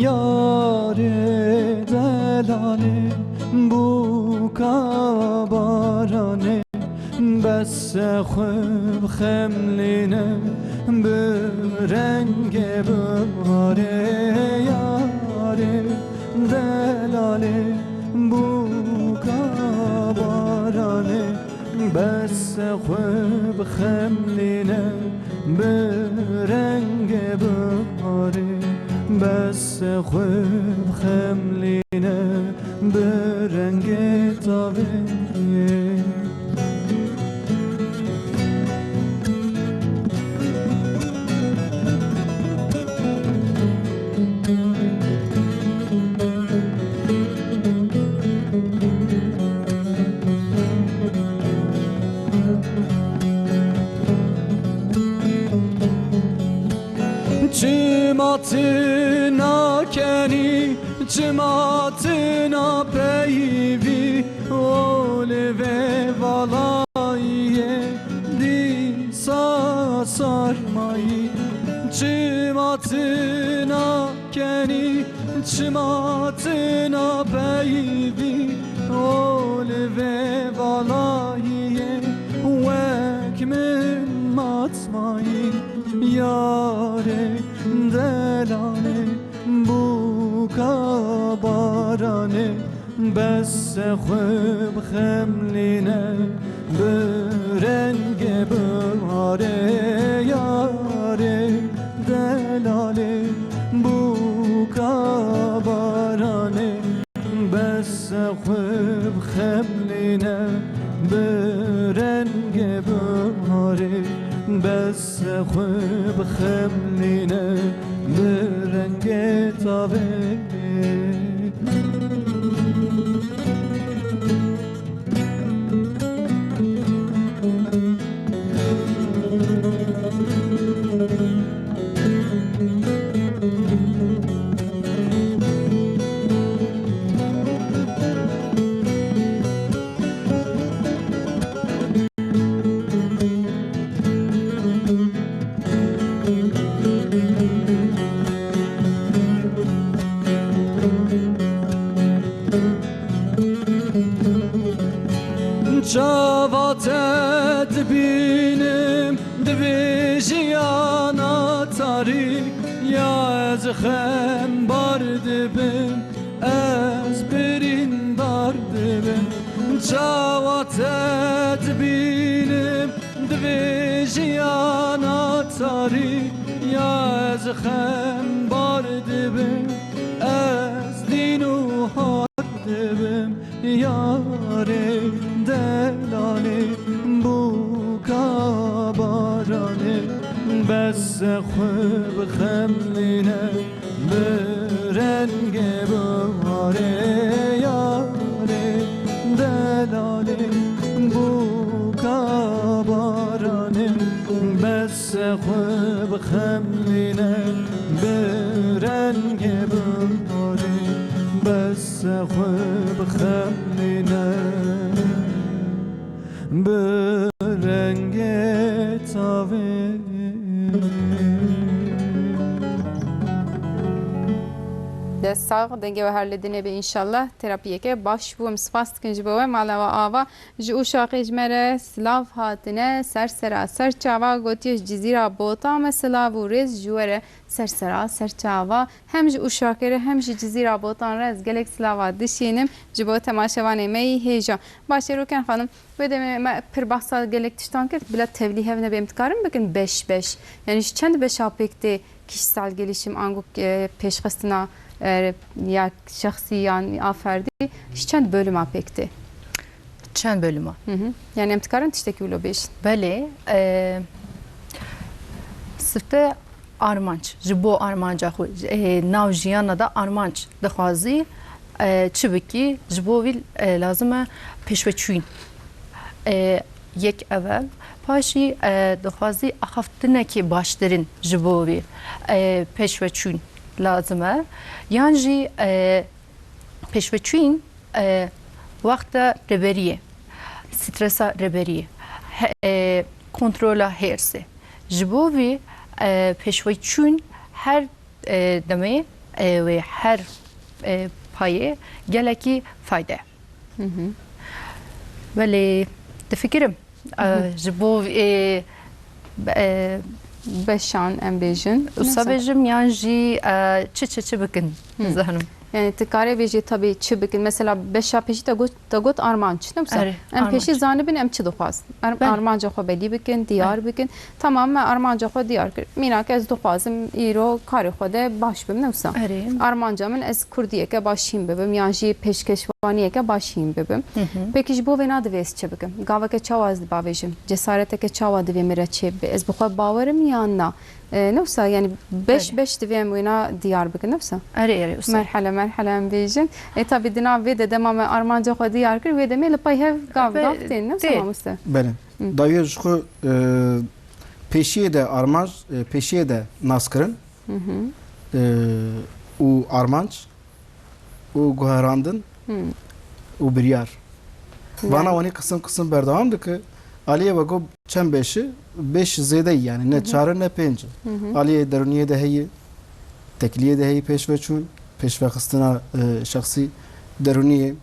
Yarê delalê bûka baranê, bes xwe bixemlîne, bi rengê biharê. Yarê delalê bûka baranê, bes xwe bixemlîne, bi rengê biharê. Bes xwe bixemlîne, bi rengê tavê. Çima tu nakenî, çima tu napeyivî, olê vê valayê dîsa sarmayî. Çima tu nakenî, çima tu napeyivî, olê vê valayê wek min matmayî. Yarê delalê bûka baranê, bes xwe bixemlîne, bi rengê biharê. Yarê delalê bûka baranê, bes xwe bixemlîne, bi rengê biharê. Bes xwe bixemlîne, bi rengê tavê. Çava te dibînim di vê jiyana tarî, ya ez xembar dibim, ez birîndar dibim. Çawa te dibînim di vê jiyana tarî, ya ez xembar dibim, ez dîn û har dibim. Ya Yarê delalê bûka baranê, bes xwe bixemlîne bi rengê biharê. Yarê delalê bûka baranê, bes xwe bixemlîne bi rengê biharê, bes xwe bixemlîne bi rengê tavê. Dest sax, dengê we her li dinê be înşallah. Terapiyeke baş bû, em spas dikin ji bo we. Mala we ava. Ji ûşaxê ji me re silav hatine, ser sera ser çava gotiye, ji Cizîra Botan me silav û rêz ji we re ser sera ser çava. Hem ji ûşaxê re hem ji Cizîra Botan re ez gelek silava dişînim ji bo temaşevanê me yî hêja. Baş e Rûken xanim, wê demê me pir behsa gelek tiştan kir, bila tevlî hev nebe em dikarin bikin beş beş. Yani ji çend beşa pêk tê kişisel gelişim ango, e, pêşxistina, e, ya şexsî yan a ferdî ji çend bölüma pêk tê? Çend bölüma? Hı hı. Yani em dikarin tiştekî wilo bêjin? Belê, e, sifte armanc, ji bo armanca xwe, e, nav jiyana de armanc dixwazî, e, çi bikî, ji bo vî, e, lazim e pêşveçûyîn. E, yek evel, paşî, e, dixwazî axaftinekê baştirin ji bo vî, e, pêşveçûyîn lazim e. Yan jî, e, pêşveçûyîn, e, wexta rêberiyê, stresa rêberiyê, he-, e, kontrola hêrsê. Ji bo vî, e, pêşveçûn her, e, demê, e, wê her, e, payê gelekî fayde. Hı hı. Belê difikirim, e, Hı hı. ji bo, e, e, Beşan em bêjin. Wisa Neyse. bêjim yan jî, e, çi çi çi bikin, Hı. nizanim. Yani tu karê bêjî tabii çi bikin. Mesela beşa pêşî te got, te got armanc, ne wisa? Erê, Em armanc. pêşî zanibin em çi dixwazin. Ar-, Belê. armanca xwe belî bikin, diyar Belê. bikin. Tamam, me armanca xwe diyar kir. Mînak ez dixwazim îro karê xwe de baş bim, ne wisa? Erê. Armanca min ez kurdiyeke baş hîn bibim, yan jî pêşkeşvaniyeke baş hîn bibim. Hı hı. Peki ji bo vêna divê ez çi bikim? Gaveke çawa ez bavêjim? Cesareteke çawa divê min re çêbibe? Ez bi xwe bawerim yan na? E, ne wisa, yani beş Belê. beş divê em wêna diyar bikin, ne wisa? Erê, erê, wisa. Merhele, merhele em bêjin. E, tabi di nav vê de dema me armanca xwe diyar kir, wê demê li pey hev gav Be-, gav tên, ne wisa tê. mamoste? Belê. Hı. Dawiya ji xwe, e, pêşiyê de armanc, e, pêşiyê de naskirin, Hı hı. e, û armanc û guherandin Hmm. û biryar. Vana Yani. wanî qisim qisim berdewam dike. Aliyê we got çend beşi, beş zêde yî yani, ne Hı hı. çar e, ne pênc e. Hı hı. Aliyê derûniyê de heye, tekiliyê de heye pêşveçûn, pêşvexistina, e, şexsî, derûniyê,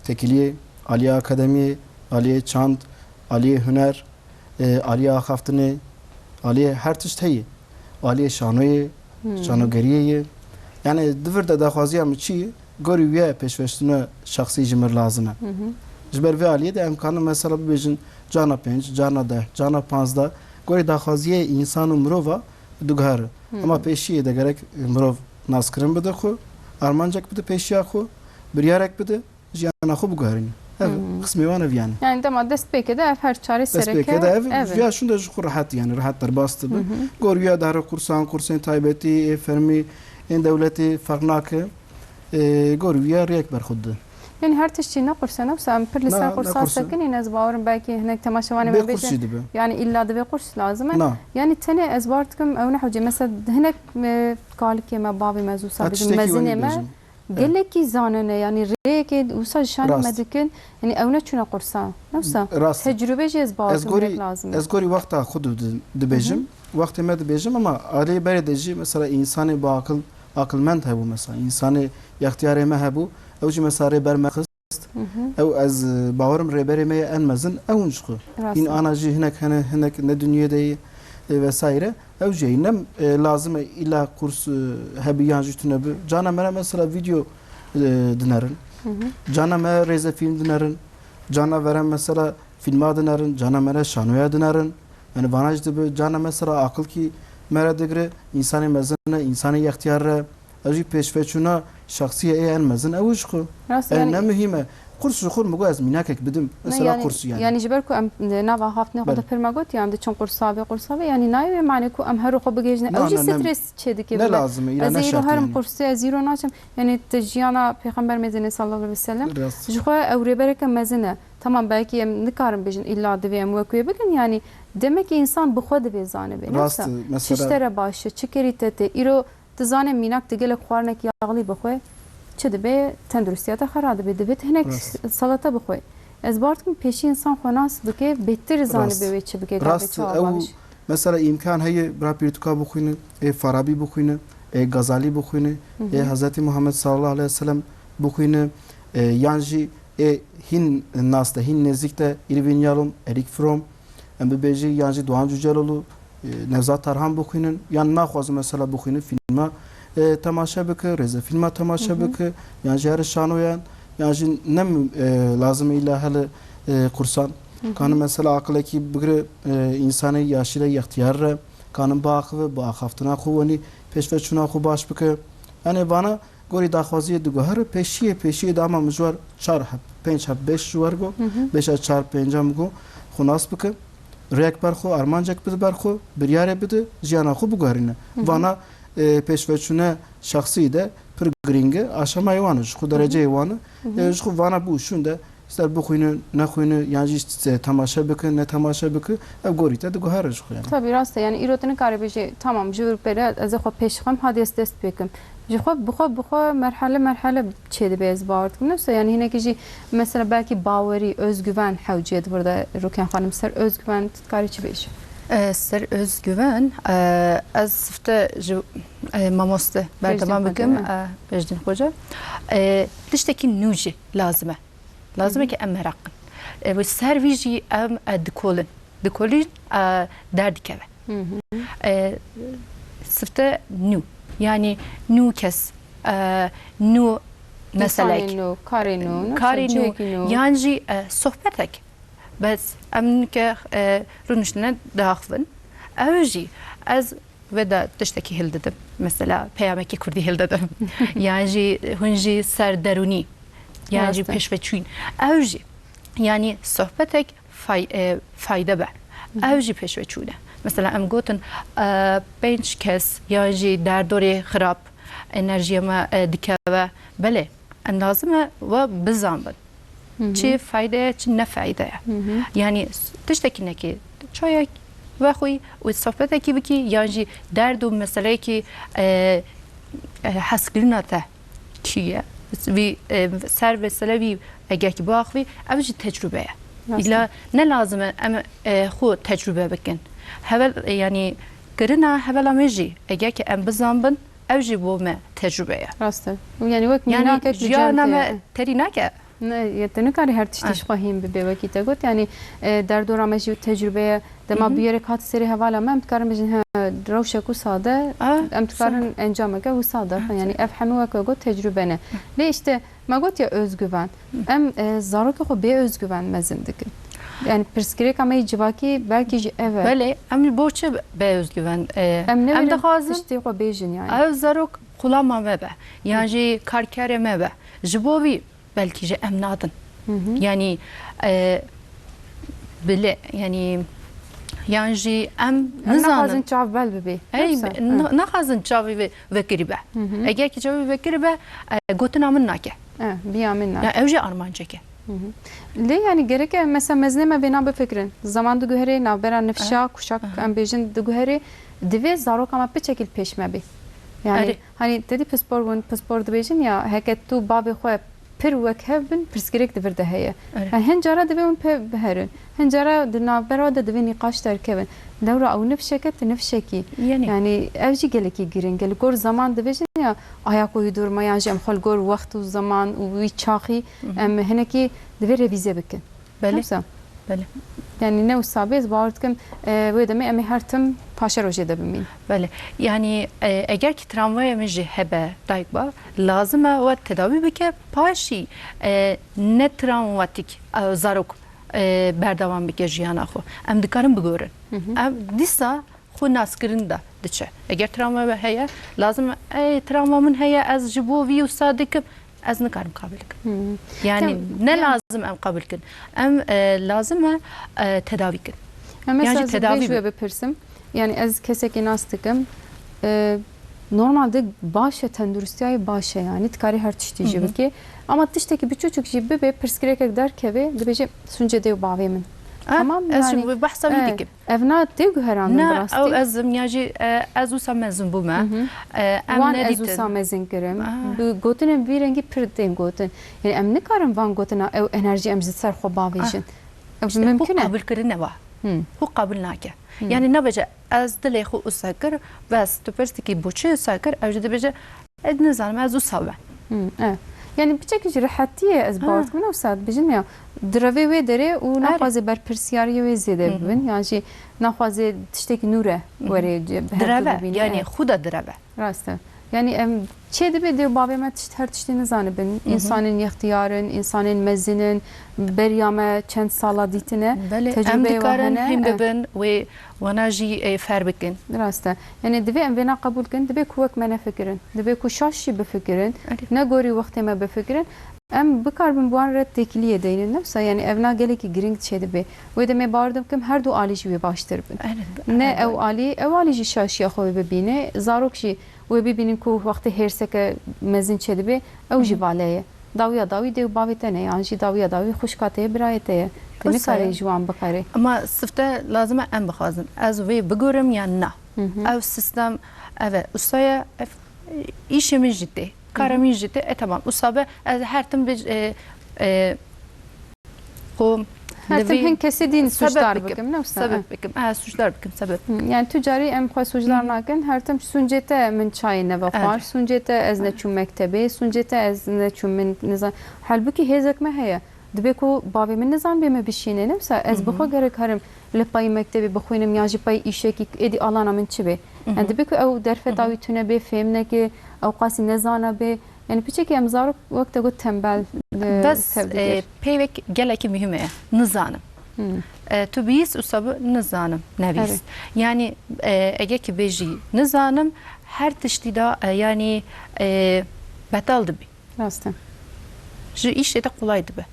tekiliyê, aliyê akademiyê, aliyê çand, aliyê huner, e, aliyê axaftinê, aliyê her tişt heye. Aliyê şanoyê, Hmm. şanogeriyê ye. Yani di vir de daxwaziya min çi ye? Gorî wî ye pêşveçûna şexsî ji mir lazim e. Hı hı. Ji ber vê aliyê de em karin mesela bibêjin cana pênc, cana deh, cana panzdeh. Gorî daxwaziyê însan û mirova diguhere. Hı. Ama pêşiyê de gerek mirov naskirin bide xwe, armancek bide pêşiya xwe, biryarek bide. Jiyana xwe biguherîne. Ev Hmm. qismê wan ev yani. Yani dema dest pê ke de ev her çare Dest sereke pê ke de ev, ev e. jiya şûnde ji xwe rehet yani, rehet derbas dibe. Hı hı. Gor wiya dare kursan, kursên taybetî, ê fermî, ên dewletî ferq nake. Ê, gor wiya rêyek ber xwe dide. Yani her tiştî ne qurse, ne wisa em pir li Na, ser ne qursa qurse. sekinîn, ez bawerim belkî hinek temaşevanê Bê me bêje, kursî dibe. yani illa divê qurs lazim e. Na. Yani tenê ez bawer dikim ew ne hewce, mesela hinek, e, kalikê me, bavê me, zûsa Ha, bêjim, tiştekî mezinê wenî me, bêjim. Gelekî zanene, yani rêyekê wisa ji şanê me Rast. dikin, yani ew neçûne qursa. Ne wisa? Rast. Tecrûbe jî ez Ez bawer gorî, lazim e. ez gorî wexta xwe di-, dibêjim, Hı hı. wextê me dibêjim, ama alê berê de jî mesela însanê bi aqil, aqilmend hebû mesela, însanê yextiyarê me hebû, ew jî mesela rê ber me xist. Hı hı. Ew ez, e, bawerim rêberê me ye en mezin ew in ji xwe. Rast Hîn e. ana jî hinek hene, hinek ne dinyê de ye, e, vesaire. Ew jî ne, e, lazim e îla kurs, e, hebi yan jî tune bi. Cana me re mesela vîdeo, e, dinerin. Hı hı. Cana me rêzefîlm dinerin. Cana vere mesela fîlma dinerin. Cana me re şanoya dinerin. Yani vana jî dibi. Cana mesela aqilkî me re digire. Însanê mezin re, însanê yextiyar re. Ew jî pêşveçûna şexsî ye ê en mezin ew ji xwe. Rast, Ew yani ne muhîm e. Qurs ji xwe min got ez mînakek bidim. Ne, mesela yani, qurs yani. Yani ji ber ku em nava axaftinê xwe de pir me got, yan diçin qursavê, qursavê, yani nayê wê mane ku em her xwe bigihîjin. Ew jî stres çêdike. Ne lazim e, îla ne şert yani. Ez ê îro herim qursê, ez îro naçim. Yani te jiyana Pêxember mêzêne sallallahu aleyhi ve sellem. Rast. Ji xwe ew rêbereke mezin e. Tamam, belkî em nikarin bêjin îlla divê em wek wê bikin, yani demek ki însan bi xwe divê zanibe. Rast, mesela. Çi ji te re baş e, çi kerî te tê. Îro tu zanê mînak tu gelek xwarinek yaxlî bixwe, çi dibe? Tenduristiya te xera dibe. Divê tu hinek salata bixwe. Ez bawer dikim pêşî însan xwe nas bike, bêtir zanibe wê çi bike, gavê çawa baş. Mesela îmkan heye bira pîrtuka bixwîne, ê Farabî bixwîne, ê Gazalî bixwîne, ê Hezretî Muhammed sallallahu aleyhi ve sellem bixwîne, e, yan jî ê hîn nas de, hîn nêzîk de, Irvin Yalom, Erîk Fromm, em bibêjî, yan jî Doğan Cüceloğlu, e, Nevzat Tarhan bixwînin, yan naxwazin mesela bixwînin fîlma, e, temaşe bike, rêzefîlma temaşe bike, yan jî here şanoyan, yan jî ne, e, lazim e îlla hele, e, qursan. Kanin mesela aqilekî bigire, e, însanê yaşî re, yextiyar re, kanin biaxive, bi axaftina xwe wenî pêşveçûna xwe baş bike. Yanê vana gorî daxwaziyê diguhere, pêşiyê, pêşiyê de ama min ji war çar heb, pênc heb, beş ji war got, beşa çar pênca min got, xwe nas bike. Rêyek ber xwe, armancek bide ber xwe, biryarê bide, jiyana xwe biguherîne. Vana, e, pêşveçûne şexsî de pir girîng e, aşamayê wan e, ji xwe dereceyê wan e. E, ji xwe vana bû şûn de, ister bixwîne, nexwîne, yan jî temaşe bike, ne temaşe bike, ev gorî te diguhere ji xwe yani. Tabii, rast e. Yani îro tu nikarî bêjî, tamam, ji vir pêre ez ê xwe pêş xim, hadî ez dest pê kim. Ji xwe, bi xwe, bi xwe merhale merhale çêdibe, ez bawer dikim. Neyse, yani hinekî jî mesela belkî bawerî, özgüven hewcê di vir de Rûken xanim, ser özgüven tu dikarî çi bêjî? E, ser özgüven, e, ez sifte ji, e, mamoste berdewam bikim, e, Bejdîn Xoca. E, tiştekî nû jî lazim e. Lazim e ke em meraqin. E, wê ser vî jî em, e, dikolin. Dikolîn, e, derdikeve. E, sifte nû. Yani nû kes, e, nû meselek. Însanê nû, karê nû, karê nû, cihekî nû. Yan jî, e, sohbetek. Bes em ke, e, rûniştine diaxivin. Ew jî ez veda tiştekî hildidim. Mesela peyamekî kurdî hildidim. Yan jî hûn jî ser derûnî. Yan jî pêşveçûn. Ew jî. Yani sohbetek fay-, e, fayde be. Ew jî pêşveçûn e. Mesela em gotin, e, pênc kes yan jî derdorê xirab enerjiya me, e, dikeve. Belê, em lazim e we bizanbin. Çi fayde ye, çi ne fayde ye. Yani tiştekî nekî, çayek vexwî û sohbetekî bikî, yan jî derd û meseleyekî, e, e, hezkirina te çi ye? Vî, e, ser mesele vî eger ki biaxivî, ev jî tecrûbe ye. Îla ne lazim e em, e, xwe tecrûbe bikin. Hevel, e, yani kirina hevela me jî eger ki em bizanbin, ew jî bo me tecrûbe ye. Rast e. Yani wek mînakek li cem te ye. Jiyana me terî nake. Ne, ye, te nikarî her tiştî ji xwe hîn bibê, wekî te got. Yani, e, derdora me jî tecrûbe ye. Dema bûyerek hat serê hevala me, em dikarin bêjin, he, rewşek wisa de, em dikarin encameke wisa derxin. Yani ev hemû weke got tecrûbe ne. Lê işte, me got ya özgüven. Em, e, zarokê xwe bê özgüven mezin dikin. Yani pirsgirêka me yê civakî belkî jî ev e. Belê, em bo çi bê özgüven, e, em ne em werin dixwazin tiştê xwe bêjin yani. Ev zarok xulama me be. Yan jî karkerê me be. Ji bo vî belkî jî em nadin. Yani, e, bile, yani, yan jî em nizanin. Em naxwazin çav bel bibe. Ey, naxwazin çavê vekirî be. Eger ki çavê vekirî be, e, gotina min nake. E, biya min nake. Ya ew jî armancek e. Lê yani gereke mesela mezinê me vêna bifikirin. Zaman diguherê, navbera nifşa, kuşak, em bêjin diguherê, divê zaroka me piçekî li pêş me bê. Yani, hani te dî pispor bûn, pispor dibêjin ya, heke tu bavê xwe pir wek hev bin, pirsgirêk di vir de heye. Yani, hin cara divê hûn pê biherin. Hin cara di navbera de divê nîqaş derkevin. Lewra ew nifşek e, tu nifşekî. Yani, ev jî gelekî girîng e. Li gor zaman dibêjin ya, ayak uydurma, yan jî em xwe li gor wext û zaman û wî çaxî, em hinekî divê revîze bikin. Belê. Wisa. Belê. Yani ne wisa bê, ez bawer dikim, e, wê demê em ê her tim paşerojê de bimîn. Belê. Yani, e, eger ki travmaya min jî hebe dayik ba, lazim e we tedawî bike, paşî, e, ne travmatik, e, zarok, e, berdewam bike jiyana xwe. Em dikarin bigorin. Ev dîsa xwe naskirin de diçe. Eger travma we heye, lazim e, ey, travma min heye, ez ji bo vî wisa dikim. ez nikarim qabûl kim. Hmm. Yani Tem- ne Tem- lazim em qabûl kin. Em, e, lazim e, e, tedawî kin. Em Yan mesela jî ez tedawî vê jî bi. Wê bipirsim. Yani ez kesekî nas dikim. E, normalde baş e, tenduristiyayê baş e yani. Dikarî her tiştî jî Hı hı. bikî. Ama tiştekî biçûçik jî bibe, pirsgirêkek derkeve, dibêje, "Sûncê dê û bavê min." Ah, Tamam ez yani. Jî behsa wî E, dikim. Ev na tê guherandin bi Na, rastî? Ew ez im, ya jî, e, ez wisa mezin bûme. Hı hı. E, em Wan ez nedîtin. Wisa mezin kirim. Ah. Bi gotinên vî rengî pir tên gotin. Yani em nikarin van gotina ew enerjî em ji ser xwe bavêjin. Ah. Ev İşte mümkün e. Hû qabul kirine wa. Hı. Hû qabul nake. Hı. Yani nabêje ez dilê xwe wisa kir, bes tu pirstikî bo çi wisa kir, ew jî dibêje, Ez nizanim, ez wisa be. Hmm, e. Yani piçekî ji rehetiyê ez Ha. bawer dikim, ne wisa dibêjin ya. Di revê wê derê û Erê. naxwaze berpirsiyariyê wê zêde Hı hı. bibin. Yan jî naxwaze tiştekî nû re Hı hı. were, Direve, bibîne. Yani Evet. Xwe de direve. Rast e. Yani em çê dibe dê û bavê me tişt, her tiştî nizanibin. Hı hı. Însanên yextiyar in, însanên mezin in, beriya me çend sala dîtine, Belê, em tecrübeyê wan dikarin hene. Hîn E. bibin wê wana jî, e, fer bikin. Rast e. Yani divê em vêna qebûl kin, divê ku wek me nefikirin. Divê ku şaş jî bifikirin, Erê. ne gorî wextê me bifikirin. Em bikaribin bi wan re têkiliyê deynin. Ne wisa yani ev na gelekî giring çêdibe. Wê demê bawer dikim her du alî jî wê baştir bin. Erê, Ne erê. ew alî, ew alî jî şaşiya xwe wê bibîne. Zarok jî wê bibînin ku wextê hêrseke mezin çêdibe, ew jî Hı hı. vale ye. Dawiya dawî dê û bavê te ne, yan jî dawiya dawî xwişka te ye, birayê te ye. Tu Wisa nikare ye. ji wan bixere. Ama sifte lazim e em bixwazin. Ez wê bigurim yan na. Hı hı. Ev sistem, ev e, usa ye, ev, e, îşê min jî tê. Kara Hı hı. min jî tê. E, tamam. Usa be, ez her tim bi, e, e, xwe Her tim divê hin kesê din sebep sûcdar bikim. bikim, ne wisa? Sebep E. bikim. E, sûcdar bikim, sebep. Hı, yani tu carî em xwe sûcdar Hı hı. nakin. Her tim sûncê te min çayê neve xwar. Evet. Sûncê te ez neçûm mektebê. Sûncê te ez neçûm min nizan. Halbûkî hêzek me heye. Dibe ku bavê min nizan bê me bişîne, ne wisa? Ez Hı hı. bi xwe gerek herim li payî mektebê bixwînim ya jî payî îşekî êdî alana min çi bê? Hı hı. Yani dibe ku ew derfeta Hı hı. wî tune bê, fêm neke, ew qasî nezana bê. Yani piçekî em zarok wek te got tembel, e, Bes, tevdî e, kir. peyvek gelekî muhîm e. Nizanim. Hmm. E, tu bihîst wisa bi nizanim, nevîst. Erê. Yani, e, ege ki bêjî nizanim, her tiştî da, e, yani, e, betal dibî. Rast e. Ji îşê de qolay dibe.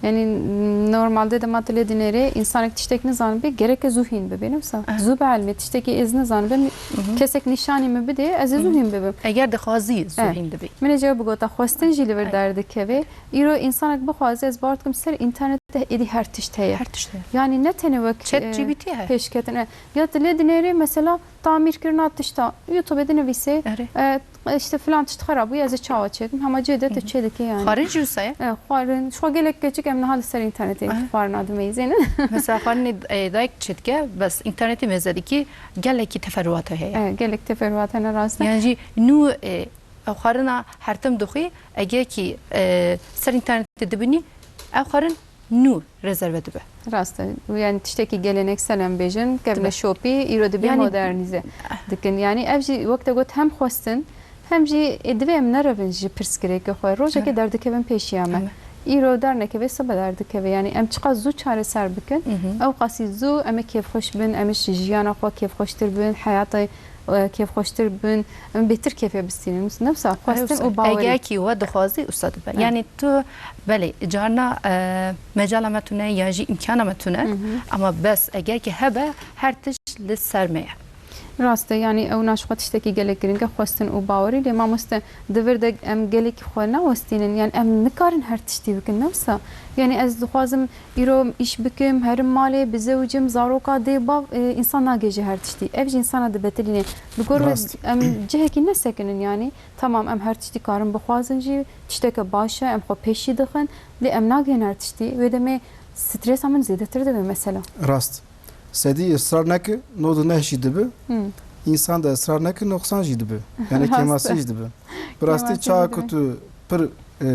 Yani normalde de ma tu lê dinêrê, insanek tiştek nizanibe, gereke zû hîn bibe, ne wisa? Aha. Zû bielmê, tiştekî ez nizanibim, Mhm. kesek nîşanî min bidê, ez ê zû Mhm. hîn bibim. Eger dixwazî zû Evet. hîn dibî. Min ê cewab bigota, xwestin jî li vir Evet. derdikeve. Îro insanek bixwaze, ez bawer dikim ser înternetê êdî her tişt heye. Her tişt heye. Yani ne tenê wek, Chat e, G P T heye. pêşketin. E, ya tu lê dinêrê mesela tamîrkirina tişta. YouTubeê dinivîsê, Erê. e, işte filan tişt xera bûye, ez ê çawa çêkim? Hema cê de tu Hı hı. çê dike yani. Xwarin jî wisa ye? E, xwarin. Ji xwe gelek keçik em niha li ser înternetê Aha. xwarina dimeyzênin. Mesela xwarinê, e, dayik çêdike, bes înternetê mêze dikî gelekî teferruata heye. E, gelek teferruat hene, rast e. Yani jî nû, e, ew xwarina her tim dixwî, eger kî, e, ser înternetê dibînî, ew xwarin nû rezerve dibe. Rast e. Yani tiştekî geleneksel em bêjin, kevne Dibe. şopî, îro dibê Yani modernîze dikin. Yani ev jî wek te got hem xwestin, hem jî, e, divê em nerevin ji pirsgirêkê xwe. Rojekê Evet. derdikevin pêşiya me. Evet. Îro dernekeve, sibe derdikeve. Yani em çiqas zû çareser bikin, Mhm. ew qasî zû em ê kêfxweş bin, em ê ji jiyana xwe kêfxweştir bin, heyatê, e, kêfxweştir bin, em bêtir kêfê bistînin. Ne wisa xwestin Ew û bawerî. Eger kî we dixwazî, wisa dibe. Evet. Yani tu, belê, carna, e, mecala me tune ya jî îmkana me tune, Mhm. ama bes eger kî hebe, her tişt li ser me ye. Rast e, yani ew naşixwe tiştekî gelek giring e, xwestin û bawerî. Lê mamoste, di vir de em gelekî xwe nawestînin, yani em nikarin her tiştî bikin, ne wisa? Yani ez dixwazim îro îş bikim, herim malê, bizewicim, zaroka dê bav, e, însan nagêje her tiştî. Ev jî însana dibetilîne. Bi gor Rast. em cihekî nesekinin yani. Tamam, em her tiştî karin bixwazin jî, tişteke baş e, em xwe pêşî dixin. Lê em nagihên her tiştî. Wê demê stresa min zêdetir dibe mesela. Rast. Sedî israr neke, nod û neh jî dibe. Hmm. Însan de israr neke, noqsan jî dibe. Yani Rast e. kêmasî jî dibe. Bi rastî Kêmasî çawa dibe. ku tu pir, e,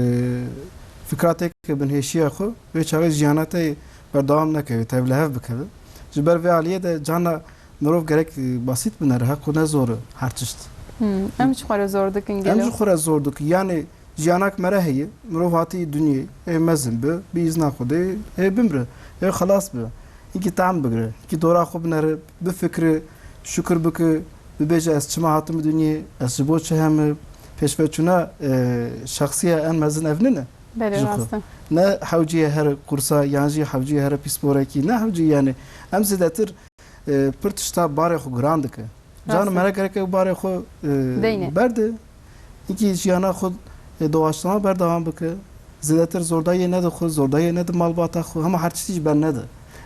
fikra têke binhêşiya xwe, wê çaxê jiyana te berdewam nekeve, tevlihev bikeve. Ji ber vê aliyê de carna mirov gerek, e, basît binere, heqû ne zor e her tişt. Hmm. Em ji xwe re zor dikin Em gelo. ji xwe re zor dikin. Yani Jiyanak me re heye, mirov hatî dinyê, ê mezin bi, bi îzna Xwedê, ê bimre, ê xelas bi. Hinkî tam bigire, hinkî dora xwe binere, bifikire, şukir bike, bibêje ez çima hatime dinyê, ez ji bo çi heme, pêşveçûna, e, şexsiya en mezin ev nine. Belê, ji xwe. Rast e. Ne hewcî ye here qursa, yan jî hewcî ye here pîsporekî, ne hewcî, yani em zêdetir, e, pir tişta barê xwe giran dike. Rast e. Canê me re gerek ew barê xwe, e, Deyne. berde. Hinkî jiyana xwe, e, doğaçlama berdewam bike. Zêdetir zordayê nede xwe, zordayê nede malbata xwe, hema her tiştî ji ber nede.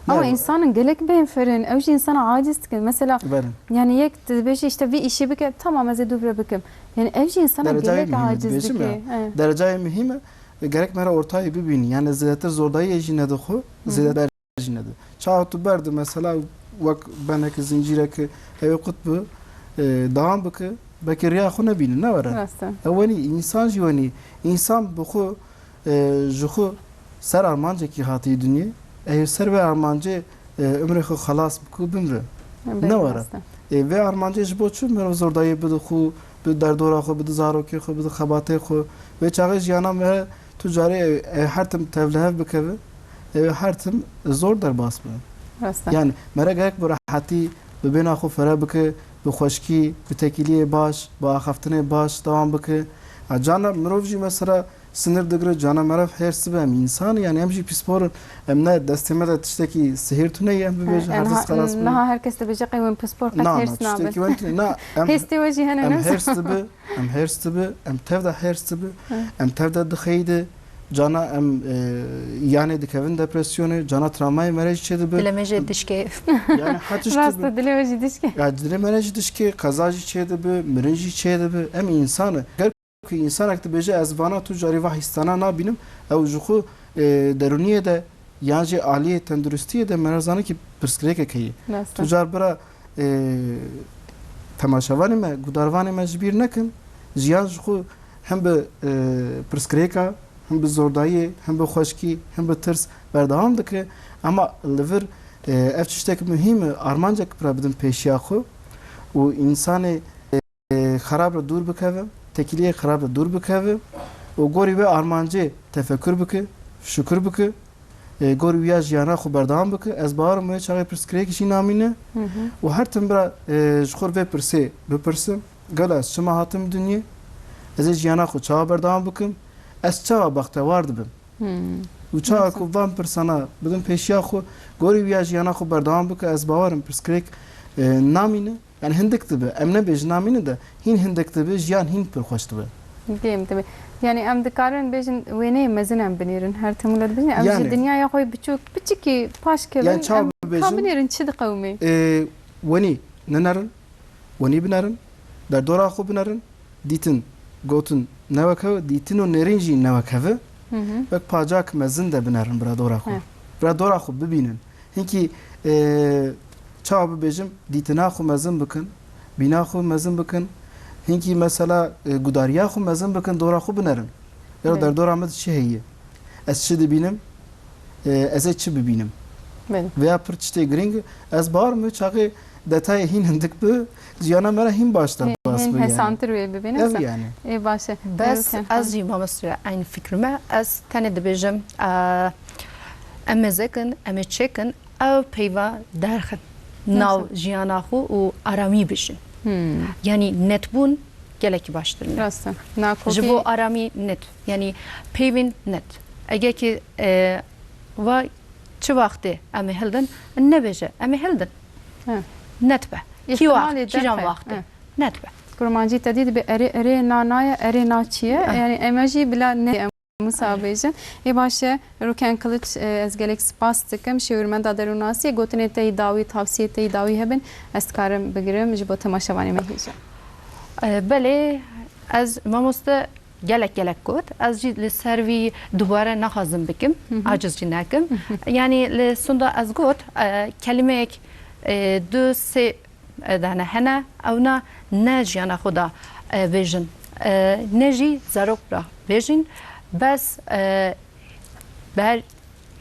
Ama Yani insanın gelek bên firin, ew jî insana aciz dikin. Mesela, Belê. yani yek dibêje işte vî işi bike, tamam ez ê dûvre bikim. Yani ev jî insana Derecayê gelek mühim e, aciz dibêjim dike. ya. Evet. Derecayê mühim e, e, gerek me re ortayê bibînin. Yani zêdetir zordayê jî nede xwe, Hı hı. zêdetir jî nede. Çawa tu berde mesela wek beneke zincîreke ew ê qut bi, e, dewam bike, belkî riya xwe nebîne, ne were. Rast e. Ew wenî, însan jî wenî. Însan bi xwe, e, ji xwe ser armancekî hatiye dinyê, ew ser vê armancê, e, umrê xwe xelas bike û bimre. Belê, Ne were. rast e. E, vê armancê ji bo çi mirov zordayê bide xwe, bi derdora xwe, bide zarokê xwe, bide xebatê xwe. Vê çaxê jiyana me tu carê ew, ew her tim tevlihev bikeve, ew her tim zor derbas be. Rast e. Yani, mere gerek bi rehetî, bi bêhna xwe fire bike, bi xweşkî, bi tekîliyê baş, bi axaftinê baş dewam bike. A, cana mirov jî mesela sinir digire, cana meriv hêrs dibe, em însan, yani em jî pîspor in, em ne destê me de tiştekî sihêr tune ye, em bibêjin, E, her niha, kes xelas bû. niha her kes dibêje qey win pîspor qet Na, na, hêrs nabe. tiştekî win tune, na, em, Hêstê we jî hene em ne? hêrs dibe, em hêrs dibe, em tev de hêrs dibe, Hı. em tev de dixeyde, cana em, e, yanê dikevin depresyonê, cana travmayê me re jî çêdibe. Dilê me jê dişkê. Yani her tişt Rast dibe. e, dilê we jî dişkê. Ya dilê me re jî dişkê, qeza jî çêdibe, mirin jî çêdibe. Em însan in. Ger ku însanek dibêje ez vana tu carî va hîstana nabînim, ew ji xwe, e, derûniyê de yan jî aliyê tenduristiyê de me re zane ki pirsgirêkek heye. Rast e. Tu car bira, e, temaşevanê me, gudarvanê me ji bîr nekin. Jiyan ji xwe hem bi, e, pirsgirêka, hem bi zordayiyê, hem bi xweşkî, hem bi tirs berdewam dike. Ema li vir, e, ev tiştek muhîm e, armancek bira bidin pêşiya xwe û însanê, e, xerab re dûr bikeve, tekîliyê xerab re dûr bikeve û gorî wê armancê tefekur bike, şukur bike. E, gorî wiya jiyana xwe berdewam bike. Ez bawer im wê çaxê pirsgirêk jî namîne Hı hı. û her tim bira, e, ji xwe vê pirsê bipirse, gelo ez çima hatim dinyê? Ez ê jiyana xwe çawa berdewam bikim? Ez çawa bextewar dibim? Hmm. Û çawa Nasıl? ku van pirsana bidin pêşiya xwe, gorî wiya jiyana xwe berdewam bike, ez bawer im pirsgirêk, e, namîne. Yani hindik dibe, em nebêjin namîne de, hîn hindik dibe, jiyan hîn pir xweş dibe. Gêm dibe. Yani em dikarin bêjin wêneyê mezin em binêrin. Her tim wilo dibêjin. Em Yani ji dinyaya xwe biçûk, piçikî paş kevin, Yani çawa em bibêjin? ka binêrin çi diqewimê? E, wenî ninerin, wenî binerin, derdora xwe binerin, dîtin, gotin newek hev, dîtin û nêrîn jî newek hev e. Hı hı. Wek pacak mezin de binerin bira dora xwe. He. Bira dora xwe bibînin. Hinkî, e, çawa bibêjim, dîtina xwe mezin bikin, bîna xwe mezin bikin. Hinkî mesela, e, gudariya xwe mezin bikin, dora xwe binerin. Ya Belê. derdora min de çi heye? Ez çi dibînim? E, ez ê çi bibînim? Belê. Veya pir tiştê girîng, ez bawer im çaxê detayê hîn hindik bi, jiyana me re hîn baş Hîn, derbas hîn bi yani. hesantir wê bibîne Ev sa. yani. Ê baş e. Bes Rûken ez Xan. jî mamoste eyn fikrime. Ez tenê dibêjim, e, em ê zekin, em ê çêkin, ew peyva derxin. Nasıl? Nav jiyana xwe û aramî bijin. Hmm. Yani netbûn gelekî baştir ne. Rast e. Nakokî Ji bo aramî net. Yani peyvên net. Ege ki, e, va çi wextê em ê hildin, nebêje, em ê hildin. He. Net be. Kî Îhtimalê wext, kîjan derxe. wextê? He. Net be. Kurmancî te dî dibe erê, erê na naye, erê na çi ye? Eh. Yani em jî bila ne em wisa bêjin. Ê baş e, Rûken Kiliç, e, ez gelek spas dikim. Şêwirmenda derûnasiyê, gotinê te yî dawî, tavsiyê te yî dawî hebin, ez dikarim bigirim ji bo temaşevanê me hêja. E, belê, ez mamoste gelek gelek got. Ez jî li ser vî dubare naxwazim bikim. Hı hı. Aciz jî nekim. Yani li sonda ez got, e, kelimeyek, e, du sê, e, dane hene. Ewna ne jiyana xwe da, e, bêjin. E, ne jî zarok ra bêjin. Bes, e, ber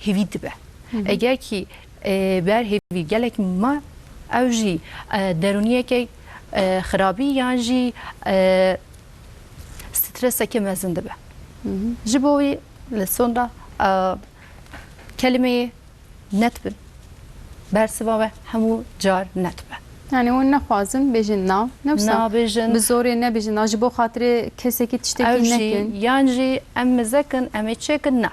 hêvî dibe. Hı hı. Eger kî, e, ber hêvî gelek ma, ew jî, e, derûniyeke, e, xirabî yan jî, e, streseke mezin dibe. Hı hı. Ji bo wî li sonda, e, kelimeyê net bin. Bersiva we hemû car net be. Yani hûn nexwazin bêjin na, ne wisa? Na bêjin. Bi zorê nebêjin na, ji bo xatirê kesekî tiştekî Ew jî, nekin. Yan jî em mize kin, em ê çêkin, na.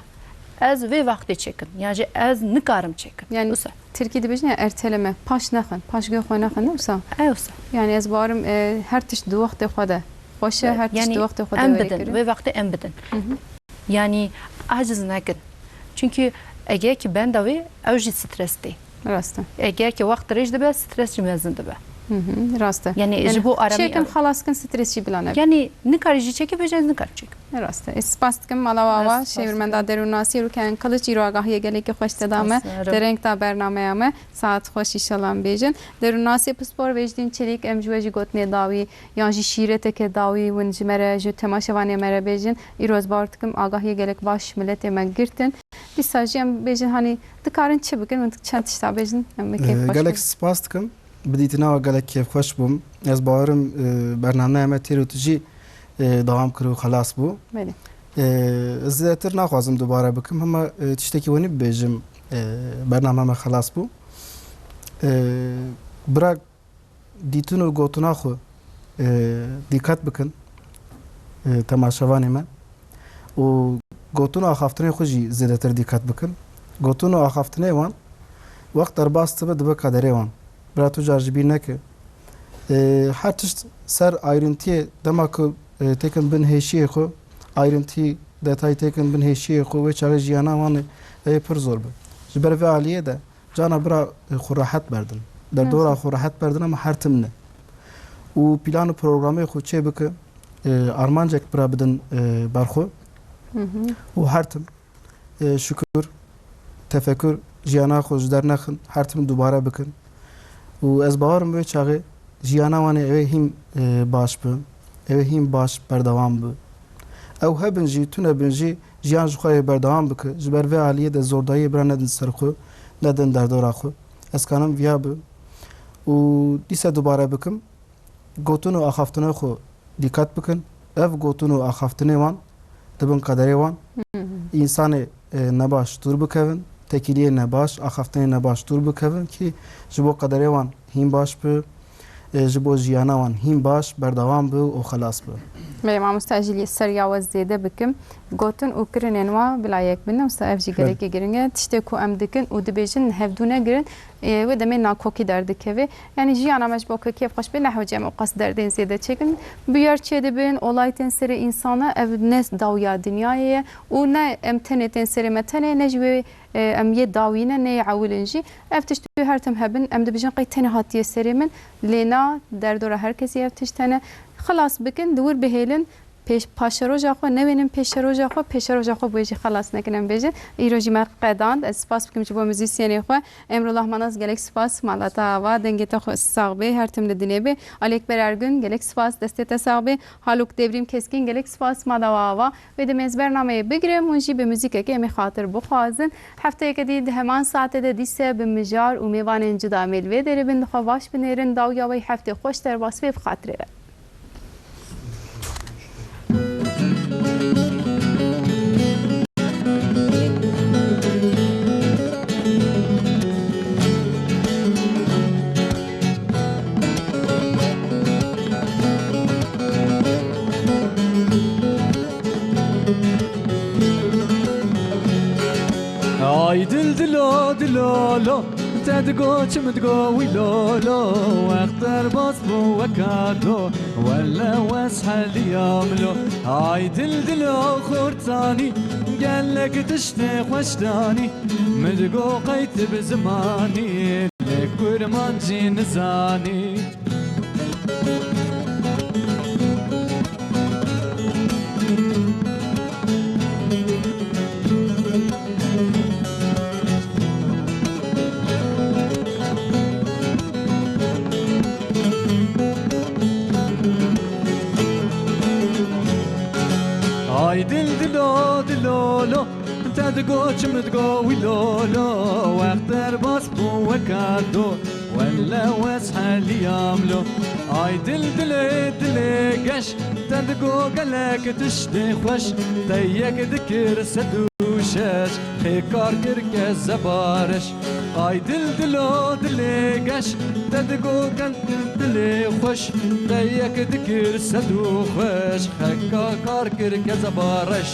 Ez vê wextê çêkim. Yan jî ez nikarim çêkim. Yani Wisa. Tirkî dibêjin ya erteleme, paş nexin, paş guhê xwe nexin, ne wisa? Ew wisa. Yani ez bawerim, e, her tişt di wextê xwe de xweş e, her tişt di wextê xwe de em were bidin, kirin. Vê wextê em bidin. Hı hı. Yanî aciz nekin. Çunkî eger ki benda wê, ew jî stres tê. Rast e. Eger ki wext dirêj dibe, stres jî mezin dibe. Hı hı, rast e. Yanî Yani ji bo aramî çêkin, ew. Xelas kin, stres jî bila nebe. Yanî nikarî jî çêkî, bêje ez nikarim çêkim. Rast e. Ez spas dikim mala we ava, Ez spas şêwirmenda dikim. Derûnasî Rûken Kiliç îro agahiyê gelekî xweş te da me. Spas dikim. Te reng da bernameya me. Saet xweş, înşallah em bêjin. Derûnasê pispor Vêjdîn Çelîk, em ji we jî gotinê dawî, yan jî şîreteke dawî hûn ji me re, ji temaşevanê me re bêjin. Îro ez bawer dikim, agahiyê gelek baş miletê me girtin. Dîsa jî em bêjin, hanî dikarin çi bikin, hûn çend tişta bêjin, em bi kêf Ee, xweş gelek bin. Spas dikim. Bi dîtina we gelek kêfxweş bûm. Ez bawerim, e, bernameya me têr û tijî, e, dewam kir û xelas bû. Belê. E, ez zêdetir naxwazim dubare bikim, hema, e, tiştekî wenî bibêjim, e, bername me xelas bû. E, bira dîtin û gotina xwe, e, dîqet bikin, e, temaşevanê me. Û gotin û axaftinê xwe jî zêdetir dîqet bikin. Gotin û axaftinê wan wext derbas dibe, dibe kaderê wan. Bira tu car ji bîr neke. E, her tişt ser ayrintiyê dema ku, e, têkin bin hêşiyê xwe, ayrintî, detay têkin bin hêşiyê xwe, wê çaxê jiyana wan ê, ê pir zor be. Ji ber vê aliyê de cana bira, e, xwe rehet berdin. Derdora Nasıl? Xwe rehet berdin ama her tim ne. Û plan û programê xwe çê bike, e, armancek bira bidin, e, ber xwe. Hı hı. Û her tim, e, şukur, tefekur, jiyana xwe ji der nexin, her tim dubare bikin. Û ez bawer im wê çaxê jiyana wan ê ew ê hîn, e, baş bi, ew ê hîn baş berdewam bi. Ew hebin jî, tune bin jî, jiyan ji xwe yê berdewam bike. Ji ber vê aliyê de zordayiyê bira nedin ser xwe, nedin derdora xwe. Ez kanim viya bi. Û dîsa dubare bikim, gotin û axaftinê xwe dîqet bikin. Ev gotin û axaftinê wan dibin qederê wan. Hı hı. Însanê, e, nebaş dûr bikevin, tekîliyê nebaş, axaftinê nebaş dûr bikevin ki ji bo qederê wan hîn baş bi, e, ji bo jiyana wan hîn baş berdewam bi û xelas bi. Belê mamoste, ez jî li ser ya we zêde bikim. Gotin û kirinên wa bila yek bin, wisa ev jî Belê. Gelekî giring e. Tiştê ku em dikin û dibêjin hevdû negirin, e, wê demê nakokî derdikeve. Yani jiyana me ji bo ku kêfxweş bê, nehewce em ewqas derdên zêde çêkin. Bûyer çêdibin, olay tên serê însana, ev ne dawiya dinyayê ye û ne em tenê tên serê me tenê, ne jî wê, e, em yê dawî ne, ne yê ewil in jî. Ev tişt her tim hebin, em dibêjin qey tenê hatiye serê min, lê na, derdora her kesî ev tişt hene. Xilas bikin, di wir bihêlin, pêş, paşeroja xwe newênin pêşeroja xwe, pêşeroja xwe bi wê jî xelas nekin, em bêjin. Îro jî me qedand, ez spas bikim ji bo muzîsyenê xwe. Emrullah Manas, gelek spas, mala te ava, dengê te xwe sax bê, her tim li dinê bê. Ali Ekber Ergün, gelek spas, destê te sax bê. Haluk Devrîm Keskîn, gelek spas, mala we ava. Wê demê ez bernameyê bigirim, hûn jî bi muzîkekê em ê xatir bixwazin. Hefteyeke dî di heman saetê de dîse bi mijar û mêvanên cuda em ê li vê derê bin. Di xwe baş binêrin, dawiya we yê heftê xweş derbas bê, bi xatirê ve. Ay dil dilo dilo lo, te digo çi min digo wî lo lo, wext derbas bû weka do, welle wes heliyam lo. Ay dil dilo xurtanî, gelek tiştê xweş danî, min digo qey tu bi zimanî, lê kurmancî nizanî. Ay dil dilo dilo lo, te digo çi min digo wî lo lo, wext derbas bû weka do. Wele wez heliyam lo. Ay dil dilê dilê geş, te digo gelek tiştê xweş, te yek dikir sed û şeş, xê kar kir ke zebareş. Ay dil dilo dilê geş, te digo gelek dilê xweş, te yek dikir sed û xweş, xeka kar kir ke zebareş.